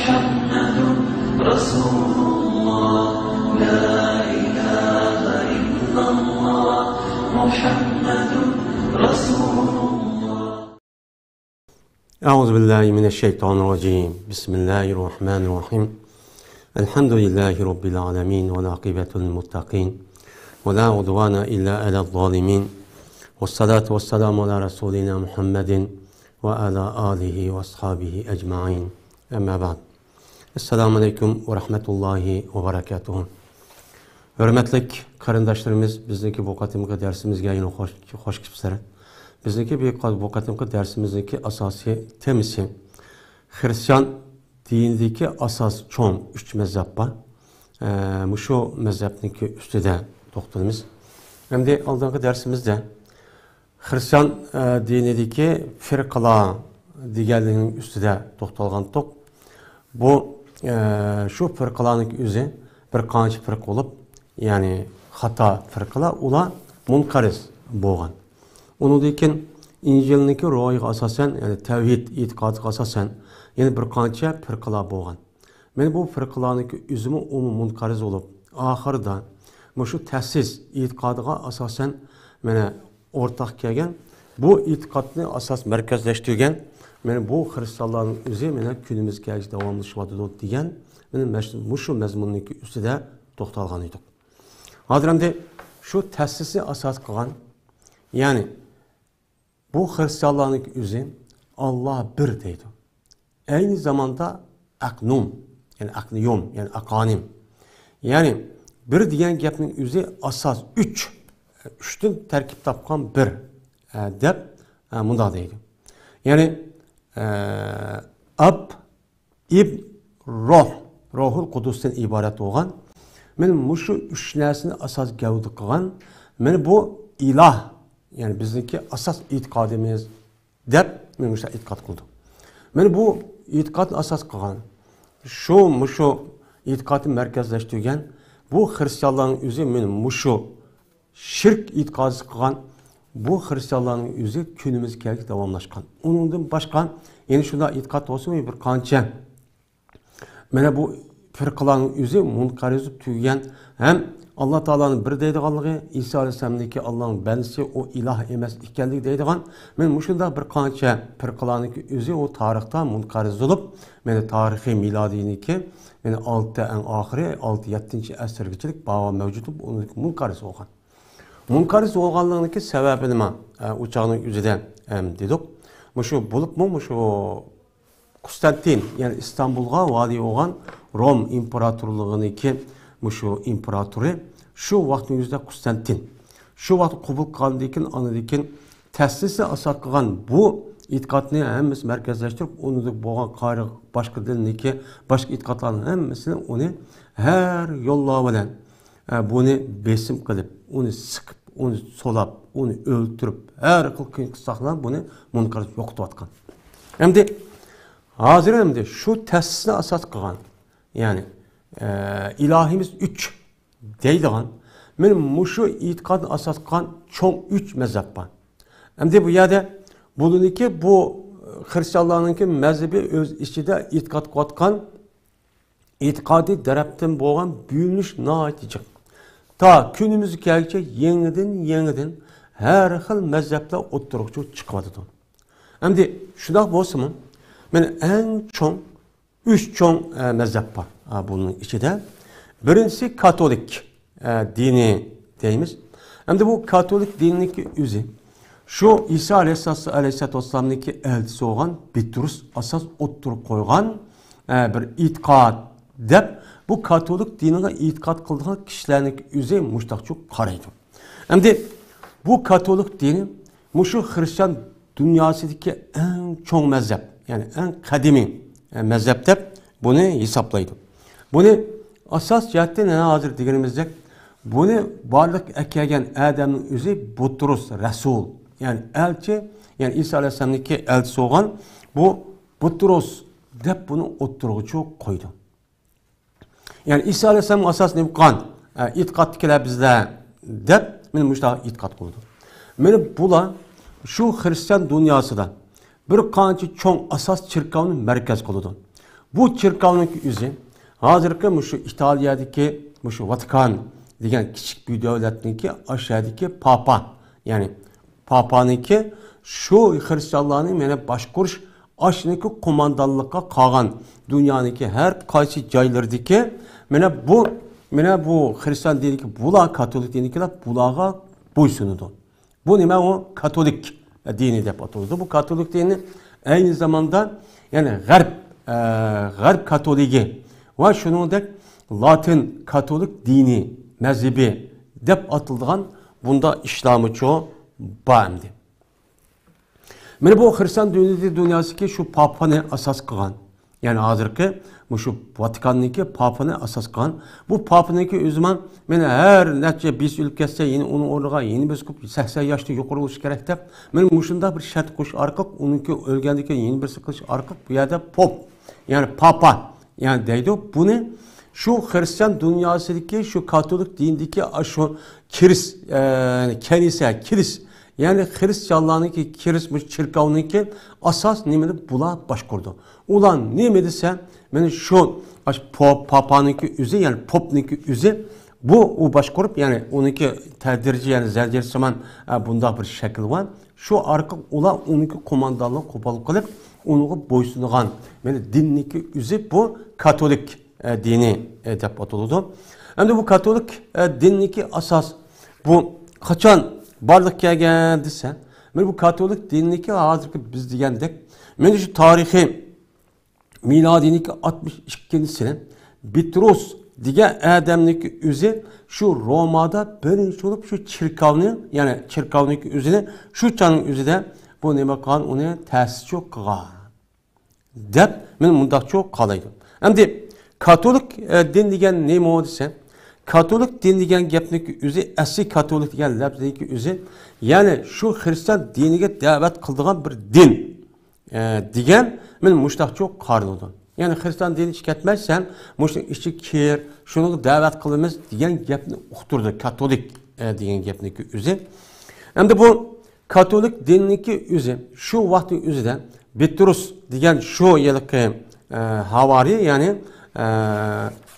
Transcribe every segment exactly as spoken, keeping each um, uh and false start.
محمد رسول الله، لا إله إلا الله، محمد رسول الله. أعوذ بالله من الشيطان الرجيم. بسم الله الرحمن الرحيم. الحمد لله رب العالمين، والعاقبة للمتقين، ولا عدوان إلا على الظالمين، والصلاة والسلام على رسولنا محمد وعلى آله وأصحابه أجمعين. أما بعد. ئەسسالامۇ ئەلەيكۇم ۋە رەھمەتۇللاھى ۋە بەرەكاتۇھۇ. ھۆرمەتلىك قېرىنداشلىرىمىز، بىزنىڭكى بۇ قېتىمقى دەرسىمىزگە يەنە خوش، خوش كەپسىلەر. بىزنىڭكى بۇ قا-، بۇ قېتىمقى دەرسىمىزنىڭكى ئاساسىي تېمىسى خىرىستىيان دىنىدىكى ئاساس چوڭ ئۈچ مەزھەپ بار. ئە، مۇشۇ مەزھەپنىڭكى ئۈستىدە توختىلىمىز. ئەمدى ئالدىنقى دەرسىمىزدە خىرىستىيان، ئە، دىنىدىكى فىرقىلار دېگەنلىكنىڭ ئۈستىدە توختالغانتۇق. بۇ، ئە، شۇ فىرقىلارنىڭ ئۆزى بىر قانچە فىرقە بولۇپ، يەنى خاتا فىرقىلار، ئۇلار مۇنقەرز بولغان. ئۇنىڭدىن كېيىن ئىنجىلنىڭكى روھىغا ئاساسەن، يەنى تەۋھىد ئېتىقادىغا ئاساسەن، يەنە بىر قانچە فىرقىلار بولغان. مانا بۇ فىرقىلارنىڭكى ئۆزىمۇ ئومۇمەن مۇنقەرز بولۇپ، ئاخىرىدا مۇشۇ تەسىس ئېتىقادىغا ئاساسەن مانا ئورتاق كەلگەن، بۇ ئېتىقادنى ئاساس مەركەزلەشتۈرگەن، مانا بۇ خىرىستىيانلارنىڭ ئۆزى مانا كۈنىمىزگە داۋاملىشىۋاتىدۇ دېگەن، مانا مەش-، مۇشۇ مەزمۇننىڭكى ئۈستىدە توختالغان ئىدۇق. ھازىر ئەمدى شۇ تەسىسنى ئاساس قىلغان، يەنى بۇ خىرىستىيانلارنىڭكى ئۆزى ئاللا بىر دەيدۇ. ئەينى زاماندا ئەقنۇم، يەنى ئەقنىيۇم، يەنى ئاقانىم. يەنى بىر دېگەن گەپنىڭ ئۆزى ئاساس ئۈچ، ئۈچتىن تەركىب تاپقان بىر، ئە، دەپ، ئە، مۇنداق دەيدۇ. يەنى، ئە، ئاب، ئىبن، روھ، روھۇل قۇدۇستىن ئىبارەت بولغان. مانا مۇشۇ ئۈچ نەرسىنى ئاساس گەۋدە قىلغان. مانا بۇ ئىلاھ، يەنى بىزنىڭكى ئاساس ئېتىقادىمىز دەپ مانا مۇشۇنداق ئېتىقاد قىلىدۇ. مانا بۇ ئېتىقادنى ئاساس قىلغان، شۇ، مۇشۇ ئېتىقادنى مەركەزلەشتۈرگەن بۇ خىرىستىيانلارنىڭ ئۆزى مانا مۇشۇ شىرك ئېتىقادى قىلغان بۇ خىرىستىيانلارنىڭ ئۆزى كۈنىمىزگە كەلگۈچە داۋاملاشقان. ئۇنىڭدىن باشقا يەنە شۇنداق ئېتىقاد بولسىمۇ بىر قانچە، مانا بۇ پىرقىلارنىڭ ئۆزى مۇنقەرز بولۇپ تۈگىگەن ھەم ئاللا تائالانىڭ بىر دەيدىغانلىقى، ئىسا ئەلەيھىسسالامنىڭكى ئاللانىڭ بەندىسى، ئۇ ئىلاھ ئەمەس ئىكەنلىكى دەيدىغان، مانا مۇشۇنداق بىر قانچە پىرقىلارنىڭكى ئۆزى ئۇ تارىختا مۇنقەرز بولۇپ، مانا تارىخىي مىلادىينىڭكى، مانا ئالتە ئەڭ ئاخىرى، ئالتە يەتتىنچى ئەسىرگىچىلىك باۋا مەۋجۇت بولۇپ، ئۇنىڭكى مۇنقەرز بولغان. مۇنقەرز بولغانلىقىنىڭكى سەۋەبى نېمە؟ ئە، ئۇ چاغنىڭ ئۆزىدە، ئەم، دېدۇق. مۇشۇ بولۇپمۇ، مۇشۇ قۇستانتىن، يەنى ئىستانبۇلغا ۋالىي بولغان روم ئىمپېراتورلۇقىنىڭكى مۇشۇ ئىمپېراتورى شۇ ۋاقىتنىڭ ئۆزىدە قۇستانتىن. شۇ ۋاقىتتا قوبۇل قىلغاندىن كېيىن، ئاندىن كېيىن تەسىسنى ئاساس قىلغان بۇ ئېتىقادنى ھەممىسى مەركەزلەشتۈرۈپ، ئۇنىڭدىن بولغان قارى باشقا دىننىڭكى باشقا ئېتىقادلارنىڭ ھەممىسىنى ئۇنى ھەر يوللار بىلەن ئە، بۇنى بېسىم قىلىپ، ئۇنى سىقىپ، ئۇنى سولاپ، ئۇنى ئۆلتۈرۈپ، ھەر خىل قىيىن قىستاقلار بۇنى مۇنقەرز يوقىتىۋاتقان. ئەمدى، ھازىر ئەمدى شۇ تەسىسنى ئاساس قىلغان، يەنى، ئە، ئىلاھىمىز ئۈچ دەيدىغان، مانا مۇشۇ ئېتىقادنى ئاساس قىلغان چوڭ ئۈچ مەزھەپ بار. ئەمدى بۇ يەردە بۇنىڭكى، بۇ خىرىستىيانلارنىڭكى مەزھىپى ئۆز ئىچىدە ئېتىقاد قىلىۋاتقان ئېتىقادىي تەرەپتىن بولغان بۆلۈنۈش ناھايىتى جىق. تا كۈنىمىزگە كەلگۈچە يېڭىدىن، يېڭىدىن ھەر خىل مەزھەپلەر ئوتتۇرىغا چىقىۋاتىدۇ. ئەمدى شۇنداق بولسىمۇ، مانا ئەڭ چوڭ، ئۈچ چوڭ، ئە، مەزھەپ بار، ئە، بۇنىڭ ئىچىدە. بىرىنچىسى كاتولىك، ئە، دىنى دەيمىز. ئەمدى بۇ كاتولىك دىنىنىڭكى ئۆزى شۇ ئىسا ئەلەيھىسسالام، ئەلەيھىسسالاتۇ ۋەسسالامنىڭكى ئەلچىسى بولغان پېتروس ئاساس ئوتتۇرىغا قويغان، ئە، بىر ئېتىقاد دەپ، بۇ كاتولىك دىنىغا ئېتىقاد قىلىدىغان كىشىلەرنىڭكى ئۆزى مۇشۇنداقچۇ قارايدۇ. ئەمدى بۇ كاتولىك دىنى مۇشۇ خىرىستىيان دۇنياسىدىكى ئەڭ چوڭ مەزھەپ، يەنى ئەڭ قەدىمىي، ئە، مەزھەپ دەپ بۇنى ھېسابلايدۇ. بۇنى ئاساس جەھەتتىن يەنە ھازىر دېگىنىمىزدەك، بۇنى بارلىققا ئەكەلگەن ئادەمنىڭ ئۆزى بۇترۇس رەسۇل، يەنى ئەلچى، يەنى ئىسا ئەلەيھىسسالامنىڭكى ئەلچىسى بولغان بۇ بۇترۇس دەپ بۇنى ئوتتۇرىغىچۇ قويدى. يەنى ئىسا ئەلەيھىسسالام ئاساس نېمە قىلغان؟ ئە، ئېتىقادتىكىلەر بىزلەر دەپ، مانا مۇشۇنداق ئېتىقاد قىلىدۇ. مانا بۇلار شۇ خىرىستىيان دۇنياسىدا بىر قانچە چوڭ ئاساس چېركاۋنى مەركەز قىلىدۇ. بۇ چېركاۋنىڭكى ئۆزى ھازىرقى مۇشۇ ئىتالىيەدىكى مۇشۇ ۋاتىكان دېگەن كىچىك بىر دۆلەتنىڭكى ئاشۇ يەردىكى پاپا، يەنى پاپانىڭكى شۇ خرىستىيانلارنى مانا باشقۇرۇش، ئاشۇنىڭكى قوماندانلىققا قالغان دۇنيانىڭكى ھەر قايسى جايلىرىدىكى مانا بۇ، مانا بۇ خرىستىيان دىنىدىكى بۇلار، كاتولىك دىنىدىكىلەر بۇلارغا بويسۇنىدۇ. بۇ نېمە؟ ئۇ كاتولىك دىنى دەپ ئاتىلىدۇ. بۇ كاتولىك دىنى ئەينى زاماندا، يەنى غەرب، ئە، غەرب كاتولىكى ۋە شۇنىڭدەك لاتىن كاتولىك دىنى مەزھىپى دەپ ئاتىلىدىغان بۇنداق ئىشلارمۇچۇ بار ئەمدى. مانا بۇ خرىستىيان دىنى دۇنياسىدىكى شۇ پاپانى ئاساس قىلغان. يەنى ھازىرقى مۇشۇ ۋاتىكاننىڭكى پاپىنى ئاساس قىلغان. بۇ پاپىنىڭكى ئۆزىمۇ مانا ھەر نەچچە بىرسى ئۆلۈپ كەتسە، يەنە ئۇنىڭ ئورنىغا يەنە بىرسى قىلىپ، سەكسەن ياشتا يۇقىرى بولۇشى كېرەك دەپ، مانا مۇشۇنداق بىر شەرت قوشۇش ئارقىلىق، ئۇنىڭكى ئۆلگەندىن كېيىن يەنە بىرسى قىلىش ئارقىلىق بۇ يەردە پوپ، يەنى پاپا، يەنى دەيدۇ. بۇنى شۇ خرىستىيان دۇنياسىدىكى شۇ كاتولىك دىنىدىكى شۇ كىرىس-، ئە، كەنىسە، كىرىس، يەنى خرىستىيانلارنىڭكى كىرىس-، مۇشۇ چېركاۋنىڭكى ئاساس نېمىنى بۇلار باشقۇرىدۇ. ئۇلار نېمە دېسە، مانا شۇ، ئاشۇ پوپ، پاپانىڭكى ئۆزى، يەنى پوپنىڭكى ئۆزى، بۇ، ئۇ باشقۇرۇپ، يەنى ئۇنىڭكى تەدرىجىي، يەنى زەنجىرسىمان، ئە، بۇنداق بىر شەكلى بار. شۇ ئارقىلىق ئۇلار ئۇنىڭكى قوماندانلىقىنى قوبۇل قىلىپ، ئۇنىڭغا بويسۇنىدىغان، يەنى دىننىڭكى ئۆزى بۇ كاتولىك، ئە، دىنى، ئە، دەپ ئاتىلىدۇ. ئەمدى بۇ كاتولىك، ئە، دىننىڭكى ئاساس بۇ قاچان بارلىققا كەلگەن دېسە، مانا بۇ كاتولىك دىنىنىڭكى ھازىرقى بىز دېگەندەك، مانا شۇ تارىخىي مىلادىينىڭكى ئاتمىش ئىككىنچى سىنى بىترۇس دېگەن ئادەمنىڭكى ئۆزى شۇ رومادا بىرىنچى بولۇپ شۇ چېركاۋنى، يەنى چېركاۋنىڭكى ئۆزىنى شۇ چاغنىڭ ئۆزىدە بۇ نېمە قىلغان، ئۇنى تەسىسچۇ قىلغان دەپ مەن مۇنداقچۇ قالايدۇ. ئەمدى كاتولىك، ئە، دىن دېگەن نېمە دېسە، كاتولىك دىن دېگەن گەپنىڭكى ئۆزى، ئەسلى كاتولىك دېگەن لەپزنىڭكى ئۆزى، يەنى شۇ خرىستىيان دىنىگە دەۋەت قىلىدىغان بىر دىن. ئە، دېگەن مەن مۇشتاقچۇ قارىلىدۇ. يەنى خرىستىيان دىنى ئىچىگە كەتمەي، سەن مۇشۇنىڭ ئىچىگە كىر، شۇنىڭغا دەۋەت قىلىمىز دېگەن گەپنى ئۇقتۇرىدۇ، كاتولىك، ئە، دېگەن گەپنىڭكى ئۆزى. ئەمدى بۇ كاتولىك دىنىنىڭكى ئۆزى، شۇ ۋاقىتنىڭ ئۆزىدە بېترۇس دېگەن شۇ ھېلىقى، ئە، ھاۋارىي، يەنى، ئە،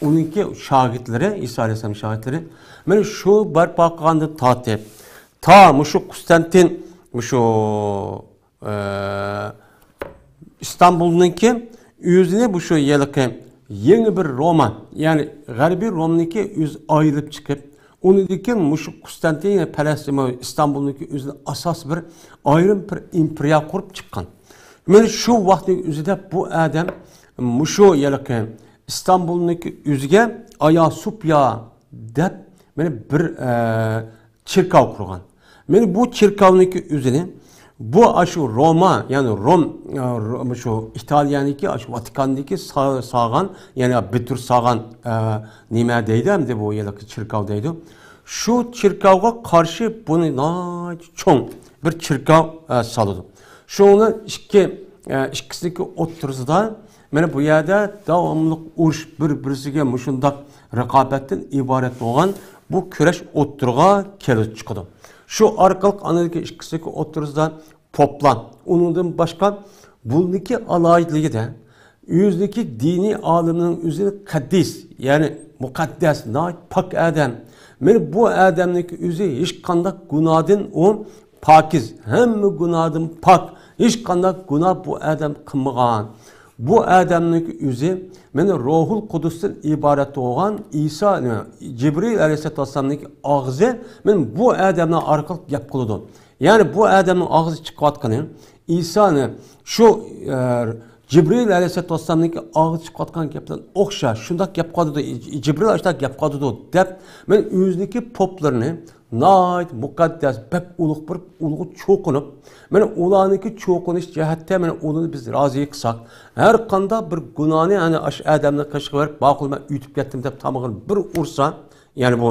ئۇنىڭكى شاگىرتلىرى، ئىسا ئەلەيھىسسالام شاگىرتلىرى، مانا شۇ بەرپا قىلغاندىن تارتىپ، تا مۇشۇ قۇستەنتىن، مۇشۇ ئى، ئىستانبۇلنىڭكى ئۆزىنى بۇ شۇ ھېلىقى يېڭى بىر روما، يەنى غەربىي رومنىڭكى ئۆزى ئايرىلىپ چىقىپ، ئۇنىڭدىن كېيىن مۇشۇ قۇستەنتىن، يەنى پەلەستىن، ئىستانبۇلنىڭكى ئۆزىنى ئاساس بىر ئايرىم بىر ئىمپېرىيە قۇرۇپ چىققان. مانا شۇ ۋاقىتنىڭ ئۆزىدە بۇ ئادەم مۇشۇ ھېلىقى ئىستانبۇلنىڭكى ئۆزىگە ئايا سوفيا دەپ، مانا بىر، ئە، چېركاۋ قۇرغان. مانا بۇ چېركاۋنىڭكى ئۆزىنى بۇ ئاشۇ روما، يەنى روم، ئە، رو-، شۇ ئىتالىيەنىڭكى، ئاشۇ ۋاتىكاندىكى سا-، سالغان، يەنى بېترۇس سالغان، ئە، نېمە دەيدۇ ئەمدى بۇ ھېلىقى چېركاۋ دەيدۇ. شۇ چېركاۋغا قارشى بۇنى ناھايىتى چوڭ بىر چېركاۋ، ئە، سالىدۇ. شۇنىڭ ئىككى، ئە، ئىككىسىنىڭكى ئوتتۇرىسىدا مانا بۇ يەردە داۋاملىق ئۇرۇش، بىر-بىرسىگە مۇشۇنداق رىقابەتتىن ئىبارەت بولغان بۇ كۈرەش ئوتتۇرىغا كېلىپ چىقىدۇ. شۇ ئارقىلىق ئانىڭدىكى ئىككىسىنىڭكى ئوتتۇرىسىدا پوپلار، ئۇنىڭدىن باشقا بۇنىڭكى ئالاھىدىلىكىدە ئۆزىنىڭكى دىنىي ئالىمنىڭ ئۆزىنى قەددىس، يەنى مۇقەددەس، ناھايىتى پاك ئادەم. مانا بۇ ئادەمنىڭكى ئۆزى ھېچقانداق گۇناھدىن ئۇ پاكىز، ھەممە گۇناھدىن پاك، ھېچقانداق گۇناھ بۇ ئادەم قىلمىغان. بۇ ئادەمنىڭكى ئۆزى مانا روھۇل قۇدۇستىن ئىبارەت بولغان ئىسا، جىبرىل ئەلەيھىسسالاتۇ ۋەسسالامنىڭكى ئاغزى مانا بۇ ئادەمنىڭ ئارقىلىق گەپ قىلىدۇ. يەنى بۇ ئادەمنىڭ ئاغزى چىقىۋاتقىنى ئىسانى شۇ، ئە، جىبرىل ئەلەيھىسسالاتۇ ۋەسسالامنىڭكى ئاغزى چىقىۋاتقان گەپلەر ئوخشاش، شۇنداق گەپ قىلىدۇ، جىبرىل ئاشۇنداق گەپ قىلىدۇ دەپ، مانا ئۆزىنىڭكى پوپلىرىنى ناھايىتى مۇقەددەس، بەك ئۇلۇغ بىر ئۇلۇغ چوقۇنۇپ، مانا ئۇلارنىڭكى چوقۇنۇش جەھەتتە، مانا ئۇلارنى بىز رازى قىلساق، ھەر قانداق بىر گۇناھنى، يەنى ئاشۇ ئادەمنىڭ قېشىغا بېرىپ، ماقۇل، مەن ئۆتۈپ كەتتىم دەپ تامىقىنى بىر ئۇرسا، يەنى بۇ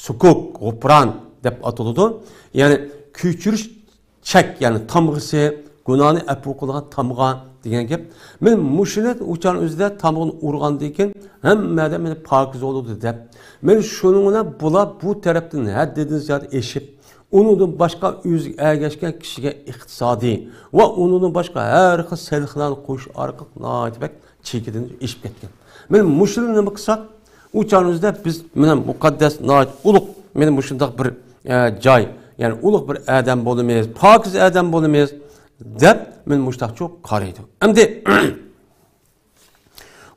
سۇكۇك، غۇپران دەپ ئاتىلىدۇ. يەنى كۆچۈرۈش چەك، يەنى تامغىسى، گۇناھنى ئەپۇ قىلىدىغان تامغا دېگەن گەپ. مەن مۇشۇنى ئۇچان ئۆزىدە تامغىنى ئۇرغاندىن كېيىن ھەممە ئادەم مېنى پاكىز بولىدۇ دەپ. مەن شۇنىڭ بىلەن بۇلار بۇ تەرەپتىن ھەددىدىن زىيادە ئېشىپ، ئۇنىڭدىن باشقا ئۆزىگە ئەگەشكەن كىشىگە ئىقتىسادىي ۋە ئۇنىڭدىن باشقا ھەر خىل سېلىقلارنى قويۇش ئارقىلىق ناھايىتى بەك چېكىدىن ئېشىپ كەتكەن. مانا مۇشۇنى نېمە قىلساق، ئۇ چاغنىڭ ئۆزىدە بىز مانا مۇقەددەس، ناھايىتى ئۇلۇغ، مانا مۇشۇنداق بىر، ئە، جاي، يەنى ئۇلۇغ بىر ئادەم بولىمىز، پاكىز ئادەم بولىمىز، دەپ مانا مۇشۇنداقچۇ قارايدۇ. ئەمدى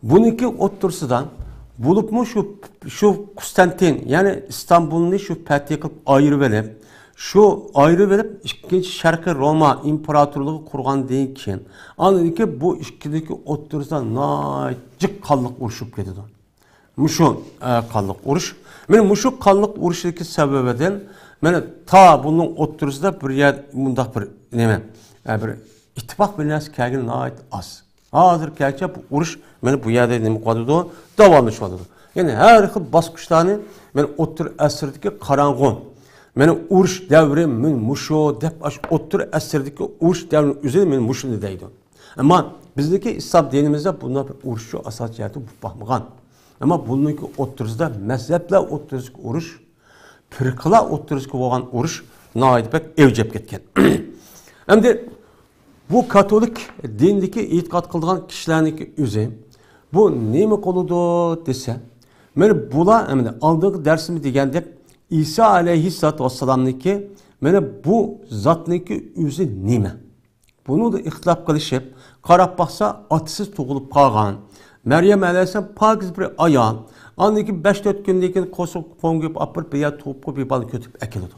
بۇنىڭكى ئوتتۇرىسىدا بولۇپمۇ شۇ، شۇ قۇستانتىن، يەنى ئىستانبۇلنى شۇ پەتھى قىلىپ ئايرىۋېلىپ، شۇ ئايرىۋېلىپ ئىككىنچى شەرقىي روما ئىمپېراتورلۇقى قۇرغاندىن كېيىن، ئاندىن كېيىن بۇ ئىككىنىڭكى ئوتتۇرىسىدا ناھايىتى جىق قانلىق ئۇرۇش بولۇپ كېتىدۇ. مۇشۇ، ئە، قانلىق ئۇرۇش. مانا مۇشۇ قانلىق ئۇرۇشتىكى سەۋەبىدىن، مانا تا بۇنىڭ ئوتتۇرىسىدا بىر يەر مۇنداق بىر نېمە، ئە، بىر ئىتتىپاق بىر نەرسە كەلگىنى ناھايىتى ئاز. ھازىرغىچە بۇ ئۇرۇش مانا بۇ يەردە نېمە قىلىۋاتىدۇ؟ داۋاملىشىۋاتىدۇ. يەنى ھەر خىل باسقۇچلارنى مانا ئوتتۇرا ئەسىردىكى قاراڭغۇ، مانا ئۇرۇش دەۋرى مانا مۇشۇ دەپ، ئاشۇ ئوتتۇرا ئەسىردىكى ئۇرۇش دەۋرىنىڭ ئۆزىنى مانا مۇشۇنى دەيدۇ. ئەمما بىزنىڭكى ئىسلام دىنىمىزدا بۇنداق بىر ئۇرۇشچۇ ئاساسىي جەھەتتە بولۇپ باقمىغان. ئەمما بۇنىڭكى ئوتتۇرىسىدا مەزھەپلەر ئوتتۇرىسىدىكى ئۇرۇش، پىرقىلار ئوتتۇرىسىدا بولغان ئۇرۇش ناھايىتى بەك ئەۋج ئېلىپ كەتكەن. ئەمدى بۇ كاتولىك دىنىدىكى ئېتىقاد قىلىدىغان كىشىلەرنىڭكى ئۆزى بۇ نېمە قىلىدۇ دېسە، مانا بۇلار، ئەمدى ئالدىنقى دەرسىمىز دېگەندەك، ئىسا ئەلەيھىسسالاتۇ ۋەسسالامنىڭكى مانا بۇ زاتنىڭكى ئۆزى نېمە؟ بۇنىڭدا ئىختىلاپ قىلىشىپ، قاراپ باقسا، ئاتىسىز تۇغۇلۇپ قالغان. مەريەم ئەلەيھىسسالام پاكىز بىر ئايال. ئاندىن كېيىن بەش تۆت كۈندىن كېيىن قورسىقى قوڭغۇيۇپ ئاپىرىپ، بىر يەر تۇغۇپ قويۇپ، بىر بالىنى كۆتۈرۈپ ئەكېلىدۇ.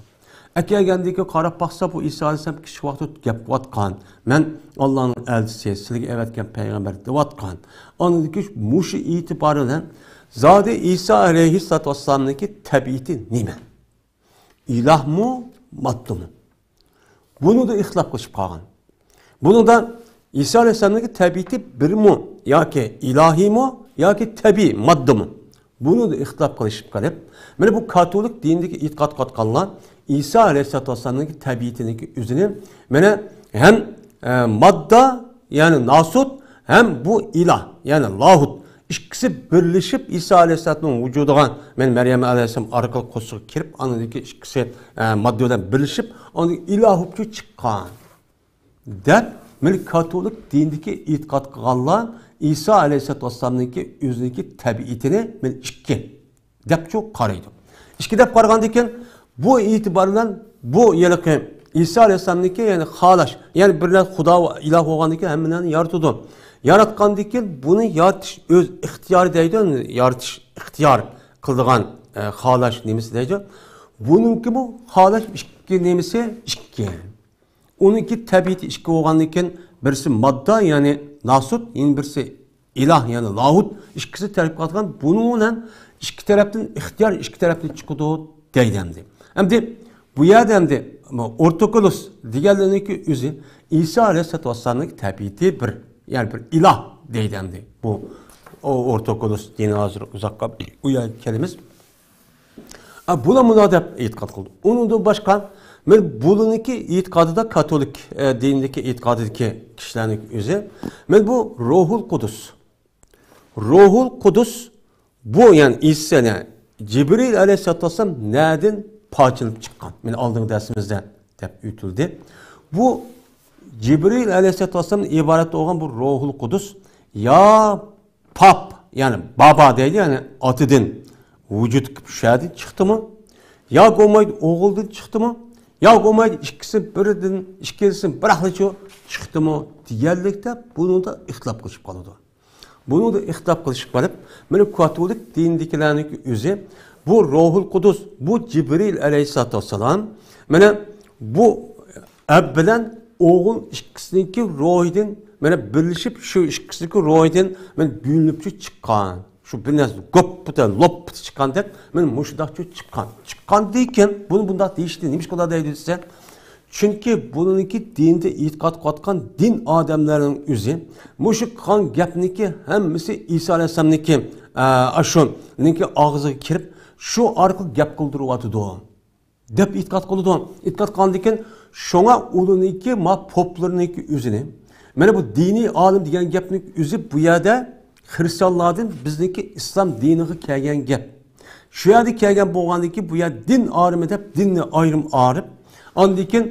ئەكەلگەندىن كېيىن قاراپ باقسا، بۇ ئىسا ئەلەيھىسسالام كىچىك ۋاقتىدا گەپ قىلىۋاتقان. مەن ئاللانىڭ ئەلچىسى، سىلەرگە ئەۋەتكەن پەيغەمبەر دەۋاتقان. ئاندىن كېيىن مۇشۇ ئېتىبار بىلەن زادى ئىسا ئەلەيھىسسالاتۇ ۋەسسالامنىڭكى تەبىئىتى نېمە؟ ئىلاھمۇ، ماددىمۇ؟ بۇنىڭدا ئىختىلاپ قىلىشىپ قالغان. بۇنىڭدا ئىسا ئەلەيھىسسالامنىڭكى تەبىئىتى بىرمۇ ياكى ئىلاھىيمۇ ياكى تەبىئىي ماددىمۇ؟ بۇنىڭدا ئىختىلاپ قىلىشىپ قېلىپ، مانا بۇ كاتولىك دىنىدىكى ئېتىقاد قىلىۋاتقانلار ئىسا ئەلەيھىسسالاتۇ ۋەسسالامنىڭكى تەبىئىتىنىڭكى ئۆزىنى مانا ھەم، ئە، ماددا، يەنى ناسۇت، ھەم بۇ ئىلاھ، يەنى لاھۇت، ئىككىسى بىرلىشىپ ئىسا ئەلەيھىسسالامنىڭ ۋۇجۇدىغا، مەن مەريەم ئەلەيھىسسالام ئارقىلىق قورسىقىغا كىرىپ، ئاندىن كېيىن ئىككىسى، ئە، ماددا بىلەن بىرلىشىپ، ئاندىن ئىلاھ بولۇپ چىققان دەپ، مانا كاتولىك دىنىدىكى ئېتىقاد قىلغانلار ئىسا ئەلەيھىسسالاتۇ ۋەسسالامنىڭكى ئۆزىنىڭكى تەبىئىتىنى مانا ئىككى دەپچۇ قارايدۇ. ئىككى دەپ قارىغاندىن كېيىن، بۇ ئېتىبار بىلەن بۇ ھېلىقى ئىسا ئەلەيھىسسالامنىڭكى، يەنى خالاش، يەنى بىر نەرسە خۇدا ۋە ئىلاھ بولغاندىن كېيىن ھەممە نەرسىنى يارىتىدۇ. ياراتقاندىن كېيىن بۇنى يارىتىش ئۆز ئىختىيارى دەيدۇ، يارىتىش ئىختىيار قىلىدىغان، ئە، خالاش نېمىسى دەيدۇ. بۇنىڭكىمۇ خالاش ئىككى نېمىسى ئىككى. ئۇنىڭكى تەبىئىتى ئىككى بولغاندىن كېيىن، بىرسى ماددا، يەنى ناسۇت، يەنە بىرسى ئىلاھ، يەنى لاھۇت، ئىككىسى تەركىب قىلىدىغان، بۇنىڭ بىلەن ئىككى تەرەپتىن ئىختىيار، ئىككى تەرەپتىن چىقىدۇ دەيدۇ ئەمدى. ئەمدى بۇ يەردە ئەمدى ئورتوكولوس دېگەنلەرنىڭكى ئۆزى ئىسا ئەلەيھىسسالاتۇ ۋەسسالامنىڭ تەبىئىتى بىر، يەنى بىر ئىلاھ دەيدۇ ئەمدى. بۇ ئورتوكولوس دىنى ھازىر ئۇزاققا ئۇ يەرگە كېلىمىز. ئا، بۇلار مۇنداق دەپ ئېتىقاد قىلىدۇ. ئۇنىڭدىن باشقا، مەن بۇلارنىڭكى ئېتىقادىدا، كاتولىك، ئە، دىنىدىكى ئېتىقادىدىكى كىشىلەرنىڭ ئۆزى، مەن بۇ روھۇل قۇدۇس. روھۇل قۇدۇس بۇ، يەنى ئىسا، يەنى جىبرىل ئەلەيھىسسالاتۇ ۋەسسالام نەدىن پارچىلىنىپ چىققان؟ مەن ئالدىنقى دەرسىمىزدە دەپ ئۆتۈلدى. بۇ جىبرىل ئەلەيھىسسالاتۇ ۋەسسالامدىن ئىبارەت بولغان بۇ روھۇل قۇدۇس يا پاپ، يەنى بابا دەيدۇ، يەنى ئاتىدىن ۋۇجۇدقا كېلىپ شۇ يەردىن چىقتىمۇ؟ يا بولمايدۇ ئوغۇلدىن چىقتىمۇ؟ يا بولمايدۇ ئىككىسى بىردىن، ئىككىسى بىراقلىچۇ چىقتىمۇ؟ دېگەنلىكتە بۇنىڭدا ئىختىلاپ قىلىشىپ قالىدۇ. بۇنىڭدا ئىختىلاپ قىلىشىپ قېلىپ، مانا كاتولىك دىنىدىكىلەرنىڭكى ئۆزى بۇ روھۇل قۇدۇس، بۇ جىبرىل ئەلەيھىسسالاتۇ ۋەسسالام، مانا بۇ ئاب بىلەن ئوغۇل ئىككىسىنىڭكى روھىدىن، مانا بىرلىشىپ شۇ ئىككىسىنىڭكى روھىدىن مانا بۆلۈنۈپچۇ چىققان. شۇ بىر نەرسە گوپپىدە، لوپپىدە چىققاندەك، مانا مۇشۇنداقچۇ چىققان. چىققاندىن كېيىن بۇنى بۇنداق دېيىشتى، نېمىشقا ئۇنداق دەيدۇ دېسە، چۈنكى بۇنىڭكى دىندا ئېتىقاد قىلىۋاتقان دىن ئادەملەرنىڭ ئۆزى مۇشۇ قىلغان گەپنىكى ھەممىسى ئىسا ئەلەيھىسسالامنىڭكى، ئە، ئاشۇنىڭكى ئاغزىغا كىرىپ، شۇ ئارقىلىق گەپ قىلدۇرۇۋاتىدۇ دەپ ئېتىقاد قىلىدۇ. ئېتىقاد قىلغاندىن كېيىن، شۇڭا ئۇلىنىڭكى، ما پوپلىرىنىڭكى ئۆزىنى، مانا بۇ دىنىي ئالىم دېگەن گەپنىڭ ئۆزى بۇ يەردە خىرىستىيانلاردىن بىزنىڭكى ئىسلام دىنىغا كەلگەن گەپ. شۇ يەردە كەلگەن بولغاندىن كېيىن، بۇ يەر دىن ئالىمى دەپ، دىننى ئايرىم ئايرىپ، ئاندىن كېيىن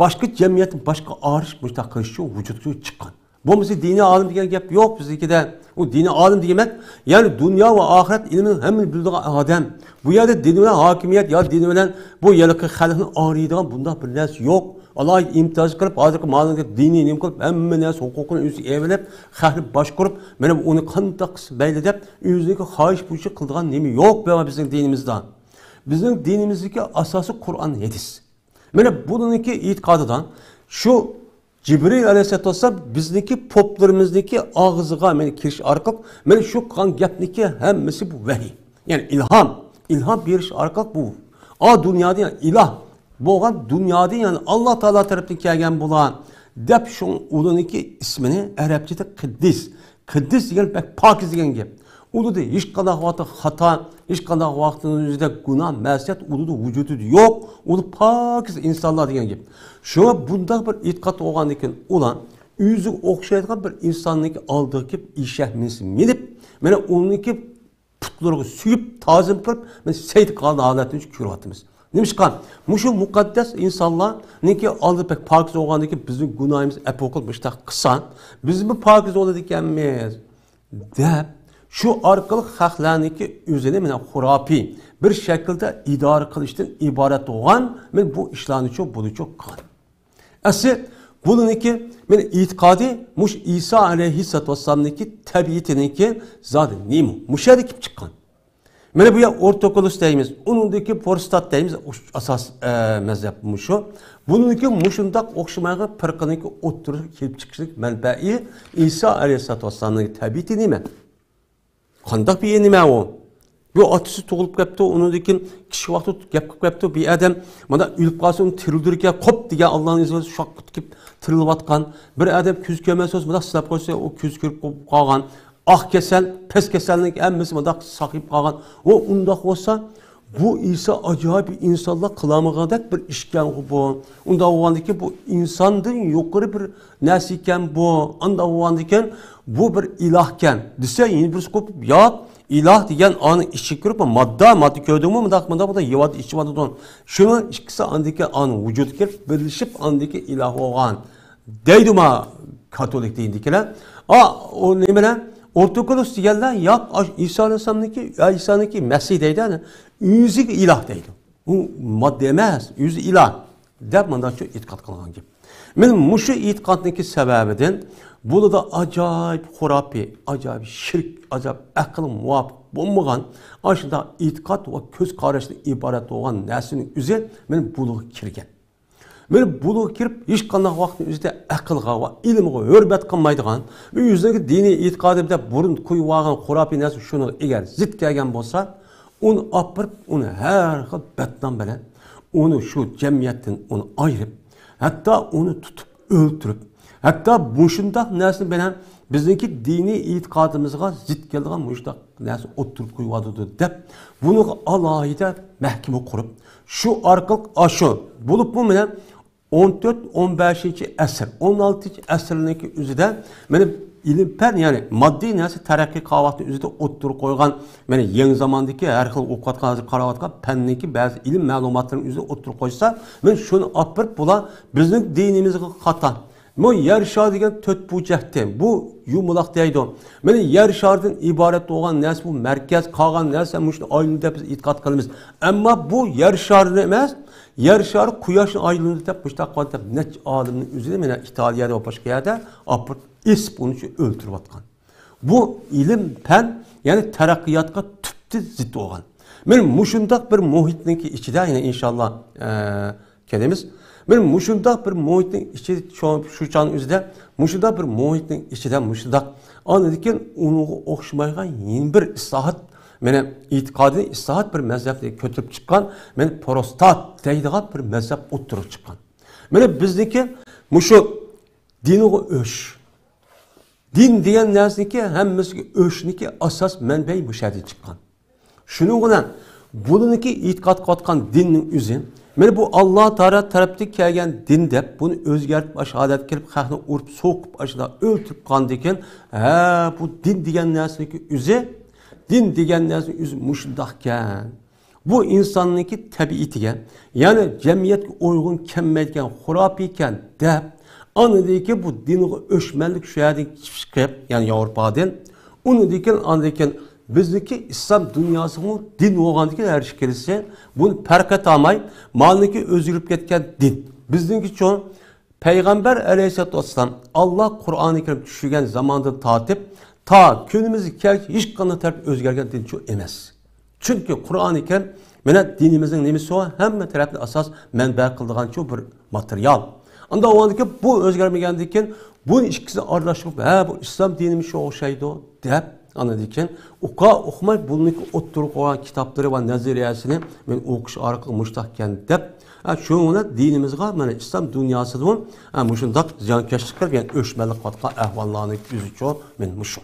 باشقا جەمئىيەتتىن باشقا ئارىش مۇشۇنداق قىلىش ئۈچۈن ۋۇجۇدقا چىققان. بولمىسا دىنىي ئالىم دېگەن گەپ يوق بىزنىڭكىدە. ئۇ دىنىي ئالىم دېگەن، يەنى دۇنيا ۋە ئاخىرەت ئىلمىنى ھەممىنى بىلىدىغان ئادەم. بۇ يەردە دىن بىلەن ھاكىمىيەت يا دىن بىلەن بۇ يەرلىكى خەلقنى ئايرىيدىغان بۇنداق بىر نەرسە يوق. ئالاھىدە ئىمتىياز قىلىپ، ھازىرقى مانىدا دىنىي نېمە قىلىپ، ھەممە نەرسە ھوقۇقىنى ئۆزىگە ئېلىپ، خەلقنى باشقۇرۇپ، مانا ئۇنى قانداق قىلسا مەيلى دەپ، ئۆزىنىڭكى خاھىش بويىچە قىلىدىغان نېمە يوق بۇ بىزنىڭ دىنىمىزدا. بىزنىڭ دىنىمىزدىكى ئاساسى قۇرئان، ھەدىس. مانا بۇنىڭكى ئېتىقادىدا شۇ جىبرىل ئەلەيھىسسالاتۇ ۋەسسالام بىزنىڭكى پوپلىرىمىزنىڭكى ئاغزىغا مانا كىرىش ئارقىلىق، مانا شۇ قىلغان گەپنىڭكى ھەممىسى بۇ ۋەھىي. يەنى ئىلھام. ئىلھام بېرىش ئارقىلىق بۇ. ئا دۇنيادا يەنى ئىلاھ بولغان، دۇنيادا يەنى ئاللا تائالا تەرەپتىن كەلگەن بۇلار دەپ شۇ ئۇلىنىڭكى ئىسمىنى ئەرەبچىدە قىددىس. قىددىس دېگەن بەك پاكىز دېگەن گەپ. ئۇلىدا ھېچقانداق ۋاقىتتا خاتا، ھېچقانداق ۋاقىتتا ئۆزىدە گۇناھ، مەسىيەت ئۇلىدا ۋۇجۇدىدا يوق. ئۇلى پاكىز ئىنسانلار دېگەن گەپ. شۇڭا بۇنداق بىر ئېتىقاد بولغاندىن كېيىن ئۇلار ئۆزىگە ئوخشايدىغان بىر ئىنساننىڭكى ئالدىغا كېلىپ ئېشەك مىنىسى مىنىپ، مانا ئۇنىڭكى پۇتلىرىغا سۆيۈپ، تازىم قىلىپ، مانا سەجدە قىلغان ھالەتنى كۆرۈۋاتىمىز. نېمىشقا؟ مۇشۇ مۇقەددەس ئىنسانلارنىڭكى ئالدى بەك پاكىز بولغاندىن كېيىن بىزنىڭ گۇناھىمىز ئەپۇ قىلىپ مۇشۇنداق قىلسا، بىزمۇ پاكىز بولىدىكەنمىز دەپ، شۇ ئارقىلىق خەقلەرنىڭكى ئۆزىنى مانا خۇراپىي بىر شەكىلدە ئىدارە قىلىشتىن ئىبارەت بولغان مانا بۇ ئىشلارنىچۇ بۇنىچۇ قىلغان. ئەسلى بۇنىڭكى مانا ئېتىقادى مۇشۇ ئىسا ئەلەيھىسسالاتۇ ۋەسسالامنىڭكى تەبىئىتىنىڭكى زادى نېمە؟ مۇشۇ يەردە كېلىپ چىققان. مانا بۇ يەر ئورتوكولوس دەيمىز، ئۇنىڭدىكى پروستات دەيمىز، ئاساس، ئە، مەزھەپ مۇشۇ. بۇنىڭكى مۇشۇنداق ئوخشىمايدىغان پىرقىنىڭكى ئوتتۇرىغا كېلىپ چىقىشلىق مەنبەئى ئىسا ئەلەيھىسسالاتۇ ۋەسسالامنىڭ تەبىئىتى نېمە؟ قانداق بىر نېمە ئۇ؟ بۇ ئاتىسى تۇغۇلۇپ كەپتۇ، ئۇنىڭدىن كېيىن كىچىك ۋاقتىدا گەپ قىلىپ كەپتۇ، بىر ئادەم مانا ئۆلۈپ قالسا ئۇنى تىرىلدۈرىدىكەن، قوپ دېگەن ئاللانىڭ ئىزى بىلەن شاق تىكىپ تىرىلىۋاتقان. بىر ئادەم كۆزى كۆرمەي تۇرسا مۇنداق سىلاپ قويسا ئۇ كۆزى كۆرۈپ قالغان. ئاق كېسەل، پەس كېسەلنىڭ ھەممىسى مۇنداق ساقىيىپ قالغان. ئۇ ئۇنداق بولسا، بۇ ئىسا ئاجايىپ ئىنسانلار قىلالمىغاندەك بىر ئىشكەنغۇ بۇ. ئۇنداق بولغاندىكىن بۇ ئىنساندىن يۇقىرى بىر نەرسە ئىكەن بۇ. ئانداق بولغاندىكىن بۇ بىر ئىلاھكەن دېسە، يەنە بىرسى قوپۇپ، ياق، ئىلاھ دېگەن ئانىڭ ئىچىگە كىرىپ، ماددا، ماددا كۆردۈڭمۇ؟ مۇنداق، مۇنداق، مۇنداق يەۋاتىدۇ، ئىچىۋاتىدۇ. شۇنىڭ ئىككىسى ئاندىكى ئانىڭ ۋۇجۇدىغا كىرىپ، بىرلىشىپ، ئاندىكى ئىلاھ بولغان. دەيدۇ ما كاتولىك دىنىدىكىلەر. ئا، ئۇ نېمىلەر؟ ئورتوكولوس دېگەنلەر ياق، ئاش-، ئىسا ئەلەيھىسسالامنىڭكى، ئىسانىڭكى مەسىھ دەيدۇ، ئۆزىگە ئىلاھ دەيدۇ. ئۇ ماددا ئەمەس، ئۆزى ئىلاھ دەپ مۇنداقچە ئېتىقاد قىلغان گەپ. مانا مۇشۇ ئېتىقادنىڭكى سەۋەبىدىن بۇلىدا ئاجايىپ خۇراپىي، ئاجايىپ شىرك، ئاجايىپ ئەقىلگە مۇۋاپىق بولمىغان ئاشۇنداق ئېتىقاد ۋە كۆز قاراشتىن ئىبارەت بولغان نەرسىنىڭ ئۆزى مانا بۇلىغا كىرگەن. مانا بۇلىغا كىرىپ، ھېچقانداق ۋاقىتنىڭ ئۆزىدە ئەقىلگە ۋە ئىلىمغا ھۆرمەت قىلمايدىغان، ئۆزىنىڭ دىنىي ئېتىقادى دەپ بۇرۇن قويۇۋالغان خۇراپىي نەرسە شۇنىڭغا ئەگەر زىت كەلگەن بولسا، ئۇنى ئاپىرىپ، ئۇنى ھەر خىل بەتنام بىلەن، ئۇنى شۇ جەمئىيەتتىن ئۇنى ئايرىپ، ھەتتا ئۇنى تۇتۇپ ئۆلتۈرۈپ، ھەتتا مۇشۇنداق نەرسە بىلەن بىزنىڭكى دىنىي ئېتىقادىمىزغا زىت كېلىدىغان مۇشۇنداق نەرسە ئوتتۇرىغا قويۇۋاتىدۇ دەپ، بۇنىڭغا ئالاھىدە مەھكىمە قۇرۇپ، شۇ ئارقىلىق ئاشۇ بولۇپمۇ مانا ئون تۆت، ئون بەشىنچى ئەسىر، ئون ئالتىنچى ئەسىرنىڭكى ئۆزىدە مانا ئىلىم پەن، يەنى ماددىي نەرسە تەرەققىي قىلىۋاتقان ئۆزىدە ئوتتۇرىغا قويغان، مانا يېڭى زاماندىكى ھەر خىل ئوقۇۋاتقان، ھازىر قاراۋاتقان پەننىڭكى بەزى ئىلىم مەلۇماتلىرىنى ئۆزىدە ئوتتۇرىغا قويسا، مانا شۇنى ئاپىرىپ بۇلار بىزنىڭ دىنىمىزغا خاتا. بۇ يەر شارى دېگەن تۆت بۇرجەكتىن، بۇ يۇمىلاق دەيدۇ. مانا يەر شارىدىن ئىبارەت بولغان نەرسە بۇ مەركەز، قالغان نەرسە مۇشۇنى ئايلىنىدۇ دەپ بىز ئېتىقاد قىلىمىز. ئەمما بۇ يەر شارىنى ئەمەس، يەر شارى قۇياشنى ئايلىنىدۇ دەپ مۇشۇنداق قىلىۋاتىدۇ دەپ نەچچە ئالىمنى ئۆزىنى مانا ئىتالىيەدە ۋە باشقا يەردە ئاپىرىپ ئېسىپ ئۇنى شۇ ئۆلتۈرۈۋاتقان. بۇ ئىلىم، پەن، يەنى تەرەققىياتقا تۈپتىن زىت بولغان. مانا مۇشۇنداق بىر مۇھىتنىڭكى ئىچىدە يەنە ئىنشاللا، ئە، كېلىمىز. مانا مۇشۇنداق بىر مۇھىتنىڭ ئىچى، شۇ، شۇ چاغنىڭ ئۆزىدە، مۇشۇنداق بىر مۇھىتنىڭ ئىچىدە مۇشۇنداق، ئاندىن كېيىن ئۇنىڭغا ئوخشىمايدىغان يەنە بىر ئىسلاھات، مانا ئېتىقادىي ئىسلاھات بىر مەزھەپنى كۆتۈرۈپ چىققان، مانا پروستات دەيدىغان بىر مەزھەپ ئوتتۇرىغا چىققان. مانا بىزنىڭكى مۇشۇ دىنغا ئۆچ. دىن دېگەن نەرسىنىڭكى ھەممىسىگە ئۆچنىڭكى ئاساس مەنبەي مۇشۇ يەردىن چىققان. شۇنىڭ بىلەن بۇلىنىڭكى ئېتىقاد قىلىۋاتقان دىننىڭ ئۆزى، مانا بۇ ئاللا تائالا تەرەپتىن كەلگەن دىن دەپ، بۇنى ئۆزگەرتىپ، ئاشۇ ھالەتكە كېلىپ، خەقنى ئۇرۇپ، سوقۇپ، ئاشۇنداق ئۆلتۈرۈپ قالغاندىن كېيىن، ھە، بۇ دىن دېگەن نەرسىنىڭكى ئۆزى، دىن دېگەن نەرسىنىڭ ئۆزى مۇشۇنداقكەن. بۇ ئىنساننىڭكى تەبىئىتىگە، يەنى جەمئىيەتكە ئۇيغۇن كەلمەيدىكەن، خۇراپىيكەن دەپ، ئاندىن كېيىن بۇ دىنغا ئۆچمەنلىك شۇ يەردىن چىقىپ، يەنى ياۋروپادىن، ئۇنىڭدىن كېيىن، ئاندىن كېيىن بىزنىڭكى ئىسلام دۇنياسىمۇ دىن بولغاندىن كېيىن ھەر ئىككىلىسى بۇنى پەرق ئېتالماي، مانىڭكى ئۆزگىرىپ كەتكەن دىن. بىزنىڭكىچۇ پەيغەمبەر ئەلەيھىسسالاتۇ ۋەسسالام ئاللا قۇرئانى كەرىم چۈشۈرگەن زاماندىن تارتىپ تا كۈنىمىزگە كەلگۈچە ھېچقانداق تەرەپ ئۆزگەرگەن دىنچۇ ئەمەس. چۈنكى قۇرئانى كەرىم مانا دىنىمىزنىڭ نېمىسى ئۇ؟ ھەممە تەرەپنى ئاساس مەنبە قىلىدىغانچۇ بىر ماتېرىيال. ئاندا ئۇنىڭدىن كېيىن بۇ ئۆزگەرمىگەندىن كېيىن بۇنى ئىككىسىنى ئارىلاشتۇرۇپ، ھە، بۇ ئىسلام دىنىمىز شۇ ئوخشايدۇ دەپ، ئاندىن كېيىن ئۇقا ئۇقماي بۇنىڭكى ئوتتۇرىغا قويغان كىتابلىرى ۋە نەزەرىيەسىنى مەن ئوقۇش ئارقىلىق مۇشتاق ئىكەن دەپ، ھە، شۇنىڭ بىلەن دىنىمىزغا، مانا ئىسلام دۇنياسىدىمۇ، ھە، مۇشۇنداق زىيانكەشلىك قىلىپ، يەنى ئۆچمەنلىك قىلىۋاتقان ئەھۋاللارنىڭ ئۆزىچۇ مەن مۇشۇ.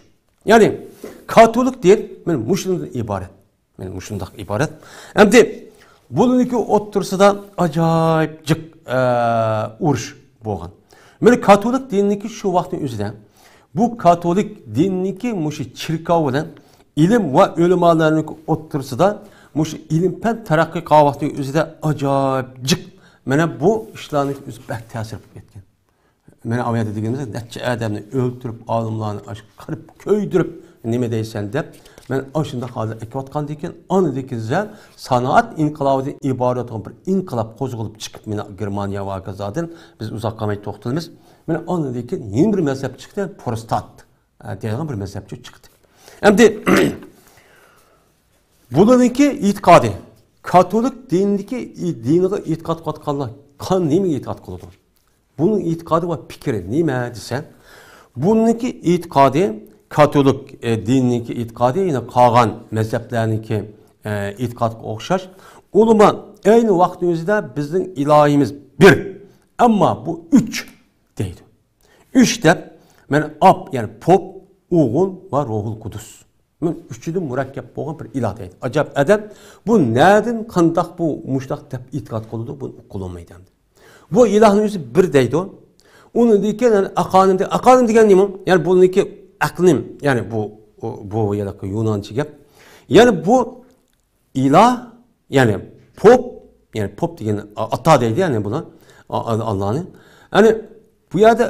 يەنى كاتولىك دىن مانا مۇشۇندىن ئىبارەت. مانا مۇشۇنداق ئىبارەت. ئەمدى بۇنىڭكى ئوتتۇرىسىدا ئاجايىپ جىق، ئە، ئۇرۇش بولغان. مانا كاتولىك دىنىنىڭكى شۇ ۋاقىتنىڭ ئۆزىدە بۇ كاتولىك دىنىنىڭكى مۇشۇ چېركاۋ بىلەن ئىلىم ۋە ئۆلىمالارنىڭ ئوتتۇرىسىدا مۇشۇ ئىلىم-پەن تەرەققىي قىلغان ۋاقىتنىڭ ئۆزىدە ئاجايىپ جىق مانا بۇ ئىشلارنىڭ ئۆزى بەك تەسىر قىلىپ كەتكەن. مانا ئاۋۇ يەردە دېگىنىمىز نەچچە ئادەمنى ئۆلتۈرۈپ، ئالىملارنى ئاشۇ قىرىپ، كۆيدۈرۈپ، نېمە دەيسەن دەپ، مانا ئاشۇنداق ھالدا ئەكىۋاتقاندىن كېيىن، ئاندىن كېيىن سانائەت ئىنقىلابىدىن ئىبارەت بولغان بىر ئىنقىلاب قوزغىلىپ چىقىپ، مانا گېرمانىيە ۋە ھاكازادىن بىز ئۇزاق قالماي توختىلىمىز. مانا ئاندىن كېيىن يېڭى بىر مەزھەپ چىقتى، پروتېستانت، ئە، دەيدىغان بىر مەزھەپچۇ چىقتى. ئەمدى بۇلارنىڭكى ئېتىقادى، كاتولىك دىنىدىكى، دىنىغا ئېتىقاد قىلىۋاتقانلار قان-، نېمىگە ئېتىقاد قىلىدۇ؟ بۇنىڭ ئېتىقادى ۋە پىكرى نېمە دېسە، بۇنىڭكى ئېتىقادى كاتولىك، ئە، دىنىنىڭكى ئېتىقادى، يەنە قالغان مەزھەپلەرنىڭكى، ئە، ئېتىقادىغا ئوخشاش. ئۇلىما ئەينى ۋاقىتنىڭ ئۆزىدە بىزنىڭ ئىلاھىمىز بىر، ئەمما بۇ ئۈچ دەيدۇ. ئۈچ دەپ، مانا ئاپ، يەنى پوپ، ئوغۇل ۋە روھۇل قۇدۇس. مانا ئۈچىدىن مۇرەككەپ بولغان بىر ئىلاھ دەيدۇ. ئاجايىپ ئادەم، بۇ نەدىن، قانداق بۇ مۇشۇنداق دەپ ئېتىقاد قىلىدۇ، بۇنى ئۇققىلى بولمايدۇ ئەمدى. بۇ ئىلاھنىڭ ئۆزى بىر دەيدۇ. ئۇنىڭدىن كېيىن، يەنى ئاقانىم دە-، ئاقانىم دېگەن نېمە؟ يەنى بۇنىڭكى ئەقنىم، يەنى بۇ، بۇ، بۇ يەنە يۇنانچە گەپ. يەنى بۇ ئىلاھ، يەنى پوپ، يەنى پوپ دېگەن ئا-، ئاتا دەيدۇ، يەنى بۇلار، ئا-، ئا-، ئاللانى. يەنى بۇ يەردە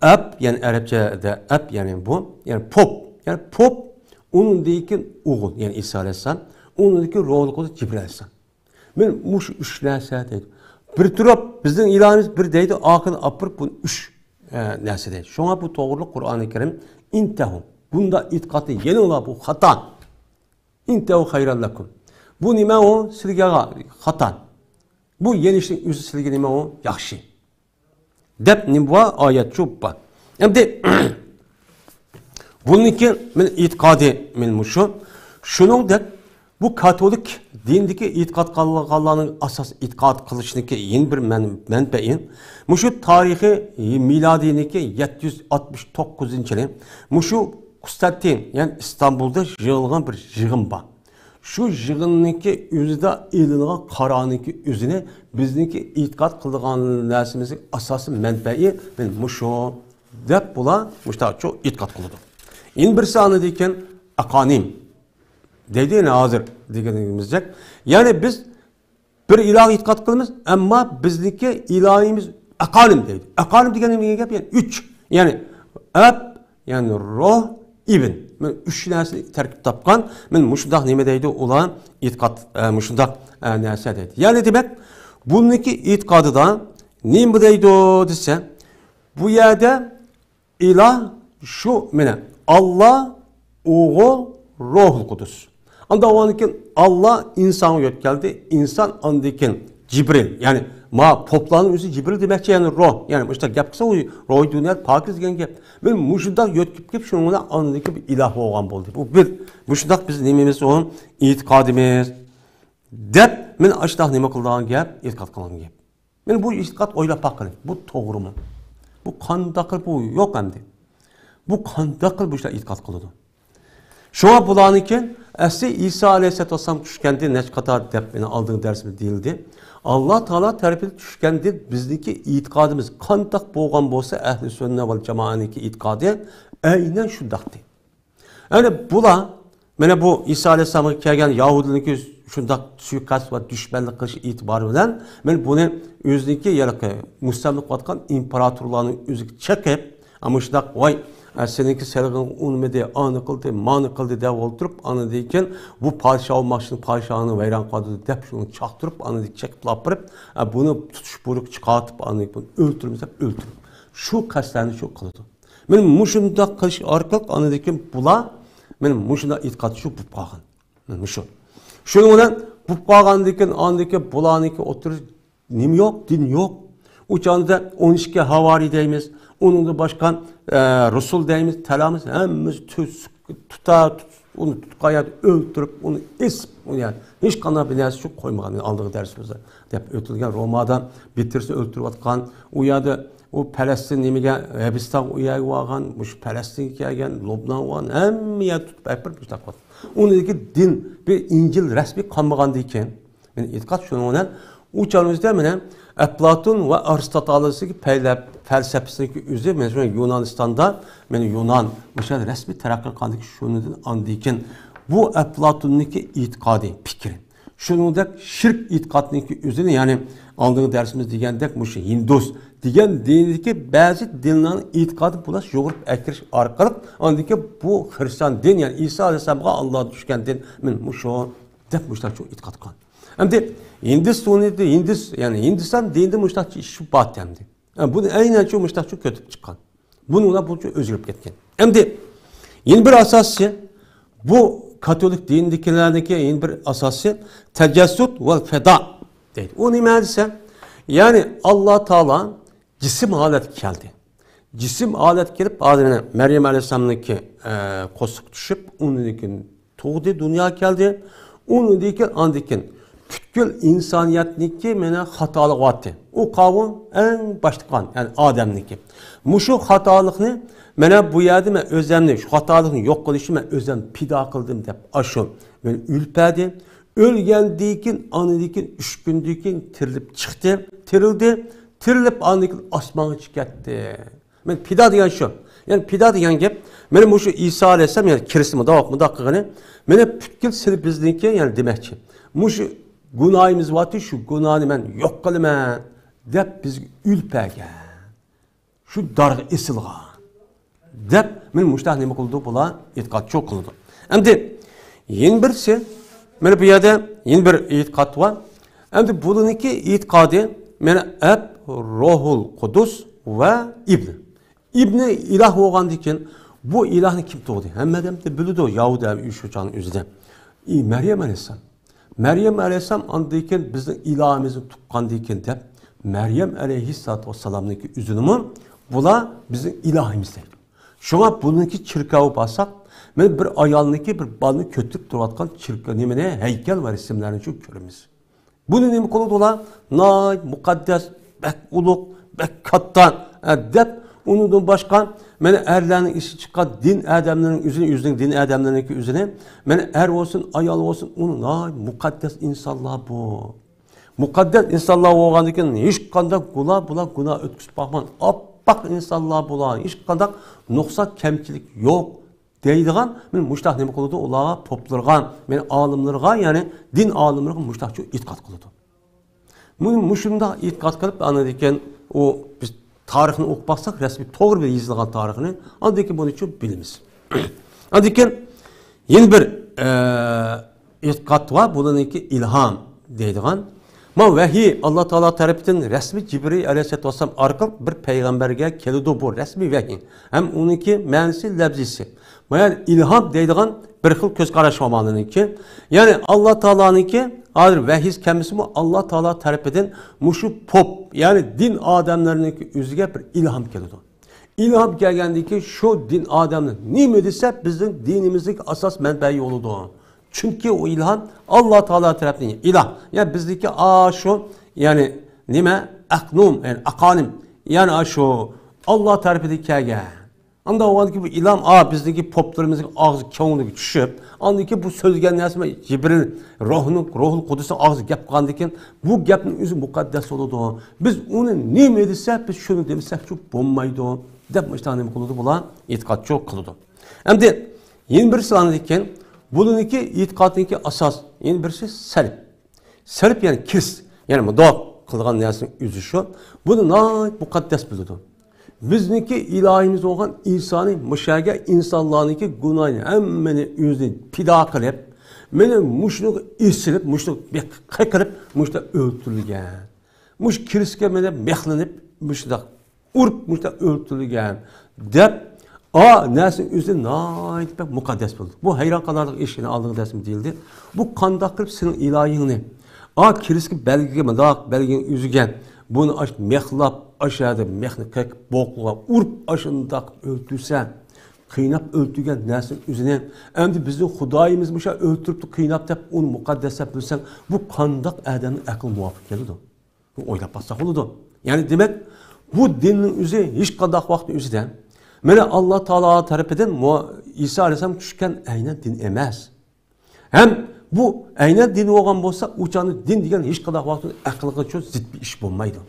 ئەپ، يەنى ئەرەبچەدە ئەپ، يەنى بۇ، يەنى پوپ، يەنى پوپ، ئۇنىڭدىن كېيىن ئوغۇل، يەنى ئىسا ئەلەيھىسسالام، ئۇنىڭدىن كېيىن روھۇل قۇدۇس جىبرىل ئەلەيھىسسالام. مانا مۇشۇ ئۈچ نەرسە دەيدۇ. بىر تۇرۇپ، بىزنىڭ ئىلاھىمىز بىر دەيدۇ، ئاخىرىنى ئاپىرىپ بۇنى ئۈچ، ئە، نەرسە دەيدۇ. شۇڭا بۇ توغرىلىق قۇرئانى كەرىم، ئىنتەھۇ، بۇنداق ئېتىقادنى يېنىڭلار، بۇ خاتا. ئىنتەھۇ خەيرەن لەكۇم. بۇ نېمە ئۇ؟ سىلىگە خاتا. بۇ يېنىشنىڭ ئۆزى سىلىگە نېمە ئۇ؟ ياخشى. دەپ نېمە بار؟ ئايەت شۇ بار. ئەمدى بۇنىڭكى مەن ئېتىقادى مەن مۇشۇ. شۇنىڭدەك بۇ كاتولىك دىندىكى ئېتىقاد قىلغانلارنىڭ ئاساس ئېتىقاد قىلىشنىڭكى يەنە بىر مەن-، مەنبەئى. مۇشۇ تارىخى مىلادىينىڭكى يەتتە يۈز ئاتمىش توققۇزىنچى يىلى مۇشۇ قۇستانتىن، يەنى ئىستانبۇلدا يىغىلغان بىر يىغىن بار. شۇ يىغىننىڭكى ئۆزىدە ئېلىنغان قارارنىڭكى ئۆزىنى بىزنىڭكى ئېتىقاد قىلىدىغان نەرسىمىزنىڭ ئاساسىي مەنبەئى مەن مۇشۇ دەپ بۇلار مۇشتاقچۇ ئېتىقاد قىلىدۇ. يەنە بىرسى ئاندىن كېيىن ئاقانىم دەيدۇ، يەنە ھازىر دېگىنىمىزدەك. يەنى بىز بىر ئىلاھقا ئېتىقاد قىلىمىز، ئەمما بىزنىڭكى ئىلاھىمىز ئەقانىم دەيدۇ. ئەقانىم دېگەن نېمە دېگەن گەپ؟ يەنى ئۈچ. يەنى ئەپ، يەنى روھ، ئىبن. مانا ئۈچ نەرسىنى تەركىب تاپقان. مانا مۇشۇنداق نېمە دەيدۇ ئۇلار؟ ئېتىقاد، ئە، مۇشۇنداق، ئە، نەرسە دەيدۇ. يەنى دېمەك، بۇنىڭكى ئېتىقادىدا نېمە دەيدۇ دېسە، بۇ يەردە ئىلاھ شۇ مانا ئاللا، ئوغۇل، روھۇل قۇدۇس. ئاندا ئاندىن كېيىن ئاللا ئىنسانغا يۆتكەلدى، ئىنسان ئاندىن كېيىن جىبرىل، يەنى ما پوپلارنىڭ ئۆزى جىبرىل دېمەكچى، يەنى روھ، يەنى مۇشۇنداق گەپ قىلسا ئۇ روھى دۇنيا پاكىز دېگەن گەپ. مانا مۇشۇنداق يۆتكىلىپ كېلىپ شۇنىڭ بىلەن ئاندىن كېيىن بىر ئىلاھ بولغان بولدى. بۇ بىر، مۇشۇنداق بىز نېمىمىز ئۇ ئېتىقادىمىز دەپ مانا ئاشۇنداق نېمە قىلىدىغان گەپ، ئېتىقاد قىلغان گەپ. مانا بۇ ئېتىقاد ئويلاپ باققىلى، بۇ توغرىمۇ؟ بۇ قانداق قىلىپ بۇ يوق ئەمدى؟ بۇ قانداق قىلىپ بۇ ئىشلار ئېتىقاد قىلىدۇ؟ شۇڭا بۇلارنىڭكى ئەسلى ئىسا ئەلەيھىسسالاتۇ ۋەسسالام چۈشكەندىن نەچچە قاتار دەپ مانا ئالدىنقى دەرسىمىزدە دېيىلدى. ئاللا تائالا تەرىپىدىن چۈشكەندىن بىزنىڭكى ئېتىقادىمىز قانداق بولغان بولسا، ئەھلى سۈننە ۋەل جامائەنىڭكى ئېتىقادى ئەينەن شۇنداقتى. يەنى بۇلار مانا بۇ ئىسا ئەلەيھىسسالامغا كەلگەن يەھۇدىيلارنىڭكى شۇنداق سۇيىقەست ۋە دۈشمەنلىك قىلىش ئېتىبارى بىلەن، مانا بۇنى ئۆزىنىڭكى ھېلىقى مۇستەملىكە قىلىۋاتقان ئىمپېراتورلارنىڭ ئۆزىگە چېقىپ، مۇشۇنداق، ۋاي، سېنىڭكى سېلىقىڭ ئۇنىمىدى، ئانى قىلدى، مانى قىلدى دەپ ئولتۇرۇپ، ئاندىن كېيىن بۇ پادىشاھ بولماقچىنىڭ پادىشاھىنى ۋەيران قىلدى دەپ شۇنى چاقتۇرۇپ، ئاندىن چېقىپ ئاپىرىپ، بۇنى تۇتۇش بۇيرۇقى چىقارتىپ، ئاندىن كېيىن ئۆلتۈرىمىز دەپ ئۆلتۈرۈپ، شۇ قەستلەرنى شۇ قىلىدۇ. مانا مۇشۇنداق قىلىش ئارقىلىق ئاندىن كېيىن بۇلار مانا مۇشۇنداق ئېتىقاد شۇ بولۇپ قالغان. مانا مۇشۇ. شۇنىڭ بىلەن بولۇپ قالغاندىن كېيىن ئاندىن كېيىن بۇلارنىڭكى ئوتتۇرىسى نېمە يوق؟ دىن يوق. ئۇ چاغدا ئون ئىككى ھاۋارىي دەيمىز. ئۇنىڭدىن باشقا، ئە، رۇسۇل دەيمىز، تالامىز، ھەممىسى تۈز-، تۇتا-، تۇت-، ئۇنى تۇتقان يەردە ئۆلتۈرۈپ، ئۇنى ئېسىپ، ئۇنى يەنى ھېچقانداق بىر نەرسە شۇ قويمىغان. مانا ئالدىنقى دەرسىمىزدە دەپ ئۆتۈلگەن رومادا بىتىرسىنى ئۆلتۈرۈۋاتقان، ئۇ يەردە ئۇ پەلەستىن نېمىگە، ھەبىستانغا ئۇ يەرگە بارغان، مۇشۇ پەلەستىنگە كەلگەن، لوبنانغا بارغان، ھەممە يەردە تۇتۇپ ئەكىرىپ مۇشۇنداق قىلىۋاتقان. ئۇنىڭدىكى دىن، بىر ئىنجىل رەسمىي قالمىغاندىكىن، مانا ئېتىقاد شۇنىڭ بىلەن ئۇ چاغىمىزدا مانا ئەپلاتون ۋە ئارستوتالېسنىڭكى پەيلەپ-، فەلسەپىسىنىڭكى ئۆزى، مانا شۇ يۇنانىستاندا، مانا يۇنان، مۇشۇ رەسمىي تەرەققىي قىلغاندىكىن شۇنىڭدىن ئاندىن كېيىن بۇ ئەپلاتوننىڭكى ئېتىقادى، پىكرى. شۇنىڭدەك شىرك ئېتىقادىنىڭكى ئۆزىنى، يەنى ئالدىنقى دەرسىمىزدە دېگەندەك مۇشۇ ھىندۇس دېگەن دىندىكى بەزى دىنلارنىڭ ئېتىقادىنى بۇلار يۇغۇرۇپ ئەكىرىش ئارقىلىق ئاندىن كېيىن بۇ خرىستىيان دىن، يەنى ئىسا ئەلەيھىسسالامغا ئاللا چۈشكەن دىن، مانا مۇشۇ دەپ مۇشۇنداق ئېتىقاد قىلغان. ئەمدى ھىندىس سۈننىتى، ھىندىس، يەنى ھىندىستان دىنىدا مۇشۇنداق ئىش بار ئەمدى. ھە، بۇنى ئەينەن شۇ مۇشۇنداق كۆتۈرۈپ چىققان. بۇنىڭ بىلەن بۇنچە ئۆزگىرىپ كەتكەن. ئەمدى يەنە بىر ئاساسى، بۇ كاتولىك دىنىدىكىلەرنىڭكى يەنە بىر ئاساسى تەجەسسۇد ۋەل فىدا دەيدۇ. ئۇ نېمە دېسە، يەنى ئاللا تائالا جىسىم ھالەتكە كەلدى. جىسىم ھالەتكە كېلىپ، ھازىر مەريەم ئەلەيھىسسالامنىڭكى، ئە، قورسىقىغا چۈشۈپ، ئۇنىڭدىن كېيىن تۇغدى، دۇنياغا كەلدى. ئۇنىڭدىن كېيىن، ئاندىن كېيىن پۈتكۈل ئىنسانىيەتنىڭكى مانا خاتالىقى بارتى. ئۇ قاۋۇم ئەڭ باشتا قىلغان، يەنى ئادەمنىڭكى. مۇشۇ خاتالىقنى مانا بۇ يەردە مەن ئۆزەمنى، شۇ خاتالىقنى يوق قىلىش ئۈچۈن مەن ئۆزەمنى پىدا قىلدىم دەپ، ئاشۇ مەن ئۆلۈپ بەردى. ئۆلگەندىن كېيىن، ئاندىن كېيىن ئۈچ كۈندىن كېيىن تىرىلىپ چىقتى، تىرىلدى، تىرىلىپ ئاندىن كېيىن ئاسمانغا چىقىپ كەتتى. مەن پىدا دېگەن شۇ. يەنى پىدا دېگەن گەپ، مانا مۇشۇ ئىسا ئەلەيھىسسالام، يەنى كىرىستىمۇ داۋاق مۇنداق قىلغىنى، مانا پۈتكۈل سىلى بىزنىڭكى، يەنى دېمەكچى. مۇشۇ گۇناھىمىز بارتى، شۇ گۇناھنى مەن يوق قىلىمەن دەپ بىزگە ئۆلۈپ بەرگەن. شۇ دارغا ئېسىلغان. دەپ، مانا مۇشۇنداق نېمە قىلىدۇ، بۇلار ئېتىقادچى قىلىدۇ. ئەمدى يەنە بىرسى، مانا بۇ يەردە يەنە بىر ئېتىقاد بار. ئەمدى بۇلارنىڭكى ئېتىقادى، مانا ئەب، روھۇل قۇدۇس ۋە ئىبن. ئىبنى ئىلاھ بولغاندىن كېيىن، بۇ ئىلاھنى كىم تۇغدى؟ ھەممە ئادەم بىلىدۇ، يەھۇدىي ئۇيۇشۇچانىڭ ئۆزىدە. ئى، مەريەم ئەلەيھىسسالام. مەريەم ئەلەيھىسسالام ئاندىن كېيىن بىزنىڭ ئىلاھىمىزنى تۇغقاندىن كېيىن دەپ، مەريەم ئەلەيھىسسالاتۇ ۋەسسالامنىڭكى ئۆزىنىمۇ بۇلار بىزنىڭ ئىلاھىمىز دەيدۇ. شۇڭا بۇنىڭكى چېركاۋغا بارساق، مانا بىر ئايالنىڭكى بىر بالىنى كۆتۈرۈپ تۇرۇۋاتقان چېركاۋ، نېمىنى، ھەيكەل ۋە رەسىملەرنى شۇ كۆرىمىز. بۇنى نېمە قىلىدۇ ئۇلار؟ ناھايىتى مۇقەددەس، بەك ئۇلۇغ، بەك كاتتا، ئە، دەپ، ئۇنىڭدىن باشقا، مانا ئەرلەرنىڭ ئىشى چىققان دىن ئادەملىرىنىڭ ئۆزىنى، ئۆزىنىڭ دىن ئادەملىرىنىڭكى ئۆزىنى، مانا ئەر بولسۇن، ئايال بولسۇن، ئۇنى ناھايىتى مۇقەددەس ئىنسانلار بۇ. مۇقەددەس ئىنسانلار بولغاندىن كېيىن ھېچقانداق گۇناھ، بۇلار گۇناھ ئۆتكۈزۈپ باقمىغان، ئاپئاق ئىنسانلار بۇلار، ھېچقانداق نۇقسان، كەمچىلىك يوق. دەيدىغان، مانا مۇشۇنداق نېمە قىلىدۇ؟ ئۇلارغا، پوپلىرىغا، مانا ئالىملىرىغا، يەنى دىن ئالىملىرىغا مۇشۇنداقچە ئېتىقاد قىلىدۇ. مۇ-، مۇشۇنداق ئېتىقاد قىلىپ، ئاندىن كېيىن ئۇ، بىز تارىخنى ئوقۇپ باقساق، رەسمىي توغرا بىر يېزىلغان تارىخنى، ئاندىن كېيىن بۇنى شۇ بىلىمىز. ئاندىن كېيىن يەنە بىر، ئە، ئېتىقاد بار، بۇنىڭكى ئىلھام دەيدىغان. ما ۋەھىي ئاللا تائالا تەرىپىدىن رەسمىي جىبرىل ئەلەيھىسسالاتۇ ۋەسسالام ئارقىلىق بىر پەيغەمبەرگە كېلىدۇ، بۇ رەسمىي ۋەھىي. ھەم ئۇنىڭكى مەنىسى، لەپزىسى. ما يەنى ئىلھام دەيدىغان بىر خىل كۆز قاراش بار مانىنىڭكى. يەنى ئاللا تائالانىڭكى ھازىر ۋەھىيسى كەلمىسىمۇ، ئاللا تائالا تەرىپىدىن مۇشۇ پوپ، يەنى دىن ئادەملىرىنىڭكى ئۆزىگە بىر ئىلھام كېلىدۇ. ئىلھام كەلگەندىن كېيىن شۇ دىن ئادەملىرى نېمە دېسە، بىزنىڭ دىنىمىزدىكى ئاساس مەنبەي بولىدۇ. چۈنكى ئۇ ئىلھام ئاللا تائالا تەرەپتىن ئىلاھ. يەنى بىزدىكى ئاشۇ، يەنى نېمە؟ ئەقنۇم، يەنى ئاقانىم. يەنى ئاشۇ ئاللا تەرىپىدىن كەلگەن. ئاندا بولغاندىكى بۇ ئىلھام، ئا، بىزدىكى پوپلىرىمىزنىڭ ئاغزى، كۆڭلىگە چۈشۈپ، ئاندىن كېيىن بۇ سۆزلىگەن نەرسە جىبرىل، روھنىڭ، روھۇل قۇدۇسنىڭ ئاغزىغا گەپ قىلغاندىن كېيىن، بۇ گەپنىڭ ئۆزى مۇقەددەس بولىدۇ. بىز ئۇنى نېمە دېسە، بىز شۇنى دېمىسەكچۇ بولمايدۇ، دەپ مۇشۇنداق نېمە قىلىدۇ؟ بۇلار ئېتىقادچۇ قىلىدۇ. ئەمدى يەنە بىرسى ئاندىن كېيىن، بۇلىنىڭكى ئېتىقادىنىڭكى ئاساس، يەنە بىرسى سەلب. سەلب يەنى كىرىس، يەنى مۇنداق قىلغان نەرسىنىڭ ئۆزى شۇ. بۇنى ناھايىتى مۇقەددەس بىلىدۇ. بىزنىڭكى ئىلاھىمىز بولغان ئىسانى مۇشەگە ئىنسانلارنىڭكى گۇناھىنى ھەممىنى ئۆزىنى پىدا قىلىپ، مېنى مۇشۇنىڭغا ئېسىلىپ، مۇشۇنىڭغا قېقىپ، مۇشۇنىڭغا ئۆلتۈرۈلگەن. مۇشۇ كىرىسكە مېنى مىخلىنىپ، مۇشۇنداق ئۇرۇپ، مۇشۇنداق ئۆلتۈرۈلگەن، دەپ، ئا، نەرسىنىڭ ئۆزى ناھايىتى بەك مۇقەددەس بولدى. بۇ ھەيران قالارلىق ئىش، يەنە ئالدىنقى دەرسىمىزدە دېيىلدى. بۇ قانداق قىلىپ سېنىڭ ئىلاھىڭنى، ئا، كىرىسكە بەلگىگە مۇنداق، بەلگىنى ئۈزگەن، بۇنى ئاش مىخلاپ، ئاشۇ يەردە مىخنى قېقىپ، بوقۇغا ئۇرۇپ، ئاشۇنداق ئۆلتۈرسەن، قىيناپ ئۆلتۈرگەن نەرسىنىڭ ئۆزىنى، ئەمدى بىزنىڭ خۇدايىمىز مۇشۇ ئۆلتۈرۈپتۇ، قىيناپ دەپ، ئۇنى مۇقەددەس دەپ بىلسەڭ، بۇ قانداق ئادەمنىڭ ئەقلىگە مۇۋاپىق كېلىدۇ؟ بۇ ئويلاپ باقساق بولىدۇ. يەنى دېمەك، بۇ دىننىڭ ئۆزى ھېچقانداق ۋاقىتنىڭ ئۆزىدە، مانا، ئاللا تائالا تەرىپىدىن مۇ-، ئىسا ئەلەيھىسسالام چۈشكەن ئەينەن دىن ئەمەس. ھەم بۇ ئەينەن دىن بولغان بولسا، ئۇ چاغدا دىن دېگەن ھېچقانداق ۋاقىتتا ئەقىلگە چۆ-، زىت بىر ئىش بولمايدۇ.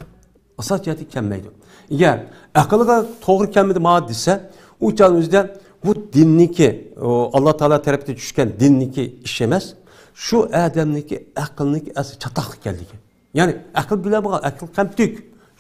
ئاساس جەھەتتىن كەلمەيدۇ. ئەگەر ئەقىلگە توغرا كەلمىدى ماڭا دېسە، ئۇ چاغنىڭ ئۆزىدە بۇ دىننىكى، ئۇ ئاللا تائالا تەرىپىدىن چۈشكەن دىننىكى ئىش ئەمەس، شۇ ئادەمنىكى ئەقىلنىكى ئەسلى چاتاقلىق ئىكەنلىكى. يەنى ئەقىل بىلەلمىگەن، ئەقىل كەمتۈك.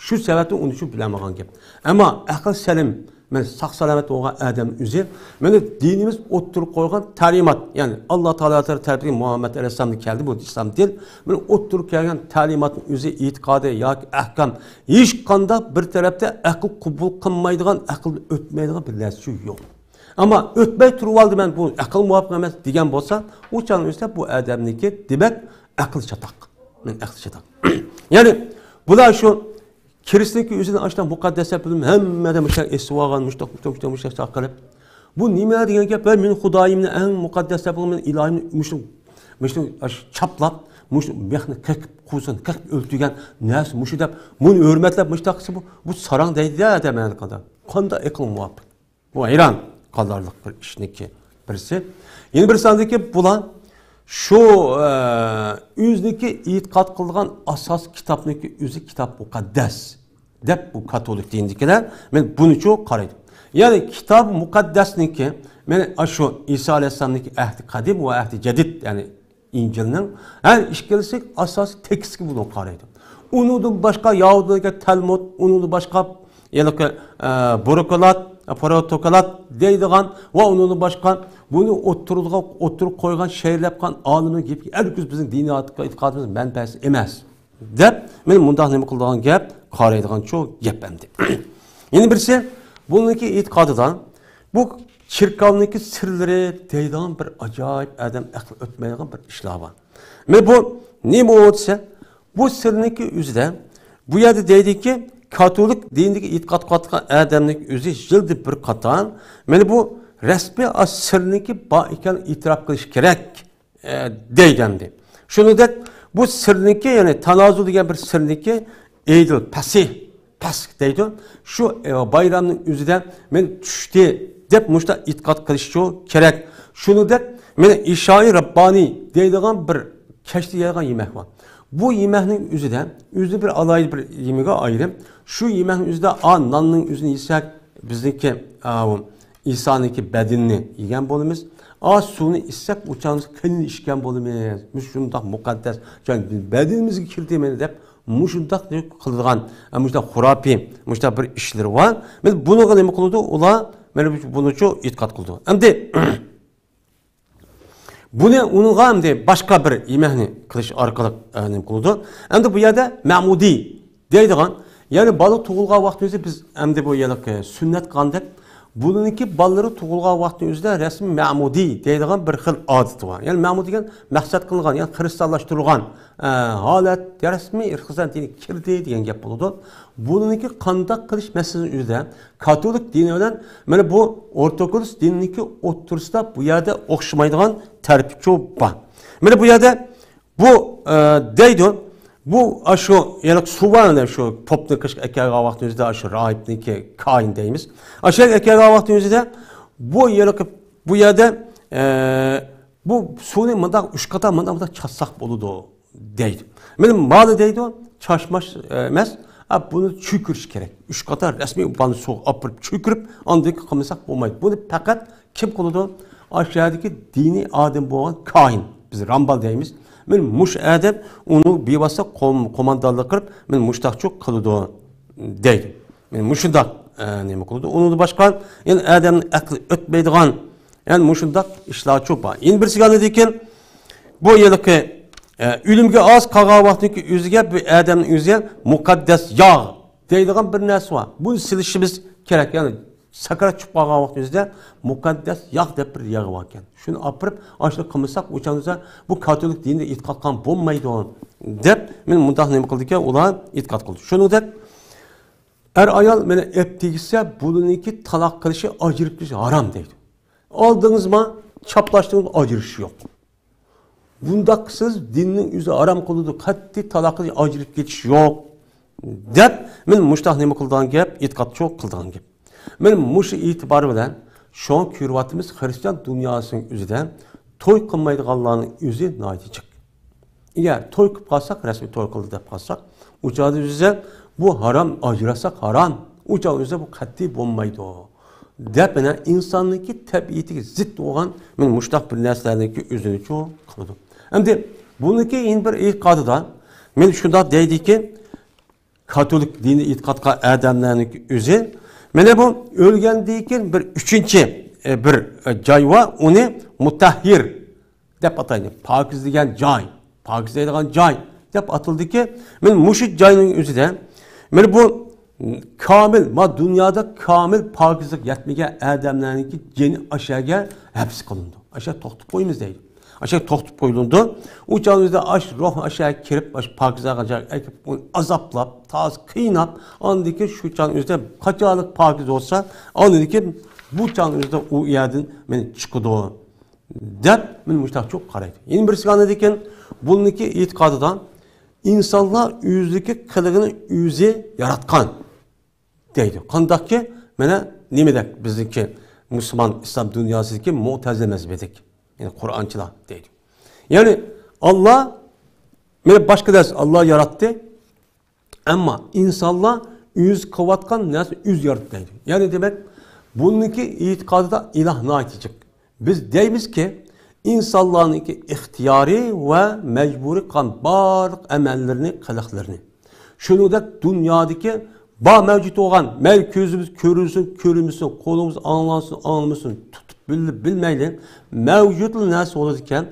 شۇ سەۋەبتىن ئۇنى شۇ بىلەلمىگەن گەپ. ئەمما ئەقىل سەلىم، مانا ساق-سالامەت بولغان ئادەم ئۆزى، مانا دىنىمىز ئوتتۇرىغا قويغان تەلىمات، يەنى ئاللا تائالا تەرىپىدىن مۇھەممەد ئەلەيھىسسالامدىن كەلدى بۇ ئىسلام دىن. مانا ئوتتۇرىغا كەلگەن تەلىماتنىڭ ئۆزى، ئېتىقادى ياكى ئەھكام، ھېچقانداق بىر تەرەپتە ئەقىل قوبۇل قىلمايدىغان، ئەقىل ئۆتمەيدىغان بىر نەرسە يوق. ئەمما ئۆتمەي تۇرۇۋالدى، مەن بۇ ئەقىل مۇۋاپىق ئەمەس دېگەن بولسا، ئۇ چاغنىڭ ئۆزىدە بۇ ئادەمنىڭكى، دېمەك، ئەقلى چاتاق. مەن ئەقلى چاتاق. يەنى بۇلار شۇ كىرىستىنكى ئۆزىنى ئاشۇنداق مۇقەددەس دەپ بىلىپ، ھەممىدە مۇشۇنداق ئېسىۋالغان، مۇشۇنداق، مۇشۇنداق، مۇشۇنداق، مۇشۇنداق قىلىپ. بۇ نېمە دېگەن گەپ؟ ۋە مېنىڭ خۇدايىمنى ئەڭ مۇقەددەس دەپ بىلىپ، مېنىڭ ئىلاھىمنى مۇشۇ، مۇشۇ چاپلاپ، مۇشۇ مىخنى قېقىپ، قوزىنى قېقىپ ئۆلتۈرگەن نەرسە مۇشۇ دەپ، بۇنى ھۆرمەتلەپ مۇشۇنداق قىلسا، بۇ، بۇ ساراڭ دەيدۇ-دە، دەپ مەنە قىلدى. قانداق ئەقىل مۇۋاپىق؟ بۇ ھەيران قالارلىق بىر ئىشنىڭكى بىرسى. يەنە بىر ساندىكى بۇلار شۇ، ئە، ئۆزىنىڭكى ئېتىقاد قىلىدىغان ئاساسىي كىتابنىڭكى ئۆزى كىتاب مۇقەددەس دەپ بۇ كاتولىك دىنىدىكىلەر، مەن بۇنىچۇ قارايدۇ. يەنى كىتاب مۇقەددەسنىڭكى، مەن ئاشۇ ئىسا ئەلەيھىسسالامنىڭكى ئەھدى قەدىم ۋە ئەھدى جەدىد، يەنى ئىنجىلنىڭ ھەر ئىككىلىسى ئاساسىي تېكىستكە بۇنى قارايدۇ. ئۇنىڭدىن باشقا يەھۇدىيلارنىڭكى تەلمۇد، ئۇنىڭدىن باشقا ھېلىقى، ئە، بۇرۇكلات، پروتوكولات دەيدىغان ۋە ئۇنىڭدىن باشقا بۇنى ئوتتۇرىغا، ئوتتۇرىغا قويغان، شەرھلەپ قىلغان ئالىمنىڭ گېپى ھەرگىز بىزنىڭ دىنىي ئېتىقادىمىز مەنبەسى ئەمەس دەپ، مەن مۇنداق نېمە قىلىدىغان گەپ، قارايدىغان شۇ گەپ ئەمدى. يەنە بىرسى، بۇنىڭكى ئېتىقادىدا بۇ چېركاۋنىڭكى سىرلىرى دەيدىغان بىر ئاجايىپ ئادەم ئەقلى ئۆتمەيدىغان بىر ئىشلار بار. مانا بۇ نېمە بۇ دېسە، بۇ سىرنىڭكى ئۆزىدە، بۇ يەردە دەيدىكى، كاتولىك دىنىدىكى ئېتىقاد قىلىۋاتقان ئادەمنىڭكى ئۆزى يىلدا بىر قاتار، مانا بۇ رەسمىي ئاش سىرنىڭكى بار ئىكەنلىكىنى ئېتىراپ قىلىش كېرەك، ئە، دەيدۇ ئەمدى. شۇنىڭدەك بۇ سىرنىڭكى، يەنى تانازۇل دېگەن بىر سىرنىڭكى ئىدىل پەسىھ، پەسىھ دەيدۇ. شۇ، ئە، بايرامنىڭ ئۆزىدە مانا چۈشتى دەپ مۇشۇنداق ئېتىقاد قىلىشچۇ كېرەك. شۇنىڭدەك مانا ئىشائى رەببانىي دەيدىغان بىر كەچتە يەيدىغان يېمەك بار. بۇ يېمەكنىڭ ئۆزىدە، ئۆزى بىر ئالاھىدە بىر يېمىگە ئايرىم. شۇ يېمەكنىڭ ئۆزىدە، ئا، ناننىڭ ئۆزىنى يېسەك، بىزنىڭكى، ئا، ئۇ ئىسانىڭكى بەدىنىنى يېگەن بولىمىز. ئا، سۇنى ئىچسەك، ئۇ چاغدا قېنىنى ئىچكەن بولىمىز. مۇشۇنداق مۇقەددەس، بەدىنىمىزگە كىردى مانا دەپ، مۇشۇنداق قىلىدىغان، مۇشۇنداق خۇراپىي، مۇشۇنداق بىر ئىشلىرى بار. مانا بۇنىڭغا نېمە قىلىدۇ؟ ئۇلار مانا بۇنىچۇ ئېتىقاد قىلىدۇ. ئەمدى بۇنى، ئۇنىڭغا ئەمدى باشقا بىر يېمەكنى قىلىش ئارقىلىق، ئە، نېمە قىلىدۇ؟ ئەمدى بۇ يەردە مەمۇدىي دەيدىغان، يەنى بالا تۇغۇلغان ۋاقتىمىزدا بىز ئەمدى بۇ يەرلىك، ئە، سۈننەت قىلغاندەك، بۇنىڭكى بالىلىرى تۇغۇلغان ۋاقتىنىڭ ئۆزىدە رەسمىي مەمۇدىي دەيدىغان بىر خىل ئادىتى بار. يەنى مەمۇدىي دېگەن مەقسەت قىلغان، يەنى خىرىستىيانلاشتۇرۇلغان، ئە، ھالەت، رەسمىي خىرىستىيان دىنىگە كىردى دېگەن گەپ بولىدۇ. بۇنىڭكى قانداق قىلىش مەسىلىسىنىڭ ئۆزىدە كاتولىك دىنى بىلەن مانا بۇ ئورتوكس دىنىنىڭكى ئوتتۇرىسىدا بۇ يەردە ئوخشىمايدىغان تەرىپىچۇ بار. مانا بۇ يەردە بۇ، ئە، دەيدۇ، بۇ، ئاشۇ، يەنە سۇ بار، مانا شۇ پوپنى قىلىشقا ئەكەلگەن ۋاقتىمىزدا، ئاشۇ راھىبنىڭكى، كاھىن دەيمىز. ئاشۇ يەرگە ئەكەلگەن ۋاقتىمىزدا بۇ يەنە، بۇ يەردە، ئە، بۇ سۇنى مۇنداق ئۈچ قاتا مۇنداق، مۇنداق چاچساق بولىدۇ دەيدۇ. مانا مانا دەيدۇ، چاچماش، ئە، ئەمەس، ئا، بۇنى چۆكۈرۈش كېرەك. ئۈچ قاتا رەسمىي بالىنى سۇغا ئاپىرىپ چۆكۈرۈپ، ئاندىن كېيىن قىلمىساق بولمايدۇ. بۇنى پەقەت كىم قىلىدۇ؟ ئاشۇ يەردىكى دىنىي ئادەم بولغان كاھىن، بىز رامبال دەيمىز. مانا مۇشۇ ئادەم ئۇنى بىۋاسىتە قوم-، قوماندانلىق قىلىپ، مانا مۇشتاقچۇ قىلىدۇ دەيدۇ. مانا مۇشۇنداق، ئە، نېمە قىلىدۇ. ئۇنىڭدىن باشقا، يەنە ئادەمنىڭ ئەقلى ئۆتمەيدىغان، يەنە مۇشۇنداق ئىشلارچۇ بار. يەنە بىرسىگە ئاندىن كېيىن، بۇ ھېلىقى، ئە، ئۆلۈمگە ئاز قالغان ۋاقىتتىكى ئۆزىگە، بۇ ئادەمنىڭ ئۆزىگە مۇقەددەس ياغ دەيدىغان بىر نەرسە بار. بۇنى سېلىشىمىز كېرەك. يەنى سەكرات چۈشۈپ قالغان ۋاقتىمىزدا مۇقەددەس ياغ دەپ بىر ياغ باركەن. شۇنى ئاپىرىپ، ئاشۇنى قىلمىساق، ئۇ چاغدا بۇ كاتولىك دىنىدا ئېتىقاد قىلغان بولمايدۇ، دەپ، مانا مۇنداق نېمە قىلدىكەن، ئۇلار ئېتىقاد قىلدى. شۇنىڭدەك ئەر ئايال مانا ئەپ تېگىشسە، بۇنىڭكى تالاق قىلىشى، ئاجرىشىپ كېتىشى ھارام دەيدۇ. ئالدىڭىزما، چاپلاشتىڭىز، ئاجرىشىش يوق. بۇنداق قىلسىڭىز، دىننىڭ ئۆزى ھارام قىلىدۇ، قەتئىي تالاق قىلىش، ئاجرىشىپ كېتىش يوق، دەپ، مانا مۇشۇنداق نېمە قىلىدىغان گەپ، ئېتىقادچۇ قىلىدىغان گەپ. مانا مۇشۇ ئېتىبار بىلەن شۇڭا كۆرۈۋاتىمىز، خىرىستىيان دۇنياسىنىڭ ئۆزىدە توي قىلمايدىغانلارنىڭ ئۆزى ناھايىتى جىق. ئەگەر توي قىلىپ قالساق، رەسمىي توي قىلدى دەپ قالساق، ئۇ چاغدا بىزدە بۇ ھارام، ئاجراشساق ھارام، ئۇ چاغدا بىزدە بۇ قەتئىي بولمايدۇ، دەپ، مانا ئىنساننىڭكى تەبىئىتىگە زىت بولغان مانا مۇشۇنداق بىر نەرسىلەرنىڭكى ئۆزىنىچۇ قىلىدۇ. ئەمدى بۇنىڭكى يەنە بىر ئېتىقادىدا مانا شۇنداق دەيدىكى، كاتولىك دىنىي ئېتىقاد قىلغان ئادەملەرنىڭكى ئۆزى، مانا بۇ ئۆلگەندىن كېيىن بىر ئۈچىنچى، ئە، بىر، ئە، جاي بار، ئۇنى مۇتەھھىر دەپ ئاتايدۇ. پاكىزلىگەن جاي، پاكىزلايدىغان جاي دەپ ئاتىلىدىكى، مانا مۇشۇ جاينىڭ ئۆزىدە، مانا بۇ كامىل، ما دۇنيادا كامىل پاكىزلىق يەتمىگەن ئادەملەرنىڭكى جېنى ئاشەگە ھەپس قىلىنىدۇ. ئاشە توختىتىپ قويىمىز دەيدۇ. ئاشە توختىتىپ قويۇلىدۇ. ئۇ چاغدا ئاشۇ روھ ئاشە كىرىپ، ئاشۇ پاكىزلىغان جايغا ئەكىپ، ئۇنى ئازابلاپ، تازا قىيناپ، ئاندىن كېيىن شۇ چاغنىڭ ئۆزىدە قاچانلىق پاكىز بولسا، ئاندىن كېيىن بۇ چاغنىڭ ئۆزىدە ئۇ يەردىن مانا چىقىدۇ، دەپ، مانا مۇشۇنداقچۇ قارايدۇ. يەنە بىرسىگە ئاندىن كېيىن بۇنىڭكى ئېتىقادىدا ئىنسانلار ئۆزىدىكى قىلىقىنى ئۆزى ياراتقان دەيدۇ. قانداقكى، مانا نېمىدەك بىزنىڭكى مۇسۇلمان ئىسلام دۇنياسىدىكى مۇتەزىلە مەزھىپىدەك، يەنى قۇرئانچىلار دەيدۇ. يەنى ئاللا، مانا باشقا نەرسە ئاللا ياراتتى، ئەمما ئىنسانلار ئۆزى قىلىۋاتقان نەرسىنى ئۆزى ياراتتى دەيدۇ. يەنى دېمەك، بۇنىڭكى ئېتىقادىدا ئىلاھ ناھايىتى جىق. بىز دەيمىزكى، ئىنسانلارنىڭكى ئىختىيارىي ۋە مەجبۇرىي قىلغان بارلىق ئەمەللىرىنى، قىلىقلىرىنى، شۇنىڭدەك دۇنيادىكى بار مەۋجۇت بولغان، مەيلى كۆزىمىز كۆرۈنسۇن، كۆرۈنمىسۇن، قولىمىز ئاڭلانسۇن، ئاڭلىمىسۇن، تۇتۇپ بىلىپ بىلمەيلى، مەۋجۇتلا نەرسە بولىدىكەن،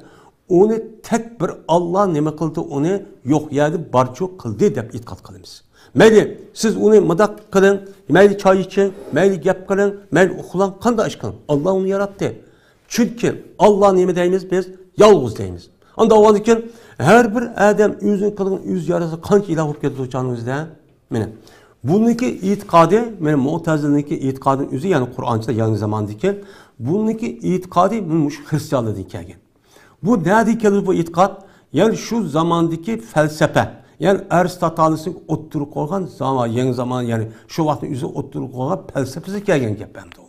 ئۇنى تەك بىر ئاللا نېمە قىلدى، ئۇنى يوق يەردىن بارچۇ قىلدى دەپ ئېتىقاد قىلىمىز. مەيلى سىز ئۇنى مۇنداق قىلىڭ، مەيلى چاي ئىچىڭ، مەيلى گەپ قىلىڭ، مەيلى ئۇخلاڭ، قانداق ئىش قىلىڭ، ئاللا ئۇنى ياراتتى. چۈنكى ئاللا نېمە دەيمىز بىز؟ يالغۇز دەيمىز. ئانداق بولغاندىكىن ھەر بىر ئادەم ئۆزىنىڭ قىلىقىنى ئۆزى ياراتسا قانچە ئىلاھ بولۇپ كېتىدۇ جانىڭىزدا؟ مانا بۇنىڭكى ئېتىقادى، مانا مۇتەزىلىنىڭكى ئېتىقادىنىڭ ئۆزى، يەنى قۇرئانچىلار يېڭى زاماندىكى، بۇنىڭكى ئېتىقادى مانا مۇشۇ خرىستىيانلاردىن كەلگەن. بۇ نەدىن كەلدى بۇ ئېتىقاد؟ يەنى شۇ زاماندىكى پەلسەپە، يەنى ئەرستاتالىسنىڭ ئوتتۇرىغا قويغان زامان، يېڭى زامان، يەنى شۇ ۋاقىتنىڭ ئۆزى ئوتتۇرىغا قويغان پەلسەپىسى كەلگەن گەپ ئەمدى ئۇ.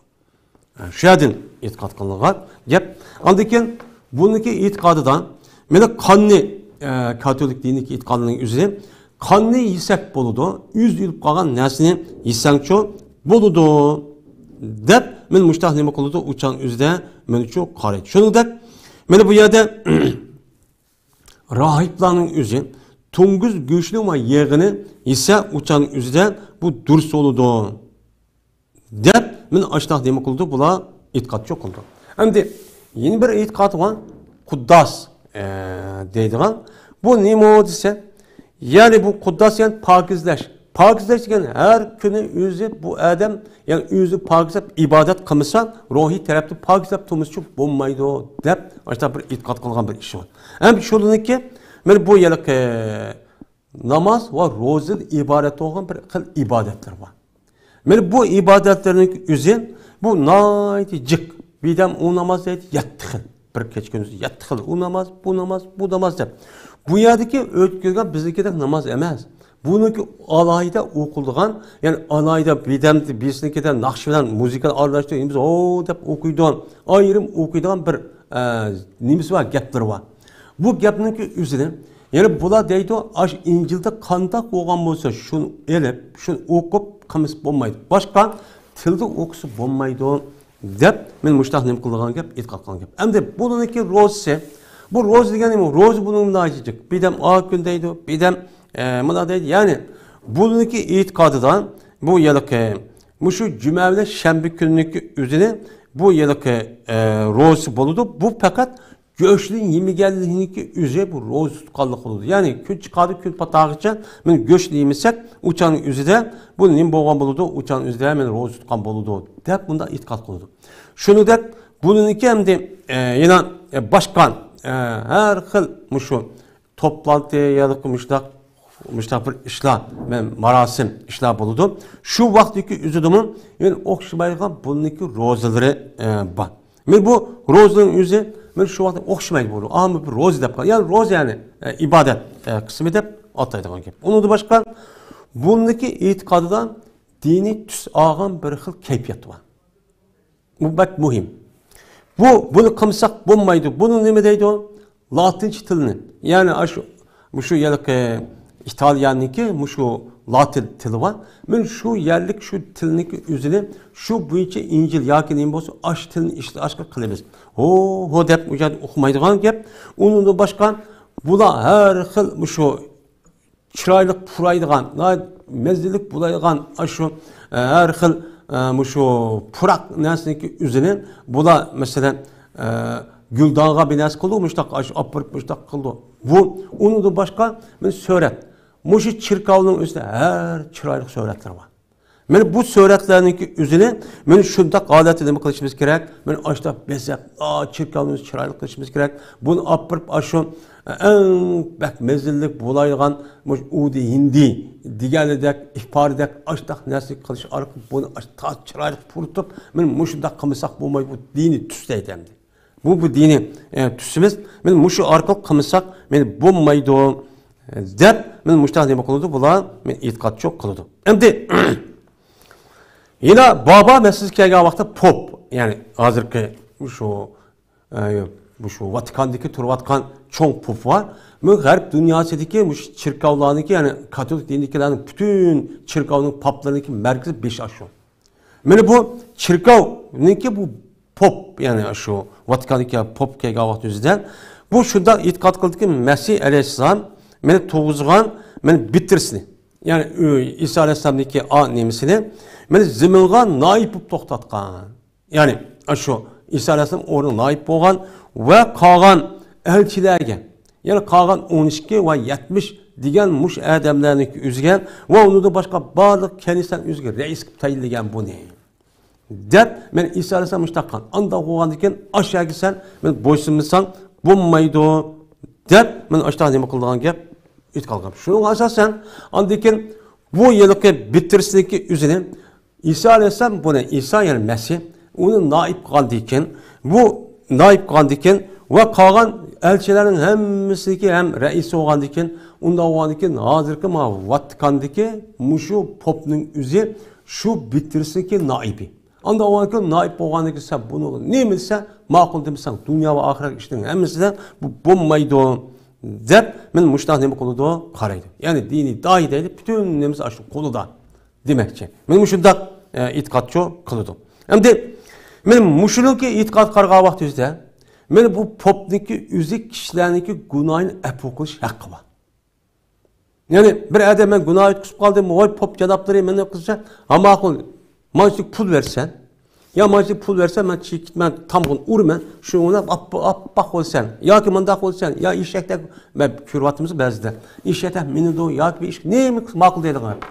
شۇ يەردىن ئېتىقاد قىلىنغان گەپ. ئاندىن كېيىن بۇنىڭكى ئېتىقادىدا مانا قاننى، ئە، كاتولىك دىنىدىكى ئېتىقادنىڭ ئۆزى، قاننى يېسەك بولىدۇ، ئۆزى ئۆلۈپ قالغان نەرسىنى يېسەڭچۇ بولىدۇ، دەپ، مانا مۇشۇنداق نېمە قىلىدۇ، ئۇ چاغنىڭ ئۆزىدە مانا شۇ قارايدۇ. شۇنىڭدەك، مانا بۇ يەردە راھىبلارنىڭ ئۆزى توڭگۇز گۆشىنىڭ ۋە يېغىنى يېسە، ئۇ چاغنىڭ ئۆزىدە بۇ دۇرۇس بولىدۇ، دەپ، مانا ئاشۇنداق نېمە قىلىدۇ، بۇلار ئېتىقادچۇ قىلىدۇ. ئەمدى يەنە بىر ئېتىقاد بار، قۇدداس، ئە، دەيدىغان. بۇ نېمە دېسە، يەنى بۇ قۇدداس دېگەن پاكىزلەش. پاكىزلەش دېگەن ھەر كۈنى ئۆزى بۇ ئادەم، يەنى ئۆزى پاكىزلاپ ئىبادەت قىلمىسا، روھىي تەرەپتىن پاكىزلاپ تۇرمىسىچۇ بولمايدۇ، دەپ، ئاشۇنداق بىر ئېتىقاد قىلغان بىر ئىش بار. ھەم شۇنىڭكى، مانا بۇ ھېلىقى ناماز ۋە روزىدىن ئىبارەت بولغان بىر خىل ئىبادەتلەر بار. مانا بۇ ئىبادەتلەرنىڭ ئۆزى، بۇ ناھايىتى جىق. بىردەم ئۇ ناماز دەيدۇ، يەتتە خىل. بىر كېچە كۈندۈز يەتتە خىل. ئۇ ناماز، بۇ ناماز، بۇ ناماز دەپ. بۇ يەردىكى ئۆتكۈزگەن بىزنىڭكىدەك ناماز ئەمەس. بۇنىڭكى ئالاھىدە ئوقۇلىدىغان، يەنى ئالاھىدە بىردەم، بىرسىنىڭكىدە ناخشا بىلەن مۇزىكىنى ئارىلاشتۇرۇپ، ھو دەپ ئوقۇيدۇ. ئايرىم ئوقۇيدىغان بىر، ئە، نېمىسى بار، گەپلىرى بار. بۇ گەپنىڭكى ئۆزىنى، يەنى بۇلار دەيدۇ، ئاشۇ ئىنجىلدا قانداق بولغان بولسا، شۇنى ئېلىپ، شۇنى ئوقۇپ قىلمىسا بولمايدۇ. باشقا تىلدا ئوقۇسا بولمايدۇ، دەپ، مەن مۇشتاق نېمە قىلىدىغان گەپ، ئېتىقاد قىلغان گەپ. ئەمدى بۇنىڭكى روزىسى، بۇ روزا دېگەن نېمە؟ روزا بۇنىڭ مۇناسىۋىتى. بىردەم ئا كۈن دەيدۇ، بىردەم، ئە، مانا دەيدۇ. يەنى بۇنىڭكى ئېتىقادىدا بۇ يىلقى مۇشۇ جۈمە بىلەن شەنبە كۈنىنىڭكى ئۆزىنى بۇ يىلقى، ئە، روزىسى بولىدۇ. بۇ پەقەت گۆشنى يېمىگەنلىكنىڭكى ئۆزى بۇ روزا تۇتقانلىق بولىدۇ. يەنى كۈن چىقاردا كۈن پاتقانغىچە مەن گۆشنى يېمىسەك، ئۇ چاغنىڭ ئۆزىدە بۇ نېمە بولغان بولىدۇ، ئۇ چاغنىڭ ئۆزىدە مەن روزا تۇتقان بولىدۇ، دەپ بۇنداق ئېتىقاد قىلىدۇ. شۇنىڭدەك بۇنىڭكى ئەمدى، ئە، يەنە، ئە، باشقا، ئە، ھەر خىل مۇشۇ توپلانتى ياكى مۇشۇنداق، مۇشۇنداق بىر ئىشلار، مە-، ماراسىم ئىشلار بولىدۇ. شۇ ۋاقىتتىكى ئۆزىدىمۇ يەنە ئوخشىمايدىغان بۇنىڭكى روزىلىرى، ئە، بار. مەن بۇ روزىنىڭ ئۆزى، مەن شۇ ۋاقىتتا ئوخشىمايدۇ بۇ. ئاما بىر روزا دەپ قال-، يەنى روزا يەنى، ئە، ئىبادەت، ئە، قىسمى دەپ ئاتايدىغان گەپ. ئۇنىڭدىن باشقا، بۇنىڭكى ئېتىقادىدا دىنىي تۈس ئالغان بىر خىل كەيپىيات بار. بۇ بەك مۇھىم. بۇ، بۇنى قىلمىساق بولمايدۇ. بۇنى نېمە دەيدۇ؟ لاتىنچە تىلنى، يەنى ئاشۇ، مۇشۇ يەرلىك ئىتالىيەنىڭكى مۇشۇ لاتىن تىلى بار. مەن شۇ يەرلىك شۇ تىلنىڭكى ئۆزىنى شۇ بويىچە ئىنجىل ياكى نېمە بولسا، ئاشۇ تىلنى ئىشلىتىش ئارقىلىق قىلىمىز. ھو، ھو دەپ ئۇ يەردە ئۇقمايدىغان گەپ. ئۇنىڭدىن باشقا، بۇلار ھەر خىل مۇشۇ چىرايلىق پۇرايدىغان، ناھايىتى مەززىلىك بولايدىغان ئاشۇ، ئە، ھەر خىل، ئە، مۇشۇ پۇراق نەرسىنىڭكى ئۆزىنى بۇلار، مەسىلەن، ئە، گۈلدانغا بىر نەرسە قىلىدۇ، مۇشتاق ئاشۇ ئاپىرىپ مۇشتاق قىلىدۇ. بۇ، ئۇنىڭدىن باشقا، مەن سۆرەت. مۇشۇ چېركاۋنىڭ ئۆزىدە ھەر چىرايلىق سۆرەتلەر بار. مانا بۇ سۈرەتلەرنىڭكى ئۆزىنى مانا شۇنداق ھالەتتە نېمە قىلىشىمىز كېرەك؟ مانا ئاشۇنداق بېزەپ، ئا، چېركاۋنى چىرايلىق قىلىشىمىز كېرەك. بۇنى ئاپىرىپ ئاشۇ ئەڭ بەك مەززىلىك بولايدىغان مۇشۇ ئۇدى ھىندى دېگەنىدەك، ئىپارىدەك ئاشۇنداق نەرسە قىلىش ئارقىلىق بۇنى ئاش-، تازا چىرايلىق پۇرىتىپ، مانا مۇشۇنداق قىلمىساق بولمايدۇ، بۇ دىنىي تۈس دەيدۇ ئەمدى. بۇ، بۇ دىنىي، ئە، تۈسىمىز. مانا مۇشۇ ئارقىلىق قىلمىساق، مانا بولمايدۇ، دەپ، مانا مۇشۇنداق نېمە قىلىدۇ بۇلار؟ مانا ئېتىقادچىلىق قىلىدۇ. ئەمدى يەنە بابا مەسىلىسىگە كەلگەن ۋاقىتتا پوپ، يەنى ھازىرقى شۇ، ئە، شۇ ۋاتىكاندىكى تۇرۇۋاتقان چوڭ پوپ بار. بۇ غەرب دۇنياسىدىكى مۇشۇ چېركاۋلارنىڭكى، يەنى كاتولىك دىنىدىكىلەرنىڭ پۈتۈن چېركاۋنىڭ پاپلىرىنىڭكى مەركىزى بېشى ئاشۇ. مانا بۇ چېركاۋنىڭكى بۇ پوپ، يەنى شۇ ۋاتىكاندىكى پوپ كەلگەن ۋاقىت يۈزىدە، بۇ شۇنداق ئېتىقاد قىلدىكى، مەسىھ ئەلەيھىسسالام مانا تۇغۇزغان مانا بىتىرسنى، يەنى ئىسا ئەلەيھىسسالامنىڭكى ئا نېمىسىنى مانا زېمىنغا نائىب بولۇپ توختاتقان. يەنى شۇ ئىسا ئەلەيھىسسالام ئورنىغا نائىب بولغان ۋە قالغان ئەلچىلەرگە، يەنى قالغان ئون ئىككى ۋە يەتمىش دېگەن مۇشۇ ئادەملەرنىڭكى ئۆزىگە ۋە ئۇنىڭدىن باشقا بارلىق كەنىسەنىڭ ئۆزىگە رەئىس قىلىپ تەيىنلىگەن بۇنى. دەپ، مانا ئىسا ئەلەيھىسسالام مۇشۇنداق قىلغان. ئانداق بولغاندىكىن ئاشۇ يەرگە سەن مانا بويسۇنمىساڭ بولمايدۇ، دەپ، مانا ئاشۇنداق نېمە قىلىدىغان گەپ ئېيتقانغان. شۇنىڭغا ئاساسەن، ئاندىكىن بۇ يىلقى بىتىرسىدىكى ئۆزىنى ئىسا ئەلەيھىسسالام، بۇنى ئىسا، يەنى مەسىھ، ئۇنى نائىب قىلغاندىكىن، بۇ نائىب قىلغاندىكىن ۋە قالغان ئەلچىلەرنىڭ ھەممىسىنىڭكى ھەم رەئىسى بولغاندىكىن، ئۇنداق بولغاندىكىن، ھازىرقى مانا ۋاتىكاندىكى مۇشۇ پوپنىڭ ئۆزى شۇ بىتىرسىدىكى نائىبى. ئانداق بولغاندىكىن، نائىب بولغاندىكىن سەن بۇنىڭغا نېمە دېسەڭ، ماقۇل دېمىسەڭ، دۇنيا ۋە ئاخىرەت ئىشىنىڭ ھەممىسىدە بۇ بولمايدۇ، دەپ، مانا مۇشۇنداق نېمە قىلىدۇ، قارايدۇ. يەنى دىنىي داھىي دەيلى، پۈتۈن نېمىسى ئاشۇ قولىدا دېمەكچى. مانا مۇشۇنداق، ئە، ئېتىقادچۇ قىلىدۇ. ئەمدى مانا مۇشۇنىڭكى ئېتىقاد قارىغان ۋاقتىمىزدا، مانا بۇ پوپنىڭكى ئۆزى كىشىلەرنىڭكى گۇناھىنى ئەپۇ قىلىش ھەققى بار. يەنى بىر ئادەم مەن گۇناھ ئۆتكۈزۈپ قالدىم، ۋاي پوپ جانابلىرى مېنى قىلسا، ھا ماقۇل، مانا شۇ پۇل بەرسەن، يا مانا شۇ پۇل بەرسەن، مەن چېكىتمەن، تامغىنى ئۇرىمەن، شۇنى ئويناپ ئاپپا-، ئاپپاق بولىسەن، ياكى مۇنداق بولىسەن، يا ئېشەكتەك، مەن كۆرۈۋاتىمىز بەزىدە، ئېشەكتەك مىنىدۇ، ياكى بىر ئىش، نېمە ماقۇل دەيدىغان گەپ.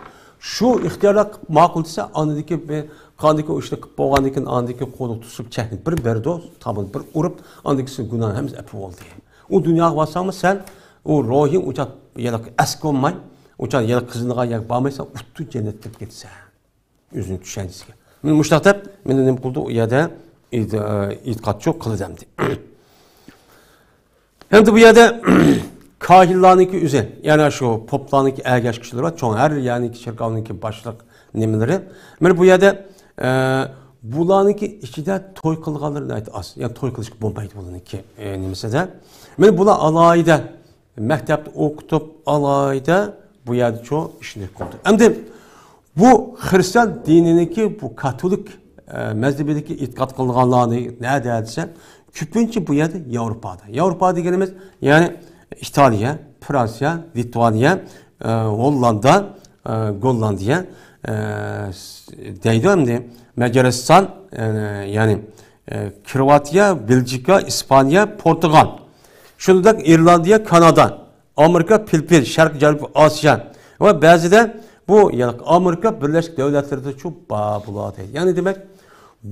شۇ ئىختىيارلار قىلىپ ماقۇل دېسە، ئاندىكى بىر قاندىكى ئۇ ئىشنى قىلىپ بولغاندىن كېيىن، ئاندىكى قولىغا تۇتۇپ چەكنى بىر بەردۇ، تامغىنى بىر ئۇرۇپ، ئاندىن كېيىن گۇناھ ھەممىسى ئەپۇ بولدى. ئۇ دۇنياغا بارساڭمۇ سەن، ئۇ روھىڭ ئۇچان يەنە ئەسكە بولماي، ئۇچان يەنە قىزىنىغان يەرگە بارمايسەن، ئۇتتۇ جەننەتكە كىرىپ كېتىسەن. ئۆزىنىڭ چۈشەنچىسىگە. مانا مۇشۇنداق دەپ، مانا نېمە قىلدى ئۇ يەردە ئېيت-، ئېتىقادچۇ قىلدى ئەمدى. ئەمدى بۇ يەردە كاھىنلارنىڭكى ئۆزى، يەنى شۇ پوپلارنىڭكى ئەگەشكۈچىلىرى بار، چوڭ ھەر يەرنىڭكى چېركاۋنىڭكى باشلىق نېمىلىرى. مانا بۇ يەردە، ئە، بۇلارنىڭكى ئىچىدە توي قىلغانلىرى ناھايىتى ئاز. يەنى توي قىلىشقا بولمايدۇ بۇلارنىڭكى، ئە، نېمىسىدە. مانا بۇلار ئالاھىدە مەكتەپتە ئوقۇتۇپ، ئالاھىدە بۇ يەردىچۇ ئىشنى قىلدى. ئەمدى بۇ خرىستىيان دىنىنىڭكى بۇ كاتولىك ئە، مەزھىپىدىكى ئېتىقاد قىلغانلارنى نەدە دېسە، كۆپىنچە بۇ يەردە ياۋروپادا. ياۋروپا دېگىنىمىز، يەنى ئىتالىيە، فرانسىيە، لىتۋانىيە، ئە، ھوللاندىيە، ئە، گوللاندىيە، ئە، س-، دەيدۇ ئەمدى، مەجارىستان، ئە، يەنى، ئە، كرواتىيە، بېلجىكا، ئىسپانىيە، پورتۇگال. شۇنداق ئىرلاندىيە، كانادا، ئامېرىكا، فىلىپپىن، شەرقىي جەنۇبىي ئاسىيا ۋە بەزىدە بۇ، يەنى ئامېرىكا بىرلەشكەن دۆلەتلىرىدىچۇ بار بۇلار دەيدۇ. يەنى دېمەك،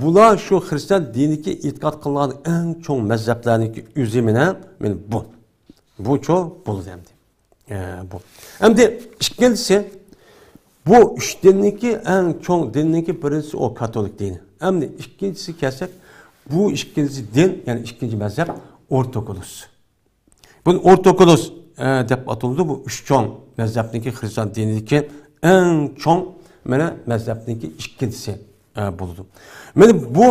بۇلار شۇ خىرىستىيان دىنىدىكى ئېتىقاد قىلغان ئەڭ چوڭ مەزھەپلەرنىڭكى ئۆزى مانا، مانا بۇ. بۇچۇ بولدى ئەمدى. ئە، بۇ. ئەمدى ئىككىنچىسى، بۇ ئۈچ دىننىڭكى ئەڭ چوڭ دىننىڭكى بىرىنچىسى ئۇ كاتولىك دىنى. ئەمدى ئىككىنچىسىگە كەلسەك، بۇ ئىككىنچى دىن، يەنى ئىككىنچى مەزھەپ ئورتوكولوس. بۇنى ئورتوكولوس، ئە، دەپ ئاتىلىدۇ. بۇ ئۈچ چوڭ مەزھەپنىڭكى خىرىستىيان دىنىدىكى ئەڭ چوڭ، مانا، مەزھەپنىڭكى ئىككىنچىسى، ئە، بولىدۇ. مانا بۇ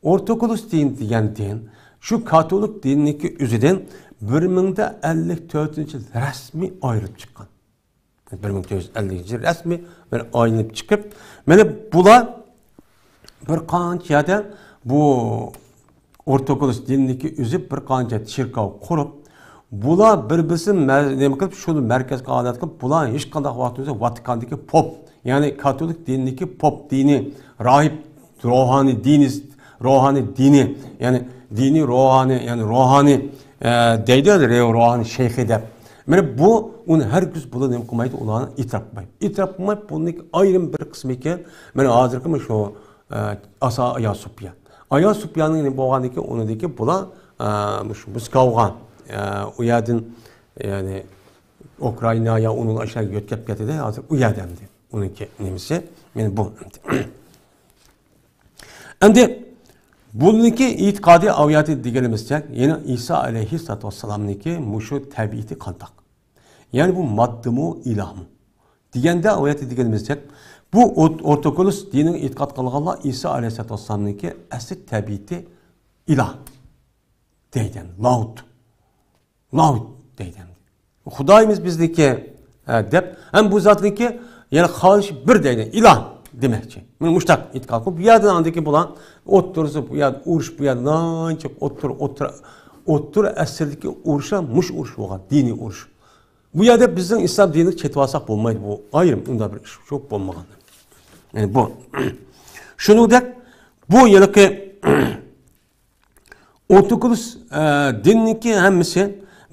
ئورتوكولوس دىن دېگەن دىن شۇ كاتولىك دىنىنىڭكى ئۆزىدىن بىر مىڭ ئەللىك تۆتىنچى يىل رەسمىي ئايرىلىپ چىققان. بىر مىڭ تۆت يۈز ئەللىكىنچى يىل رەسمىي بىر ئايلىنىپ چىقىپ، مانا بۇلار بىر قانچە يەردە بۇ ئورتوكولوس دىنىنىڭكى ئۆزى بىر قانچە چېركاۋ قۇرۇپ، بۇلار بىر-بىرسىنى مە-، نېمە قىلىپ، شۇنى مەركەزگە ئالات قىلىپ، بۇلار ھېچقانداق ۋاقىت بولمىسا ۋاتىكاندىكى پوپ، يەنى كاتولىك دىنىدىكى پوپ دىنى، راھىب، روھانىي دىنىست، روھانىي دىنىي، يەنى دىنىي روھانىي، يەنى روھانىي، ئە، دەيدۇ، روھانىي شەيخى دەپ. مانا بۇ، ئۇنى ھەرگىز بۇلار نېمە قىلمايدۇ، ئۇلارنى ئېتىراپ قىلمايدۇ. ئېتىراپ قىلماي، بۇنىڭكى ئايرىم بىر قىسمىكى، مانا ھازىرقى مۇشۇ، ئە، ئاسا ئايا سوفىيا. ئايا سوفىيانىڭ نېمە بولغاندىكى، ئۇنىڭدىكى بۇلار، ئە، مۇشۇ موسكۋاغا، ئە، ئۇ يەردىن، يەنى ئۇكرائىنا يا ئۇنىڭ ئاشۇ يەرگە يۆتكەپ كەتتى-دە، ھازىر ئۇ يەردە ئەمدى. ئۇنىڭكى نېمىسى، مانا بۇ. ئەمدى بۇنىڭكى ئېتىقادى ئاۋياتى دېگىنىمىزچە، يەنى ئىسا ئەلەيھىسسالاتۇ ۋەسسالامنىڭكى مۇشۇ تەبىئىتى قانداق؟ يەنى بۇ ماددىمۇ، ئىلاھمۇ؟ دېگەندە ئاۋياتى دېگىنىمىزچە، بۇ ئوت-، ئورتوكولوس دىنىغا ئېتىقاد قىلغانلار ئىسا ئەلەيھىسسالاتۇ ۋەسسالامنىڭكى ئەسلى تەبىئىتى ئىلاھ دەيدۇ، لاھۇت. لاھۇت دەيدۇ ئەمدى. خۇدايىمىز بىزنىڭكى، ئە، دەپ، ھەم بۇ زاتنىڭكى، يەنى خالىشى بىر دەيدۇ، ئىلاھ دېمەكچى. مانا مۇشتاق ئېتىقاد قىلىپ، بۇ يەردىن ئاندىكى بۇلار ئوتتۇرىسى، بۇ يەردە ئۇرۇش، بۇ يەردە نانچە ئوتتۇرا، ئوتتۇرا، ئوتتۇرا ئەسىردىكى ئۇرۇشلار، مۇشۇ ئۇرۇش بولغان، دىنىي ئۇرۇش. بۇ يەردە بىزنىڭ ئىسلام دىنىنى چېتىۋالساق بولمايدۇ، بۇ ئايرىم، ئۇنداق بىر ئىش يوق، بولمىغان. يەنى بۇ. شۇنىڭدەك بۇ ھېلىقى ئورتوكولوس، ئە، دىننىڭكى ھەممىسى،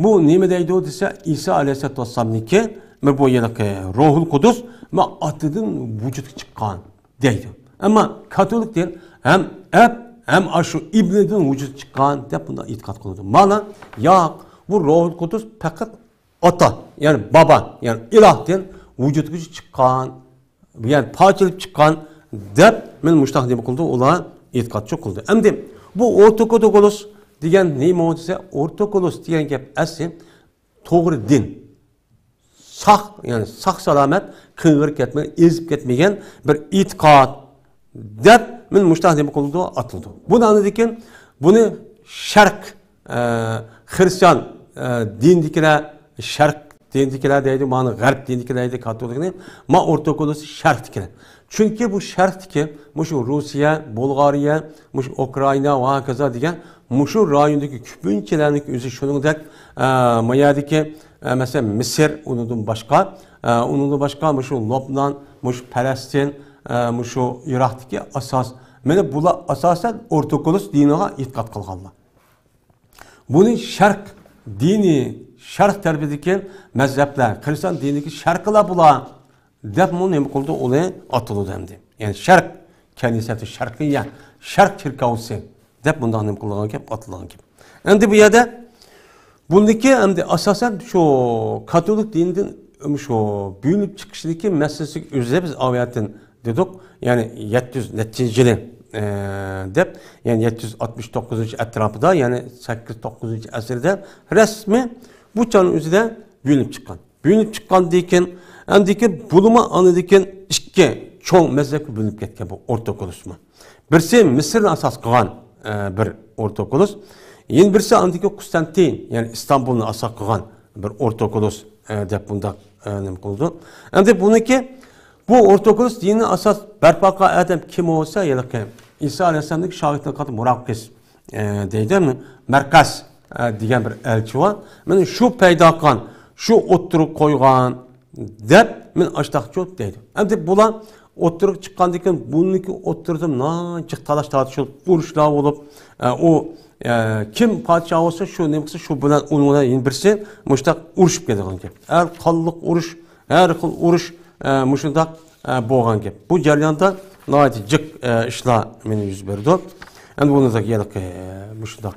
بۇ نېمە دەيدۇ دېسە، ئىسا ئەلەيھىسسالاتۇ ۋەسسالامنىڭكى، بۇ ھېلىقى روھۇل قۇدۇس، ما ئاتىدىن ۋۇجۇدقا چىققان دەيدۇ. ئەمما كاتولىك دىن ھەم ئەپ، ھەم ئاشۇ ئىبنىدىن ۋۇجۇدقا چىققان دەپ بۇنداق ئېتىقاد قىلىدۇ. مانا، ياق، بۇ روھۇل قۇدۇس پەقەت ئاتا، يەنى بابا، يەنى ئىلاھتىن ۋۇجۇدقا چىققان، يەنى پارچىلىنىپ چىققان دەپ، مانا مۇشۇنداق نېمە قىلدى، ئۇلار ئېتىقادچى قىلدى. ئەمدى بۇ ئورتوكولوس دېگەن نېمە دېسە، ئورتوكولوس دېگەن گەپ ئەسلى توغرا دىن. ساق، يەنى ساق-سالامەت، قىڭغىرىپ كەتمىگەن، ئېزىپ كەتمىگەن بىر ئېتىقاد دەپ، مانا مۇشۇنداق نېمە قىلىدۇ، ئاتىلىدۇ. بۇنى ئاندىن كېيىن، بۇنى شەرق، ئە، خىرىستىيان، ئە، دىنىدىكىلەر، شەرق دىنىدىكىلەر دەيدۇ، مانا غەرب دىنىدىكىلەر دەيدۇ، كاتولىكنى، ما ئورتوكولوس شەرقتىكىلەر. چۈنكى بۇ شەرقتىكى، مۇشۇ روسىيە، بۇلغارىيە، مۇشۇ ئۇكرائىنا ۋە ھاكازا دېگەن، مۇشۇ رايوندىكى كۆپىنچىلەرنىڭ ئۆزى شۇنىڭدەك، ئە، ما يەردىكى، ئە، مەسىلەن، مىسىر، ئۇنىڭدىن باشقا، ئە، ئۇنىڭدىن باشقا مۇشۇ لوبنان، مۇشۇ پەلەستىن، ئە، مۇشۇ ئىراقتىكى ئاساس. مانا بۇلار ئاساسەن ئورتوكولوس دىنىغا ئېتىقاد قىلغانلار. بۇنى شەرق دىنى، شەرق تەرىپىدىكى مەزھەپلەر، خىرىستىيان دىنىدىكى شەرقىيلار بۇلار دەپمۇ نېمە قىلدى؟ ئۇنى ئاتىلىدۇ ئەمدى. يەنى شەرق كەنىسەتى شەرقىيە، شەرق چېركاۋىسى دەپ بۇنداق نېمە قىلىدىغان گەپ، ئاتىلىدىغان گەپ. ئەمدى بۇ يەردە بۇنىڭكى ئەمدى ئاساسەن شۇ كاتولىك دىنىدىن شۇ بۆلۈنۈپ چىقىشىدىكى مەسىلىسىگە ئۆزى بىز ئاۋۇيەتتىن دېدۇق، يەنى يەتتە يۈز نەچچىنچى يىلى، ئە، دەپ، يەنى يەتتە يۈز ئاتمىش توققۇزىنچى ئەتراپىدا، يەنى سەككىز توققۇزىنچى ئەسىردە رەسمىي بۇ چاغنىڭ ئۆزىدە بۆلۈنۈپ چىققان. بۆلۈنۈپ چىققاندىن كېيىن، ئاندىن كېيىن بۇلىمۇ ئاندىن كېيىن ئىككى چوڭ مەزھەپكە بۆلۈنۈپ كەتكەن بۇ ئورتوكولوسمۇ. بىرسى مىسىرنى ئاساس قىلغان، ئە، بىر ئورتوكولوس. يەنە بىرسى ئاندىن كېيىن قۇستانتىن، يەنى ئىستانبۇلنى ئاساس قىلغان بىر ئورتوكولوس، ئە، دەپ بۇنداق، ئە، نېمە قىلىدۇ. ئەمدى بۇنىڭكى، بۇ ئورتوكولوس دىنىنى ئاساس بەرپا قىلغان ئادەم كىم بولسا، ھېلىقى ئىسا ئەلەيھىسسالامدىكى شاگىرتلىرىغا قارىتا مۇراقىس، ئە، دەيدۇ، مەرقەس، ئە، دېگەن بىر ئەلچى بار. مانا شۇ پەيدا قىلغان، شۇ ئوتتۇرىغا قويغان دەپ، مانا ئاشتاقچۇ دەيدۇ. ئەمدى بۇلار ئوتتۇرىغا چىققاندىن كېيىن، بۇنىڭكى ئوتتۇرىدا ناھايىتى جىق تالاش تارتىشىپ، ئۇرۇشلار بولۇپ، ئە، ئۇ، ئە، كىم پادىشاھ بولسا، شۇ نېمە قىلسا، شۇ بىلەن ئۇنىڭ بىلەن يەنە بىرسى مۇشۇنداق ئۇرۇشۇپ كېتىدىغان گەپ. ھەر قانلىق ئۇرۇش، ھەر خىل ئۇرۇش، ئە، مۇشۇنداق، ئە، بولغان گەپ. بۇ جەرياندا ناھايىتى جىق، ئە، ئىشلار مانا يۈز بېرىدۇ. ئەمدى بۇنىڭدا يەنە، ئە، مۇشۇنداق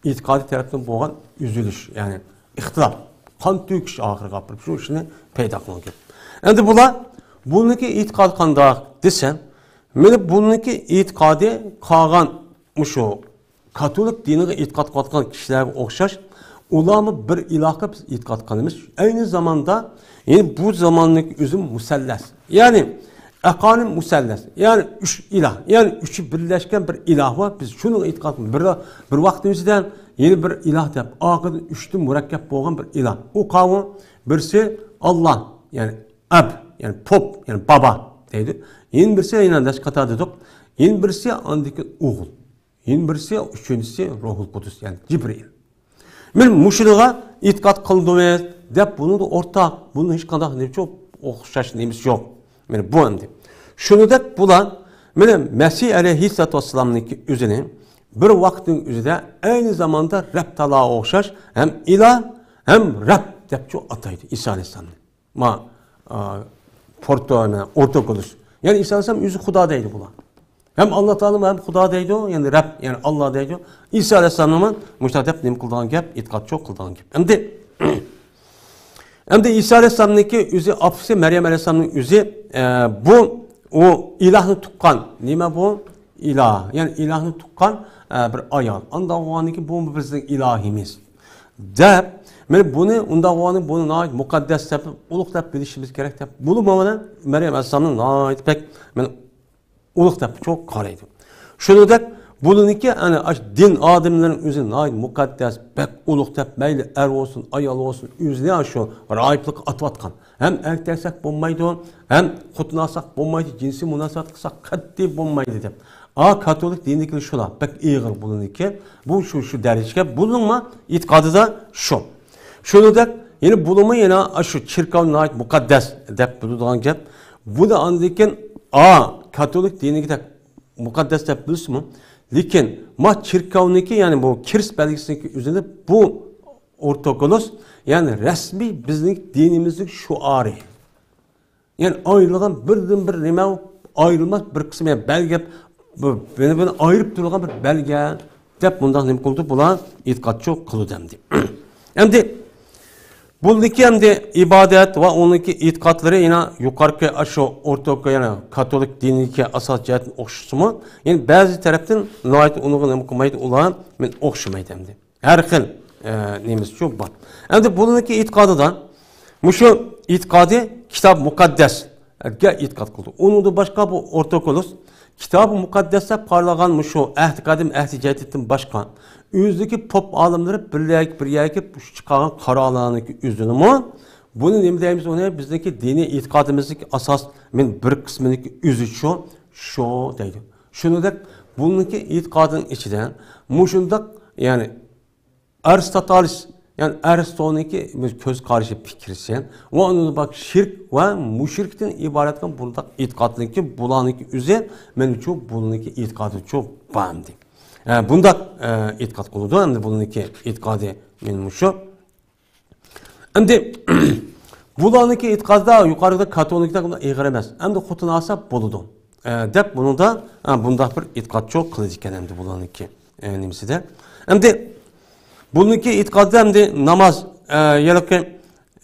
ئېتىقادىي تەرەپتىن بولغان ئۈزۈلۈش، يەنى ئىختىلاپ، قان تۆكۈش ئاخىرىغا ئاپىرىپ شۇ ئىشنى پەيدا قىلغان گەپ. ئەمدى بۇلار، بۇنىڭكى ئېتىقادى قانداق دېسە، مانا بۇنىڭكى ئېتىقادى قالغان مۇشۇ كاتولىك دىنىغا ئېتىقاد قىلىۋاتقان كىشىلەرگە ئوخشاش، ئۇلارمۇ بىر ئىلاھقا بىز ئېتىقاد قىلىمىز. ئەينى زاماندا، يەنى بۇ زاماننىڭ ئۆزى مۇسەللەس. يەنى ئەقانىم مۇسەللەس. يەنى ئۈچ ئىلاھ. يەنى ئۈچى بىرلەشكەن بىر ئىلاھ بار. بىز شۇنىڭغا ئېتىقاد قىلىمىز. بىر، بىر ۋاقىتنىڭ ئۆزىدە يەنە بىر ئىلاھ دەپ، ئاخىرىدىن ئۈچتىن مۇرەككەپ بولغان بىر ئىلاھ. ئۇ قاۋۇ، بىرسى ئاللا، يەنى ئەب، يەنى پوپ، يەنى بابا دەيدۇ. يەنە بىرسى يەنە نەچچە قاتار دېدۇق. يەنە بىرسى ئاندىن كېيىن ئوغۇل. يەنە بىرسى، ئۈچىنچىسى روھۇل قۇدۇس، يەنى جىبرىئىل. مانا مۇشۇنىڭغا ئېتىقاد قىلدىمىز دەپ، بۇنىڭدا ئورتاق، بۇنىڭ ھېچقانداق نېمىسى يوق، ئوخشاش نېمىسى يوق. مانا بۇ ئەمدى. شۇنىڭدەك بۇلار، مانا مەسىھ ئەلەيھىسسالاتۇ ۋەسسالامنىڭكى ئۆزىنى بىر ۋاقىتنىڭ ئۆزىدە ئەينى زاماندا رەب تائالاغا ئوخشاش ھەم ئىلاھ، ھەم رەب دەپچۇ ئاتايدۇ ئىسا ئەلەيھىسسالامنى. ما، ئا، پورتو، نېمە، ئورتوكولوس. يەنى ئىسا ئەلەيھىسسالام ئۆزى خۇدا دەيدۇ بۇلار. ھەم ئاللا تائالانى ھەم خۇدا دەيدۇ، يەنى رەب، يەنى ئاللا دەيدۇ. ئىسا ئەلەيھىسسالامنى مۇشۇنداق دەپ نېمە قىلىدىغان گەپ، ئېتىقادچۇ قىلىدىغان گەپ. ئەمدى، ئەمدى ئىسا ئەلەيھىسسالامنىڭكى ئۆزى، ئاپىسى مەريەم ئەلەيھىسسالامنىڭ ئۆزى، ئە، بۇ، ئۇ ئىلاھنى تۇغقان. نېمە بۇ؟ ئىلاھ. يەنى ئىلاھنى تۇغقان، ئە، بىر ئايال. ئانداق بولغاندىن كېيىن بۇمۇ بىزنىڭ ئىلاھىمىز. دەپ، مانا بۇنى ئۇنداق بولغاندىن بۇنى ناھايىتى مۇقەددەس دەپ، ئۇلۇغ دەپ بىلىشىمىز كېرەك دەپ، بۇلىمۇ مانا مەريەم ئەلەيھىسسالامنى ناھايىتى بەك، مانا، ئۇلۇغ دەپ چوڭ قارايدۇ. شۇنىڭدەك بۇنىڭكى، ئەنە، ئاشۇ دىن ئادەملىرىنىڭ ئۆزى ناھايىتى مۇقەددەس، بەك ئۇلۇغ دەپ، مەيلى ئەر بولسۇن، ئايال بولسۇن، ئۆزىنى ئاشۇ راھىبلىققا ئاتىۋاتقان. ھەم ئەركەك دېسەك بولمايدۇ، ھەم خوتۇن ئالساق بولمايدۇ، جىنسىي مۇناسىۋەت قىلساق قەتئىي بولمايدۇ دەپ. ئا، كاتولىك دىنىدىكى شۇلار، بەك ئېغىر بۇلىنىكى. بۇ شۇ، شۇ دەرىجىگە بۇلۇڭما ئېتىقادىدا شۇ. شۇنىڭدەك، يەنە بۇلۇڭما يەنە شۇ چېركاۋنى ناھايىتى مۇقەددەس دەپ بىلىدىغان گەپ. بۇنى ئاندىن كېيىن، ئا، كاتولىك دىنىدىكىدەك مۇقەددەس دەپ بىلسىمۇ، لېكىن ما چېركاۋنىكى، يەنى بۇ كىرىست بەلگىسىنىڭكى ئۆزىنى بۇ ئورتوكولوس، يەنى رەسمىي بىزنىڭ دىنىمىزنىڭ شوئارى. يەنى ئايرىلغان بىردىن بىر نېمە، ئايرىلماس بىر قىسىم، يەنى بەلگە، بۇ، بۇنى، بۇنى ئايرىپ تۇرىدىغان بىر بەلگە دەپ مۇنداق نېمە قىلدى، بۇلار ئېتىقادچۇ قىلدى ئەمدى. ئەمدى بۇندىكى ئەمدى ئىبادەت ۋە ئۇنىڭكى ئېتىقادلىرى يەنە يۇقىرىقى ئاشۇ ئورتوكو، يەنى كاتولىك دىنىدىكى ئاساس جەھەتتىن ئوخشىسىمۇ، يەنى بەزى تەرەپتىن ناھايىتى ئۇنىڭغا نېمە قىلمايدۇ، ئۇلار مەن ئوخشىمايدۇ ئەمدى. ھەر خىل، ئە، نېمىسىچۇ بار. ئەمدى بۇنىڭكى ئېتىقادىدا، مۇشۇ ئېتىقادى كىتاب مۇقەددەسگە ئېتىقاد قىلىدۇ. ئۇنىڭدىن باشقا بۇ ئورتوكولوس كىتابى مۇقەددەس دەپ قارىلىدىغان مۇشۇ ئەھدى قەدىم، ئەھدى جەدىدتىن باشقا، ئۆزىدىكى پوپ ئالىملىرى بىر يەرگە، بىر يەرگە چىقارغان قارارلارنىڭكى ئۆزىنىمۇ، بۇنى نېمە دەيمىز ئۇنى؟ بىزنىڭكى دىنىي ئېتىقادىمىزدىكى ئاساس، مەن بىر قىسمىنىڭكى ئۆزىچۇ، شۇ دەيدۇ. شۇنىڭدەك بۇنىڭكى ئېتىقادىنىڭ ئىچىدە مۇشۇنداق، يەنى ئەرستاتالىس، يەنى ئەرستونىڭكى كۆز قارىشى، پىكرىسى ۋە ئۇنىڭدىن باشقا شىرك ۋە مۇشرىكتىن ئىبارەت بولغان بۇنداق ئېتىقادنىڭكى، بۇلارنىڭكى ئۆزى، مېنىڭچۇ، بۇنىڭكى ئېتىقادىچۇ بار ئەمدى. ئە، بۇنداق، ئە، ئېتىقاد قىلىدۇ. ئەمدى بۇنىڭكى ئېتىقادى مېنىڭ مۇشۇ. ئەمدى بۇلارنىڭكى ئېتىقادىدا يۇقىرىدا كاتولىكتا بۇنداق ئېغىر ئەمەس. ئەمدى خوتۇن ئالسا بولىدۇ، ئە، دەپ بۇنىڭدا، ئە، بۇنداق بىر ئېتىقادچۇ قىلىدىكەن ئەمدى بۇلارنىڭكى، ئە، نېمىسىدە. ئەمدى بۇنىڭكى ئېتىقادىدا ئەمدى ناماز، ئە، يەنىكى،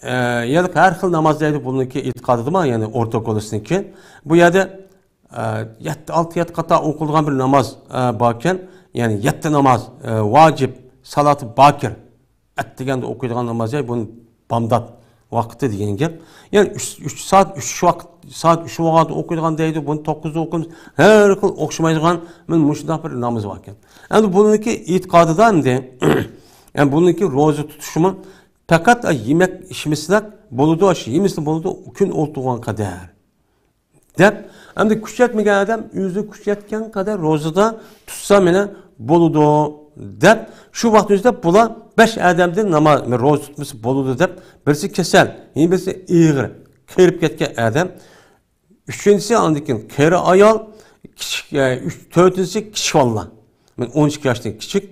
ئە، يەنىكى ھەر خىل ناماز دەيدۇ بۇنىڭكى ئېتىقادىدىمۇ، يەنى ئورتوكولوسنىڭكى. بۇ يەردە، ئە، يەتتە، ئالتە، يەتتە قاتار ئوقۇلغان بىر ناماز، ئە، باركەن. يەنى يەتتە ناماز، ئە، ۋاجىپ، سالاتى باكىر. ئەتىگەندە ئوقۇيدىغان ناماز، يەنى بۇنى بامدات ۋاقتى دېگەن گەپ. يەنى ئۈچ، ئۈچ سائەت، ئۈچ ۋاقىت، سائەت ئۈچ ۋاقىتتا ئوقۇيدىغان دەيدۇ، بۇنى توققۇزدا ئوقۇيمىز. ھەر خىل ئوخشىمايدىغان مانا مۇشۇنداق بىر ناماز باركەن. ئەمدى بۇنىڭكى ئېتىقادىدا ئەمدى، يەنى بۇنىڭكى روزا تۇتۇشىمۇ پەقەت يېمەك ئىچمىسىلا بولىدۇ، ئاشۇ يېمىسىلا بولىدۇ، كۈن ئولتۇرغان قەدەر. دەپ، ئەمدى كۈچەتمىگەن ئادەم ئۆزى كۈچەتكەن قەدەر روزىدا تۇتسا مانا بولىدۇ، دەپ، شۇ ۋاقىت ئۆزىدە بۇلار بەش ئادەمدىن ناماز، روزا تۇتمىسا بولىدۇ دەپ، بىرسى كېسەل، يەنە بىرسى ئېغىر، قېرىپ كەتكەن ئادەم، ئۈچىنچىسى ئاندىن كېيىن قېرى ئايال، كىچىك، ئە، ئۈچ، تۆتىنچىسى كىچىك بالىلار. مانا ئون ئىككى ياشتىن كىچىك.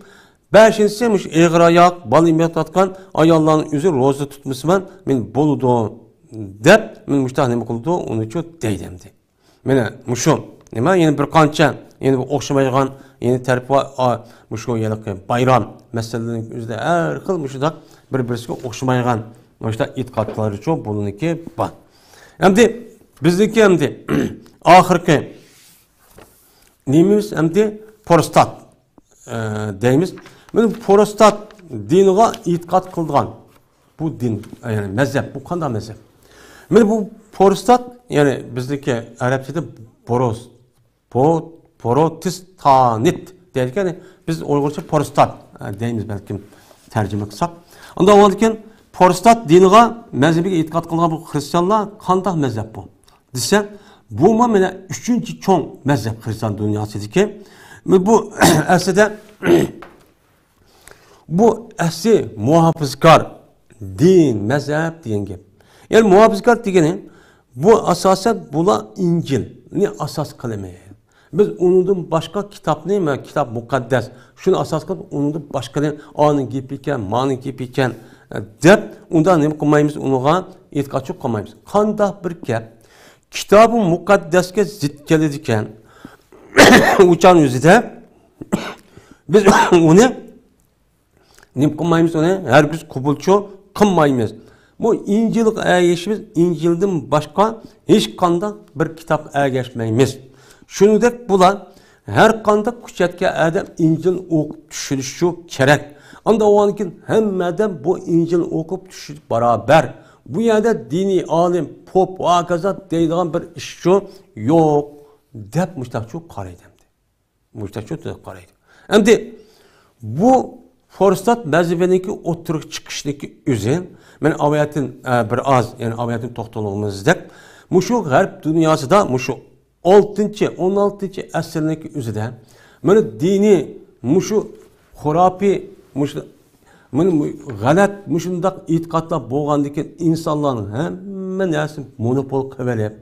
بەشىنچىسى مۇشۇ ئېغىر ئاياق، بالا ئېمىتىۋاتقان ئاياللارنىڭ ئۆزى روزا تۇتمىسىمەن، مانا بولىدۇ، دەپ، مانا مۇشۇنداق نېمە قىلىدۇ، ئۇنىچۇ دەيدۇ ئەمدى. مانا مۇشۇ نېمە، يەنە بىر قانچە، يەنە بۇ ئوخشىمايدىغان، يەنە تەرىپى بار، ئا، مۇشۇ ھېلىقى بايرام مەسىلىنىڭ ئۆزىدە ھەر خىل مۇشۇنداق بىر-بىرسىگە ئوخشىمايدىغان مۇشۇنداق ئېتىقادلارچۇ بۇنىڭكى بار. ئەمدى بىزنىڭكى ئەمدى ئاخىرقى نېمىمىز ئەمدى پروستات، ئە، دەيمىز. مانا پروستات دىنىغا ئېتىقاد قىلىدىغان بۇ دىن، يەنى مەزھەپ، بۇ قانداق مەزھەپ؟ مانا بۇ پروستات، يەنى بىزنىڭكى ئەرەبچىدە بوروس، بو-، بوروتىستانىت دەيدىكەن، بىز ئۇيغۇرچە پروستات، ئە، دەيمىز بەلكىم تەرجىمە قىلساق. ئۇنداق بولغاندىكىن پروستات دىنىغا، مەزھىپىگە ئېتىقاد قىلغان بۇ خرىستىيانلار قانداق مەزھەپ بۇ؟ دېسە، بۇمۇ مانا ئۈچىنچى چوڭ مەزھەپ خرىستىيان دۇنياسىدىكى. بۇ ئەسلىدە، بۇ ئەسلى مۇھاپىزكار دىن، مەزھەپ دېگەن گەپ. يەنى مۇھاپىزكار دېگىنى، بۇ ئاساسەن بۇلار ئىنجىلنى ئاساس قىلىمىز. بىز ئۇنىڭدىن باشقا كىتابنى، مە-، كىتاب مۇقەددەس، شۇنى ئاساس قىلىپ، ئۇنىڭدىن باشقىنى، ئانىڭ گېپى ئىكەن، مانىڭ گېپى ئىكەن، ئە، دەپ، ئۇنداق نېمە قىلمايمىز، ئۇنىڭغا ئېتىقادچى قىلمايمىز. قانداق بىر گەپ كىتابى مۇقەددەسكە زىت كېلىدىكەن، ئۇ چاغنىڭ ئۆزىدە بىز ئۇنى نېمە قىلمايمىز ئۇنى؟ ھەرگىز قوبۇلچۇ قىلمايمىز. بۇ ئىنجىلغا ئەگىشىمىز، ئىنجىلدىن باشقا ھېچقانداق بىر كىتابقا ئەگەشمەيمىز. شۇنىڭدەك بۇلار ھەر قانداق كۈچەتكەن ئادەم ئىنجىلنى ئوقۇپ چۈشىنىشى كېرەك. ئاندىن ئۇنىڭدىن كېيىن ھەممە ئادەم بۇ ئىنجىلنى ئوقۇپ چۈشىنىش باراۋەر. بۇ يەردە دىنىي ئالىم، پوپ، ۋە ھاكازا دەيدىغان بىر ئىشچۇ يوق، دەپ مۇشتاقچۇ قارايدۇ ئەمدى. مۇشتاق شۇ قارايدۇ. ئەمدى بۇ پروستات مەزھىپىنىڭكى ئوتتۇرىغا چىقىشنىڭكى ئۆزى، مەن ئاۋايەتتىن، ئە، بىر ئاز، يەنى ئاۋايەتتىن توختالغىنىمىزدەك، مۇشۇ غەرب دۇنياسىدا مۇشۇ ئالتىنچى، ئون ئالتىنچى ئەسىرنىڭكى ئۆزىدە مانا دىنىي مۇشۇ خۇراپىي، مۇشۇ مانا مۇ-، غەلەت مۇشۇنداق ئېتىقادلار بولغاندىكىن، ئىنسانلارنىڭ ھەممە نەرسىنى مونوپول قىلىۋېلىپ،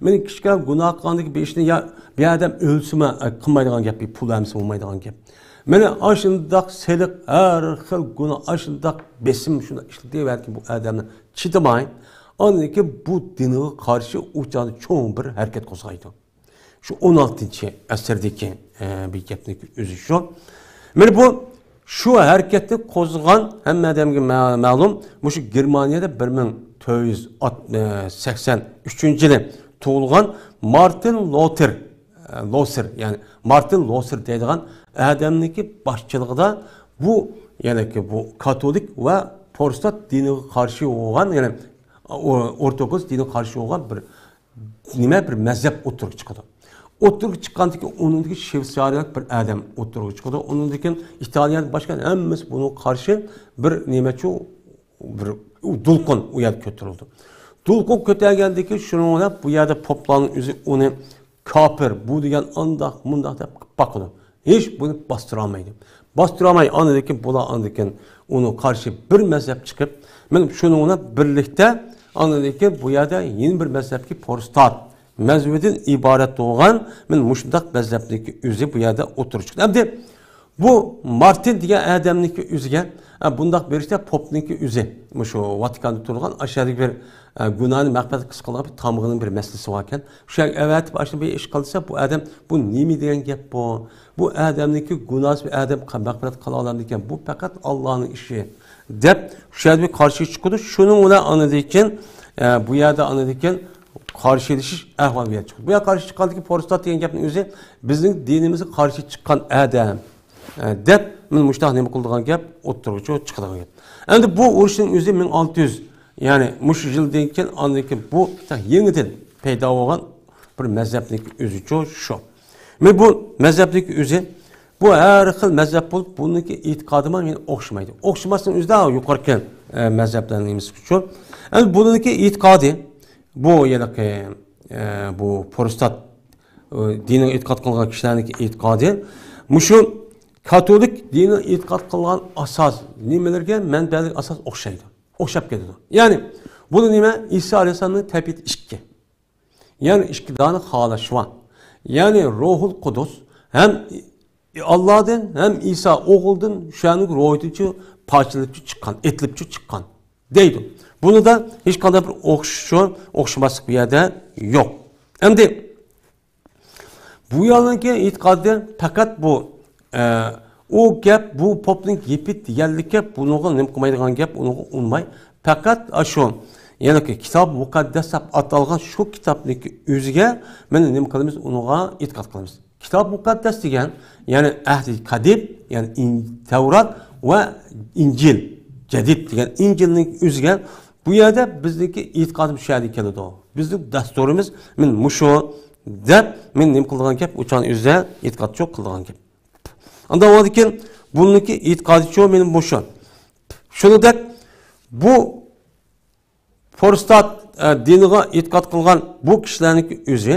مانا كىچىككىنە گۇناھ قىلغاندىكىن بېشىنى يا بىر ئادەم ئۆلسىمۇ، ئە، قىلمايدىغان گەپ، پۇل بەرمىسە بولمايدىغان گەپ. مانا ئاشۇنداق سېلىق، ھەر خىل گۇناھ، ئاشۇنداق بېسىم، شۇنداق ئىشلىتىۋەتكەن بۇ ئادەمنى چىدىماي، ئاندىن كېيىن بۇ دىنغا قارشى ئۇ چاغدا چوڭ بىر ھەرىكەت قوزغايدۇ. شۇ ئون ئالتىنچى ئەسىردىكى، ئە، بىر گەپنىڭ ئۆزى شۇ. مانا بۇ شۇ ھەرىكەتنى قوزغىغان ھەممە ئادەمگە مە-، مەلۇم، مۇشۇ گېرمانىيەدە بىر مىڭ تۆت يۈز سەكسەن ئۈچىنچى يىلى تۇغۇلغان مارتىن لوتېر، ئە، لوسېر، يەنى مارتىن لوسېر دەيدىغان ئادەمنىڭكى باشچىلىقىدا بۇ، يەنى بۇ كاتولىك ۋە پروتېستانت دىنىغا قارشى بولغان، يەنى ئو-، ئورتوكس دىنىغا قارشى بولغان بىر نېمە بىر مەزھەپ ئوتتۇرىغا چىقىدۇ. ئوتتۇرىغا چىققاندىن كېيىن ئۇنىڭدىن كېيىن شۋېتسىيەلىك بىر ئادەم ئوتتۇرىغا چىقىدۇ. ئۇنىڭدىن كېيىن ئىتالىيەدىن باشقا ھەممىسى بۇنىڭغا قارشى بىر نېمەچۇ، بىر دولقۇن ئۇ يەردە كۆتۈرۈلىدۇ. دولقۇن كۆتەرگەندىن كېيىن شۇنىڭ بىلەن بۇ يەردە پوپلارنىڭ ئۆزى ئۇنى كاپىر، بۇ دېگەن ئانداق، مۇنداق دەپ باقىدۇ. ھېچ بۇنى باستۇرالمايدۇ. باستۇرالماي، ئاندىن كېيىن بۇلار ئاندىن كېيىن ئۇنىڭ قارشى بىر مەزھەپ چىقىپ، مانا شۇنىڭ بىلەن بىرلىكتە ئاندىن كېيىن بۇ يەردە يەنە بىر مەزھەپكە پروتېستانت مەزھىپىدىن ئىبارەت بولغان، مانا مۇشۇنداق مەزھەپنىڭكى ئۆزى بۇ يەردە ئوتتۇرىغا چىقتى. ئەمدى بۇ مارتىن دېگەن ئادەمنىڭكى ئۆزىگە، ئە، بۇنداق بېرىشتە پوپنىڭكى ئۆزى، مۇشۇ ۋاتىكاندا تۇرغان ئاشۇ يەردىكى بىر، ئە، گۇناھنى مەغپىرەت قىلىدىغان بىر تامغىنىڭ بىر مەسىلىسى باركەن. شۇ يەرگە ئەۋەتىپ ئاشۇ بىر ئىش قىلسا، بۇ ئادەم، بۇ نېمە دېگەن گەپ بۇ؟ بۇ ئادەمنىڭكى گۇناھسى بىر ئادەم مەغپىرەت قىلالامدىكەن؟ بۇ پەقەت ئاللانىڭ ئىشى، دەپ شۇ يەردە بىر قارشى چىقىدۇ. شۇنىڭ بىلەن ئاندىن كېيىن، ئە، بۇ يەردە ئاندىن كېيىن قارشىلىشىش ئەھۋالى بۇ يەردە چىقىدۇ. بۇ يەرگە قارشى چىققاندىكى پروتېستانت دېگەن گەپنىڭ ئۆزى بىزنىڭ دىنىمىزغا قارشى چىققان ئادەم، ئە، دەپ مانا مۇشۇنداق نېمە قىلىدىغان گەپ، ئوتتۇرىغا چىقىدىغان گەپ. ئەمدى بۇ ئۇرۇشنىڭ ئۆزى مىڭ ئالتە يۈز، يەنى مۇشۇ يىلدىن كېيىن، ئاندىن كېيىن بۇ يېڭىدىن پەيدا بولغان بىر مەزھەپنىڭكى ئۆزىچۇ شۇ. مانا بۇ مەزھەپنىڭكى ئۆزى، بۇ ھەر خىل مەزھەپ بولۇپ، بۇنىڭكى ئېتىقادىمۇ يەنە ئوخشىمايدۇ. ئوخشىماسنىڭ ئۆزىدە يۇقىرىقى، ئە، مەزھەپلەرنىڭ نېمىسى شۇ. ئەمدى بۇنىڭكى ئېتىقادى، بۇ ھېلىقى، ئە، بۇ پروتېستانت، ئە، دىنىغا ئېتىقاد قىلغان كىشىلەرنىڭكى ئېتىقادى مۇشۇ كاتولىك دىنىغا ئېتىقاد قىلغان ئاساس نېمىلەرگە، مەنبەلەرگە ئاساس ئوخشايدۇ، ئوخشاپ كېتىدۇ. يەنى بۇ نېمە؟ ئىسا ئەلەيھىسسالامنىڭ تەبىئىتى ئىككى. يەنى ئىككى دانە خالىشىش بار. يەنى روھۇل قۇدۇس ھەم ئاللادىن ھەم ئىسا ئوغۇلدىن شۇلارنىڭ روھىدىنچۇ پارچىلىنىپچۇ چىققان، ئېتىلىپچۇ چىققان دەيدۇ. بۇنىدا ھېچقانداق بىر ئوخشىشىش، ئوخشىماسلىق بۇ يەردە يوق. ئەمدى بۇ يەرنىڭكى ئېتىقادى پەقەت بۇ، ئە، ئۇ گەپ، بۇ پوپنىڭ گېپى دېگەنلىككە بۇنىڭغا نېمە قىلمايدىغان گەپ، ئۇنىڭغا ئۇنىماي. پەقەت ئاشۇ، يەنى كىتاب مۇقەددەس دەپ ئاتالغان شۇ كىتابنىڭكى ئۆزىگە مانا نېمە قىلىمىز، ئۇنىڭغا ئېتىقاد قىلىمىز. كىتاب مۇقەددەس دېگەن، يەنى ئەھدى قەدىم، يەنى ئىن-، تەۋرات ۋە ئىنجىل، جەدىد دېگەن ئىنجىلنىڭ ئۆزىگە بۇ يەردە بىزنىڭكى ئېتىقادىمىز شۇ يەردىن كېلىدۇ. بىزنىڭ دەستۇرىمىز مانا مۇشۇ دەپ، مانا نېمە قىلىدىغان گەپ، ئۇ چاغنىڭ ئۆزىدە ئېتىقادچۇ قىلىدىغان گەپ. ئاندىن ئاندىن كېيىن بۇنىڭكى ئېتىقادىچۇ مانا مۇشۇ. شۇنىڭدەك بۇ پروتېستانت، ئە، دىنىغا ئېتىقاد قىلغان بۇ كىشىلەرنىڭكى ئۆزى،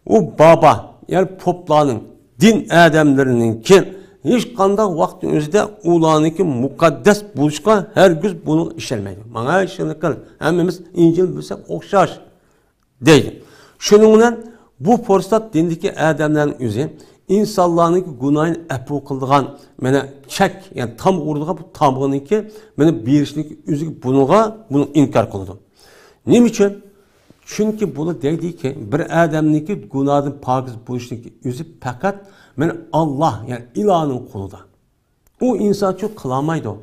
ئۇ بابا، يەنى پوپلارنىڭ، دىن ئادەملىرىنىڭكى ھېچقانداق ۋاقىتنىڭ ئۆزىدە ئۇلارنىڭكى مۇقەددەس بولۇشقا ھەرگىز بۇنىڭغا ئىشەنمەيدۇ. ماڭا ئىشەنگىن، ھەممىمىز ئىنجىل بىلسەك ئوخشاش دەيدۇ. شۇنىڭ بىلەن بۇ پروتېستانت دىنىدىكى ئادەملەرنىڭ ئۆزى ئىنسانلارنىڭكى گۇناھىنى ئەپۇ قىلىدىغان، مانا، چەك، يەنى تامغا ئۇرىدىغان بۇ تامغىنىڭكى، مانا، بېرىشنىڭكى ئۆزىگە بۇنىڭغا، بۇنى ئىنكار قىلىدۇ. نېمە ئۈچۈن؟ چۈنكى بۇلار دەيدىكى، بىر ئادەمنىڭكى گۇناھدىن پاكىز بولۇشنىڭكى ئۆزى پەقەت، مانا، ئاللا، يەنى ئىلاھنىڭ قولىدا. ئۇ ئىنسانچۇ قىلالمايدۇ.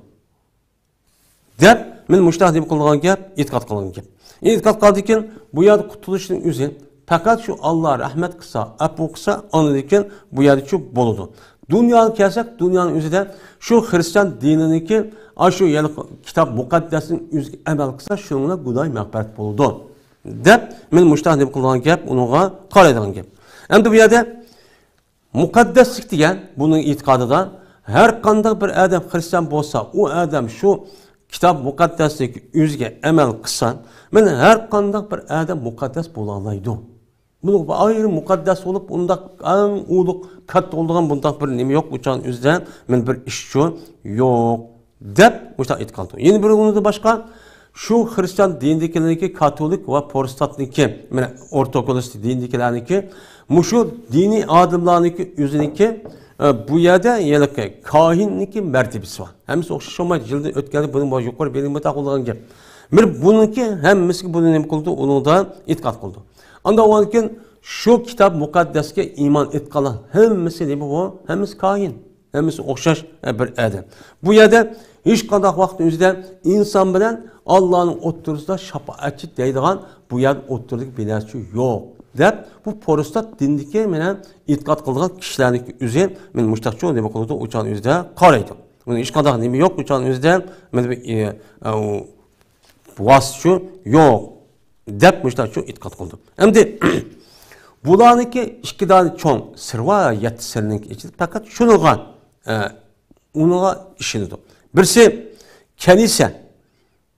دەپ، مانا مۇشۇنداق نېمە قىلغان گەپ، ئېتىقاد قىلغان گەپ. ئېتىقاد قىلغاندىن كېيىن بۇ يەردە قۇتۇلۇشنىڭ ئۆزى پەقەت شۇ ئاللا رەھمەت قىلسا، ئەپۇ قىلسا، ئاندىن كېيىن بۇ يەردىچۇ بولىدۇ. دۇنياغا كەلسەك، دۇنيانىڭ ئۆزىدە شۇ خىرىستىيان دىنىنىڭكى، ئاشۇ يەنى كىتاب مۇقەددەسنىڭ ئۆزىگە ئەمەل قىلسا، شۇنىڭ بىلەن گۇناھى مەغپىرەت بولىدۇ. دەپ، مانا مۇشۇنداق نېمە قىلغان گەپ، ئۇنىڭغا قارايدىغان گەپ. ئەمدى بۇ يەردە مۇقەددەسلىك دېگەن بۇنىڭ ئېتىقادىدا ھەر قانداق بىر ئادەم خىرىستىيان بولسا، ئۇ ئادەم شۇ كىتاب مۇقەددەسلىك ئۆزىگە ئەمەل قىلسا، مانا ھەر قانداق بىر ئادەم مۇقەددەس بولالايدۇ. بۇنىڭ ئايرى مۇقەددەس بولۇپ، ئۇنداق ئەڭ ئۇلۇغ، كاتتا بولىدىغان بۇنداق بىر نېمە يوق، ئۇچان ئۆزىدە مانا بىر ئىشچۇ يوق. دەپ مۇشۇنداق ئېيتقان. يەنە بىر ئۇنىڭدىن باشقا، شۇ خىرىستىيان دىنىدىكىلەرنىڭكى، كاتولىك ۋە پروتېستانتنىڭكى، مانا، ئورتوكولوس دىنىدىكىلەرنىڭكى، مۇشۇ دىنىي ئادەملەرنىڭكى ئۆزىنىڭكى، ئە، بۇ يەردە يەنە كاھىننىڭكى مەرتىبىسى بار. ھەممىسى ئوخشاش بولمايدۇ. يىلدىن ئۆتكەندە بۇنىڭ يۇقىرى بېلىنمە تاقىلغان گەپ. بىر بۇنىڭكى ھەممىسىگە بۇنى نېمە قىلىدۇ؟ ئۇنىڭدا ئېتىقاد قىلىدۇ. ئاندىن ئۇنىڭدىن كېيىن شۇ كىتاب مۇقەددەسكە ئىمان ئېيتقانلار ھەممىسى نېمە بۇ؟ ھەممىسى كاھىن. ھەممىسى ئوخشاش، ئە، بىر ئادەم. بۇ يەردە ھېچقانداق ۋاقىتنىڭ ئۆزىدە ئىنسان بىلەن ئاللانىڭ ئوتتۇرىسىدا شاپائەتچى دەيدىغان بۇ يەردە ئوتتۇرىدىكى بىر نەرسە يوق، دەپ، بۇ پروتېستانت دىنىدىكى مانا ئېتىقاد قىلىدىغان كىشىلەرنىڭكى ئۆزى مانا مۇشتاقچۇ نېمە قىلىدۇ؟ ئۇچان ئۆزىدە قارايدۇ. بۇنىڭ ھېچقانداق نېمە يوق، ئۇچان ئۆزىدە مانا بىر، ئە، ئە، ئۇ ۋاسىتىچۇ يوق، دەپ مۇشتاقچۇ ئېتىقاد قىلىدۇ. ئەمدى بۇلارنىڭكى ئىككى دانە چوڭ سىر ۋە يەتتە سىرنىڭ ئىچىدە پەقەت شۇنىڭغا، ئە، ئۇنىڭغا ئىشىنىدۇ. بىرسى كەنىسە،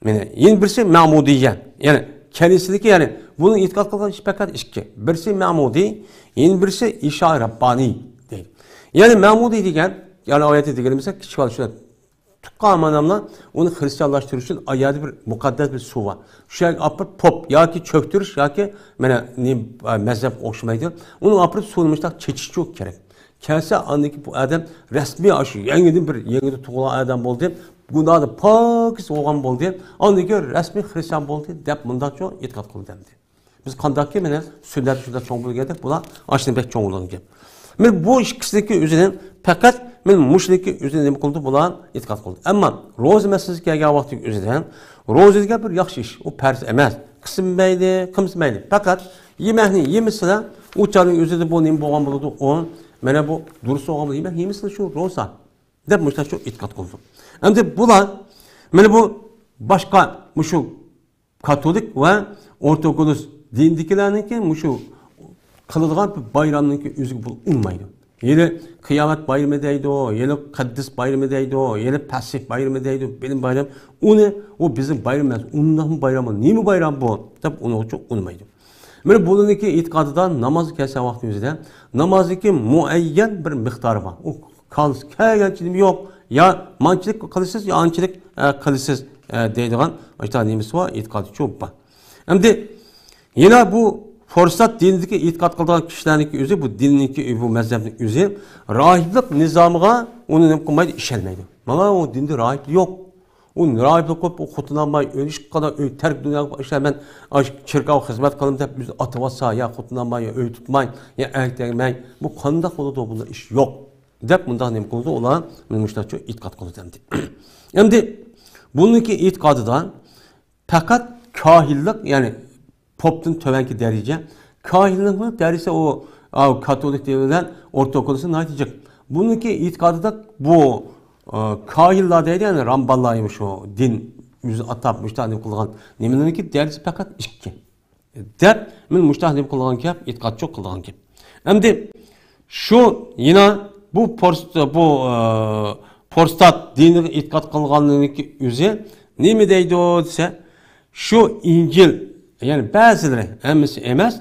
يەنە يەنە بىرسى مەمۇدىيە. يەنى كەنىسىدىكى، يەنى بۇنى ئېتىقاد قىلغان ئىش پەقەت ئىككى. بىرسى مەمۇدىي، يەنە بىرسى ئىشا رەببانىي دەيدۇ. يەنى مەمۇدىي دېگەن، يەنى ئايەتتە دېگىنىمىزدەك كىچىك بالا شۇ تۇغقان ئاناملا ئۇنى خىرىستىيانلاشتۇرۇش ئۈچۈن ئايەردە بىر مۇقەددەس بىر سۇ بار. شۇ يەرگە ئاپىرىپ پوپ ياكى چۆكتۈرۈش ياكى مانا نېمە، مەزھەپكە ئوخشىمايدۇ. ئۇنى ئاپىرىپ سۇنى مۇشۇنداق چېچىشچۇ كېرەك. كەلسە ئاندىن كېيىن بۇ ئادەم رەسمىي ئاشۇ يېڭىدىن بىر يېڭىدىن تۇغۇلغان ئادەم بولدى. گۇناھدىن پاكىز بولغان بولدى. ئاندىن كېيىن رەسمىي خىرىستىيان بولدى دەپ مۇنداقچۇ ئېتىقاد قىلىدۇ ئەمدى. بىز قانداقكى مانا سۈننەت شۇنداق چوڭ بولغاندەك، بۇلار ئاشۇنداق بەك چوڭ بولغان گەپ. مانا بۇ ئىككىسىنىڭكى ئۆزىدىن پەقەت مانا مۇشۇنىڭكى ئۆزىنى نېمە قىلدى؟ بۇلار ئېتىقاد قىلدى. ئەمما روزا مەسىلىسىگە كەلگەن ۋاقتىدىكى ئۆزىدە روزا دېگەن بىر ياخشى ئىش. ئۇ پەرز ئەمەس. قىلسا مەيلى، قىلمىسا مەيلى. پەقەت يېمەكنى يېمىسىلا، ئۇ چاغنىڭ ئۆزىدە بۇ نېمە بولغان بولىدۇ؟ ئۇ مانا بۇ دۇرۇس بولغان بولىدۇ. يېمەك يېمىسىلا شۇ روزا دەپ مۇشۇنداق شۇ ئېتىقاد قىلدى. ئەمدى بۇلار مانا بۇ باشقا مۇشۇ كاتولىك ۋە ئورتوكولوس دىنىدىكىلەرنىڭكى مۇشۇ قىلىدىغان بىر بايرامنىڭكى ئۆزىگە بۇ ئۇنىمايدۇ. ھېلى قىيامەت بايرىمى دەيدۇ، ھېلى قەددىس بايرىمى دەيدۇ، ھېلى پەسىھ بايرىمى دەيدۇ، بىلىم بايرىمى. ئۇنى، ئۇ بىزنىڭ بايرىمىمىز ئەمەس. ئۇنداقمۇ بايرام بۇ؟ نېمە بايرام بۇ؟ دەپ ئۇنىڭغىچۇ ئۇنىمايدۇ. مانا بۇلارنىڭكى ئېتىقادىدا نامازغا كەلسە ۋاقتى ئۆزىدە نامازنىڭكى مۇئەييەن بىر مىقدارى بار. ئۇ كەلگەنچە نېمە يوق، يا مانچىلىك قىلىسىز، يا ئانچىلىك، ئە، قىلىسىز، ئە، دەيدىغان ئاشۇنداق نېمىسى بار، ئېتىقادى چوڭ بار. ئەمدى يەنە بۇ پروتېستانت دىنىدىكى ئېتىقاد قىلىدىغان كىشىلەرنىڭكى ئۆزى، بۇ دىننىڭكى، بۇ مەزھەپنىڭ ئۆزى راھىبلىق نىزامىغا ئۇنى نېمە قىلمايدۇ، ئىشەنمەيدۇ. ماڭا ئۇ دىندا راھىبلىق يوق. ئۇ راھىبلىق قىلىپ، ئۇ خوتۇن ئالماي، ئۆينى ئىشقا قىلىپ، ئۆي تەرك دۇنياغا ئىشلەپ، مەن ئاشۇ چېركاۋغا خىزمەت قىلىمەن دەپ، ئۆزى ئاتىۋاتسا، يا خوتۇن ئالماي، يا ئۆي تۇتماي، يا ئەر تەگمەي، بۇ قانداق بولىدۇ؟ بۇنداق ئىش يوق، دەپ مۇنداق نېمە قىلىدۇ؟ ئۇلار مانا مۇشۇنداقچە ئېتىقاد قىلىدۇ ئەمدى. ئەمدى بۇنىڭكى ئېتىقادىدا پەقەت كاھىنلىق، يەنى پوپتىن تۆۋەنكى دەرىجە. كاھىنلىقنىڭ دەرىجىسى ئۇ، ئاۋۇ كاتولىك دىنى بىلەن ئورتوكسنىڭ ناھايىتى جىق. بۇنىڭكى ئېتىقادىدا بۇ، ئا، كاھىنلار دەيدۇ، يەنى رامبانلار، شۇ دىن ئۆزى ئاتاپ مۇشۇنداق نېمە قىلغان نېمىلەرنىڭكى دەرىجىسى پەقەت ئىككى دەپ، مانا مۇشۇنداق نېمە قىلغان گەپ، ئېتىقادچۇ قىلغان گەپ. ئەمدى شۇ يەنە بۇ پورس-، بۇ، ئا، پروتېستانت دىنىغا ئېتىقاد قىلغانلىرىنىڭكى ئۆزى نېمە دەيدۇ دېسە، شۇ ئىنجىل، يەنى بەزىلىرى، ھەممىسى ئەمەس،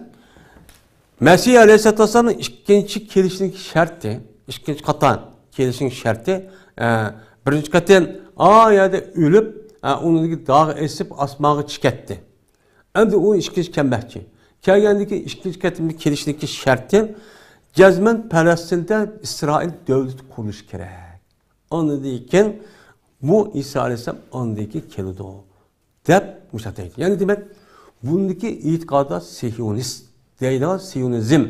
مەسىھ ئەلەيھىسسالاتۇ ۋەسسالامنىڭ ئىككىنچى كېلىشىنىڭ شەرتى، ئىككىنچى قېتىم كېلىشىنىڭ شەرتى، ئە، بىرىنچى قېتىم ئا يەردە ئۆلۈپ، ئە، ئۇنىڭدىن داغ ئېسىپ ئاسمانغا چىقىپ كەتتى. ئەمدى ئۇ ئىككىنچى كەلمەكچى. كەلگەندىن كېيىن ئىككىنچى قېتىمدا كېلىشىنىڭكى شەرتى جەزمەن پەلەستىندە ئىسرائىل دۆلىتى قۇرۇلۇشى كېرەك. ئاندىن كېيىن بۇ ئىسا ئەلەيھىسسالام ئاندىن كېيىن كېلىدۇ، دەپ مۇشۇنداق دەيدۇ. يەنى دېمەك، بۇندىكى ئېتىقادى سىيونىست دەيدىغان، سىيونىزم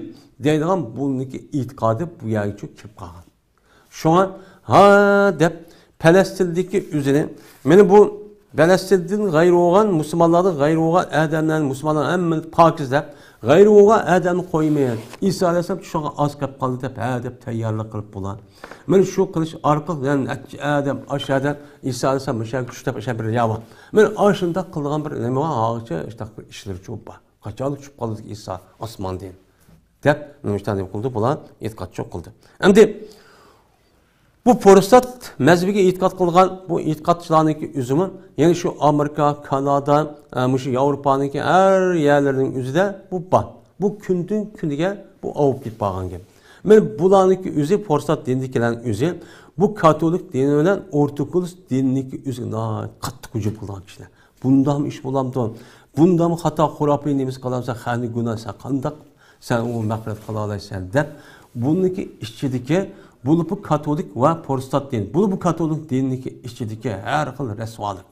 دەيدىغان بۇندىكى ئېتىقادى بۇ يەرگىچە كېلىپ قالغان. شۇڭا ھا دەپ پەلەستىندىكى ئۆزىنى، مانا بۇ پەلەستىندىن غەيرىي بولغان، مۇسۇلمانلاردىن غەيرىي بولغان ئادەملەرنى، مۇسۇلمانلار ھەممىنى پاكىز دەپ، غەيرىي بولغان ئادەمنى قويمايمىز. ئىسا ئەلەيھىسسالام شۇڭا ئاز قېلىپ قالدى دەپ، ھە دەپ تەييارلىق قىلىپ بولار. مانا شۇ قىلىش ئارقىلىق يەنە نەچچە ئادەم، ئاشۇ ئادەم ئىسا ئەلەيھىسسالام مۇشۇ يەرگە چۈشتى دەپ، ئاشۇ بىر رىيا بار. مانا ئاشۇنداق قىلىدىغان بىر نېمە بار، ھازىرچە ئىشتاق بىر ئىشلىرى چوپ بار. قاچانلا چۈشۈپ قالدى ئىسا ئاسماندىن دەپ، نېمە ئىشتان نېمە قىلدى؟ بۇلار ئېتىقادچى قىلدى. ئەمدى بۇ پروتېستانت مەزھىپىگە ئېتىقاد قىلغان بۇ ئېتىقادچىلارنىڭكى ئۆزىمۇ، يەنى شۇ ئامېرىكا، كانادا، ئە، مۇشۇ ياۋروپانىڭكى ھەر يەرلىرىنىڭ ئۆزىدە بۇ بار. بۇ كۈندىن كۈنگە بۇ ئاۋۇپ كېتىپ بارغان گەپ. مانا بۇلارنىڭكى ئۆزى، پروتېستانت دىنىدىكىلەرنىڭ ئۆزى بۇ كاتولىك دىنى بىلەن ئورتوكس دىنىنىڭكى ئۆزىگە ناھايىتى قاتتىق ھۇجۇم قىلىدىغان كىشىلەر. بۇنداقمۇ ئىش بولامدۇ؟ بۇنداقمۇ خاتا خۇراپىي نېمىسى قىلامسەن؟ خەننى گۇناھ سەن قانداق سەن ئۇ مەغپىرەت قىلالايسەن دەپ، بۇنىڭكى ئىچىدىكى، بولۇپمۇ كاتولىك ۋە پروتېستانت دىن، بولۇپمۇ كاتولىك دىنىنىڭكى ئىچىدىكى ھەر خىل رەسۋالىق.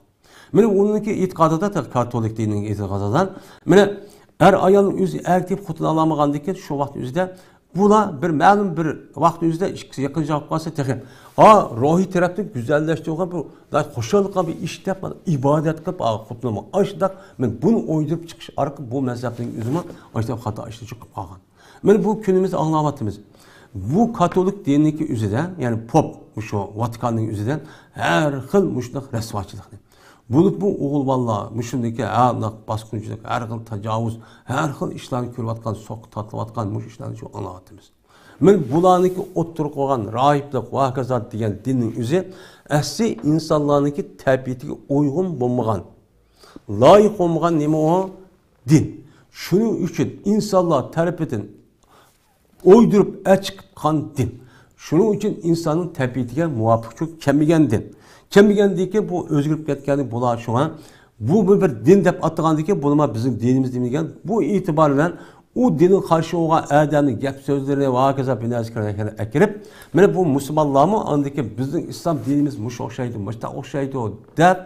مانا ئۇنىڭكى ئېتىقادىدا، كاتولىك دىنىنىڭ ئېتىقادىدا، مانا ئەر-ئايالنىڭ ئۆزى ئەر دەپ خوتۇن ئالالمىغاندىكىن، شۇ ۋاقىت ئۆزىدە بۇلار بىر مەلۇم بىر ۋاقىت ئۆزىدە ئىككىسى يېقىن جاۋاب قالسا تېخى، ھا، روھىي تەرەپتىن گۈزەللەشتۈرگەن بىر خۇشاللىق بىر ئىش دەپ، مانا ئىبادەت قىلىپ، ھا، خوتۇنۇم ئاشۇنداق، مەن بۇنى ئويدۇرۇپ چىقىش ئارقىلىق بۇ مەزھەپنىڭ ئۆزىمۇ ئاشۇنداق خاتا ئىشلار چىقىپ قالغان. مانا بۇ كۈنىمىزدە ئاڭلاۋاتىمىز. بۇ كاتولىك دىنىنىڭكى ئۆزىدە، يەنى پوپ، مۇشۇ ۋاتىكاننىڭ ئۆزىدە ھەر خىل مۇشۇنداق رەسۋاچىلىقنى، بولۇپمۇ ئوغۇل بالىلار مۇشۇندىكى ھەر باسقۇنچىلىق، ھەر خىل تاجاۋۇز، ھەر خىل ئىشلارنى كۆرۈۋاتقان، سوققا تارتىلىۋاتقان مۇشۇ ئىشلارنى شۇ ئاڭلاۋاتىمىز. مانا بۇلارنىڭكى ئوتتۇرىغا قويغان راھىبلىق ۋە ھاكازا دېگەن دىننىڭ ئۆزى ئەسلى ئىنسانلارنىڭكى تەبىئىتىگە ئۇيغۇن بولمىغان، لايىق بولمىغان نېمە ئۇ؟ دىن. شۇنىڭ ئۈچۈن ئىنسانلار تەرىپىدىن ئويدۇرۇپ ئەچىقىپ قان دىن. شۇنىڭ ئۈچۈن ئىنساننىڭ تەبىئىتىگە مۇۋاپىق كەلمىگەن دىن. كەلمىگەندىكىن بۇ ئۆزگىرىپ كەتكەن بۇلار شۇڭا. بۇ بىر، بىر دىن دەپ ئاتىغاندىكىن بۇنىمۇ بىزنىڭ دىنىمىز دېمىگەن. بۇ ئېتىبار بىلەن ئۇ دىنغا قارشى بولغان ئادەمنىڭ گەپ سۆزلىرىنى ۋە ھاكازا بىنەسىكىنى ئەكىرىپ، مانا بۇ مۇسۇلمانلارمۇ ئاندىكىن بىزنىڭ ئىسلام دىنىمىز مۇشۇ ئوخشايدۇ، مۇشۇنداق ئوخشايدۇ دەپ،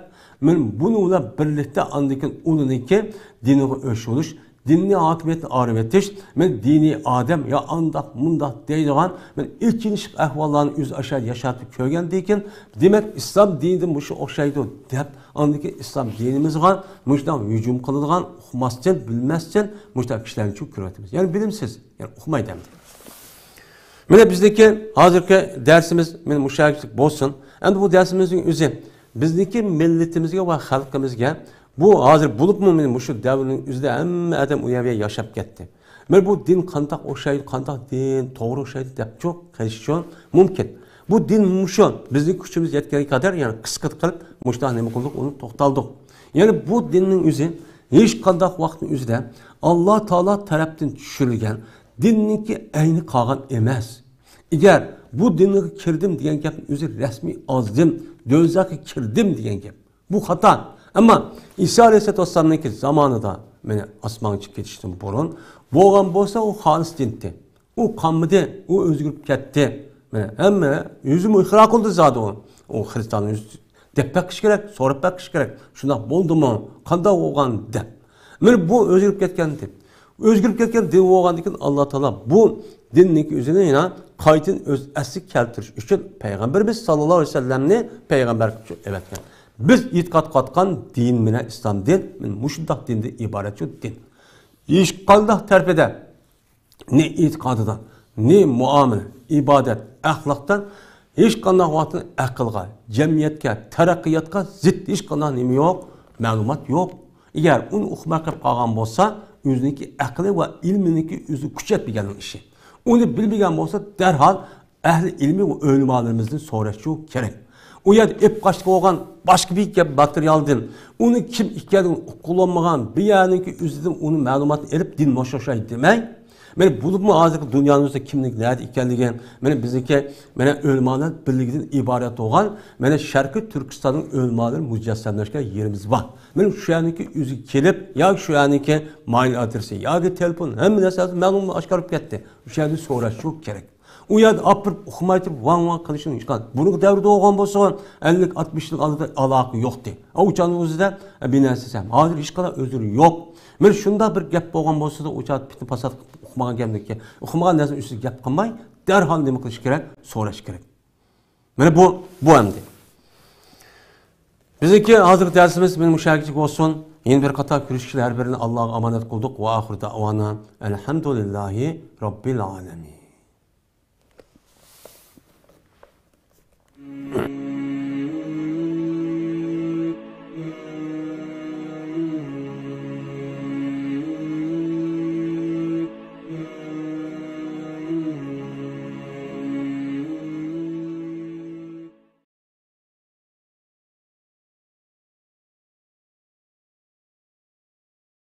مانا بۇنىڭ بىلەن بىرلىكتە ئاندىكىن ئۇنىڭكى دىنىغا ئۆچ بولۇش، دىننى ھاكىمىيەتنى ئايرىۋېتىش، مەن دىنىي ئادەم يا ئانداق مۇنداق دەيدىغان، مەن ئېچىنىشلىق ئەھۋاللارنى ئۆز ئاشا ياشاپ كۆرگەندىن كېيىن، دېمەك، ئىسلام دىنىدا مۇشۇ ئوخشايدۇ دەپ، ئاندىكى ئىسلام دىنىمىزغا مۇشۇنداق ھۇجۇم قىلىدىغان، ئۇقماستىن، بىلمەستىن، مۇشۇنداق كىشىلەرنى چۈشۈپ كۆرۈۋاتىمىز. يەنى بىلىمسىز، يەنى ئۇقمايدۇ ئەمدى. مانا بىزنىڭكى ھازىرقى دەرسىمىز، مانا مۇشۇ يەرلىك بولسۇن. ئەمدى بۇ دەرسىمىزنىڭ ئۆزى بىزنىڭكى مىللىتىمىزگە ۋە خەلقىمىزگە، بۇ ھازىر بولۇپمۇ مانا مۇشۇ دەۋرنىڭ ئۆزىدە ھەممە ئادەم ئۇ يەردە ياشاپ كەتتى. مانا بۇ دىن قانداق ئوخشايدۇ، قانداق دىن توغرا ئوخشايدۇ دەپ چوق قېلىشى مۇمكىن. بۇ دىن مۇشۇ، بىزنىڭ كۈچىمىز يەتكەنگە قەدەر، يەنى قىسقا قىلىپ مۇشۇنداق نېمە قىلدۇق، ئۇنى توختالدۇق. يەنى بۇ دىننىڭ ئۆزى ھېچقانداق ۋاقىتنىڭ ئۆزىدە ئاللا تائالا تەرەپتىن چۈشۈرۈلگەن دىننىڭكى ئەينى قالغان ئەمەس. ئەگەر بۇ دىنغا كىردىم دېگەن گەپنىڭ ئۆزى رەسمىي ئازدىم، دوزاخقا كىردىم دېگەن گەپ. بۇ خاتا. ئەمما ئىسا ئەلەيھىسسالاتۇ ۋەسسالامنىڭكى زامانىدا، مانا، ئاسمانغا چىقىپ كېتىشتىن بۇرۇن بولغان بولسا، ئۇ خالىس دىنتى. ئۇ قالمىدى، ئۇ ئۆزگىرىپ كەتتى. مانا، ھەممە ئۆزىمۇ ئىقرار قىلدى زادى ئۇ. ئۇ خرىستاننى ئۆزى دەپ بېقىش كېرەك، سوراپ بېقىش كېرەك. شۇنداق بولدىمۇ؟ قانداق بولغان دەپ. مانا بۇ ئۆزگىرىپ كەتكەن دەپ. ئۆزگىرىپ كەتكەن دىن بولغاندىن كېيىن ئاللا تائالا بۇ دىننىڭكى ئۆزىنى يەنە قايتىدىن ئۆز ئەسلىگە كەلتۈرۈش ئۈچۈن پەيغەمبىرىمىز ساللاللاھۇ ئەلەيھى ۋەسەللەمنى پەيغەمبەر قىلىپ ئەۋەتكەن. بىز ئېتىقاد قىلىۋاتقان دىن مانا ئىسلام دىن، مانا مۇشۇنداق دىندىن ئىبارەت شۇ دىن. ھېچقانداق تەرىپىدە، نى ئېتىقادىدا، نى مۇئامىلە، ئىبادەت، ئەخلاقتا ھېچقانداق ۋاقىتتا ئەقىلگە، جەمئىيەتكە، تەرەققىياتقا زىت ھېچقانداق نېمە يوق، مەلۇمات يوق. ئەگەر ئۇنى ئۇقماي قېلىپ قالغان بولسا، ئۆزىنىڭكى ئەقلى ۋە ئىلمىنىڭكى ئۆزى كۈچەپ بىلگەننىڭ ئىشى. ئۇنى بىلمىگەن بولسا، دەرھال ئەھلى ئىلمى ۋە ئۆلىمالىرىمىزدىن سوراشچۇ كېرەك. ئۇ يەردە ئېلىپ قاچتى بولغان باشقا بىر گەپ ماتېرىيالدىن، ئۇنى كىم ئىكەنلىكىنى ئۇقۇلالمىغان بىر يەرنىڭكى ئۆزىدىن ئۇنى مەلۇماتنى ئېلىپ دىن مۇشۇشاي دېمەي. مانا بولۇپمۇ ھازىرقى دۇنيانىڭ ئۆزىدە كىمنىڭ نەدە ئىكەنلىكى، مانا بىزنىڭكى، مانا ئۆلىمالار بىرلىكىدىن ئىبارەت بولغان، مانا شەرقىي تۈركىستاننىڭ ئۆلىمالىرى مۇجەسسەملەشكەن يېرىمىز بار. مانا شۇ يەرنىڭكى ئۆزىگە كېلىپ، ياكى شۇ يەرنىڭكى مايل ئادرېسى، ياكى تېلېفون، ھەممە نەرسە مەلۇم ئاشكارا بولۇپ كەتتى. شۇ يەردە سوراشچۇ كېرەك. ئۇ يەردە ئاپىرىپ ئۇقماي تۇرۇپ ۋاڭ ۋاڭ قىلىشنىڭ ھېچقانداق. بۇرۇنقى دەۋردە بولغان بولسا، ئەللىك، ئاتمىش يىل ئالدىدا ئالاقە يوقتى. ئۇ چاغنىڭ ئۆزىدە، ئە، بىر نەرسە دېسەم، ھازىر ھېچقانداق ئۆزگىرىش يوق. مانا شۇنداق بىر گەپ بولغان بولسىدى، ئۇ چاغدا پىتنە پاسات قىلىپ ئۇقمىغان گەپنىكى، ئۇقمىغان نەرسىنىڭ ئۈستىگە گەپ قىلماي، دەرھال نېمە قىلىش كېرەك؟ سوراش كېرەك. مانا بۇ، بۇ ئەمدى. بىزنىڭكى ھازىرقى دەرسىمىز مانا مۇشۇ يەرگىچە بولسۇن. يەنە بىر قاتار كۆرۈشكىچە ھەر بىرىنى ئاللاغا ئامانەت قىلدۇق. ۋە ئاخىر دەئۋانا ئەلھەمدۇلىللاھى رەببىل ئالەمىن.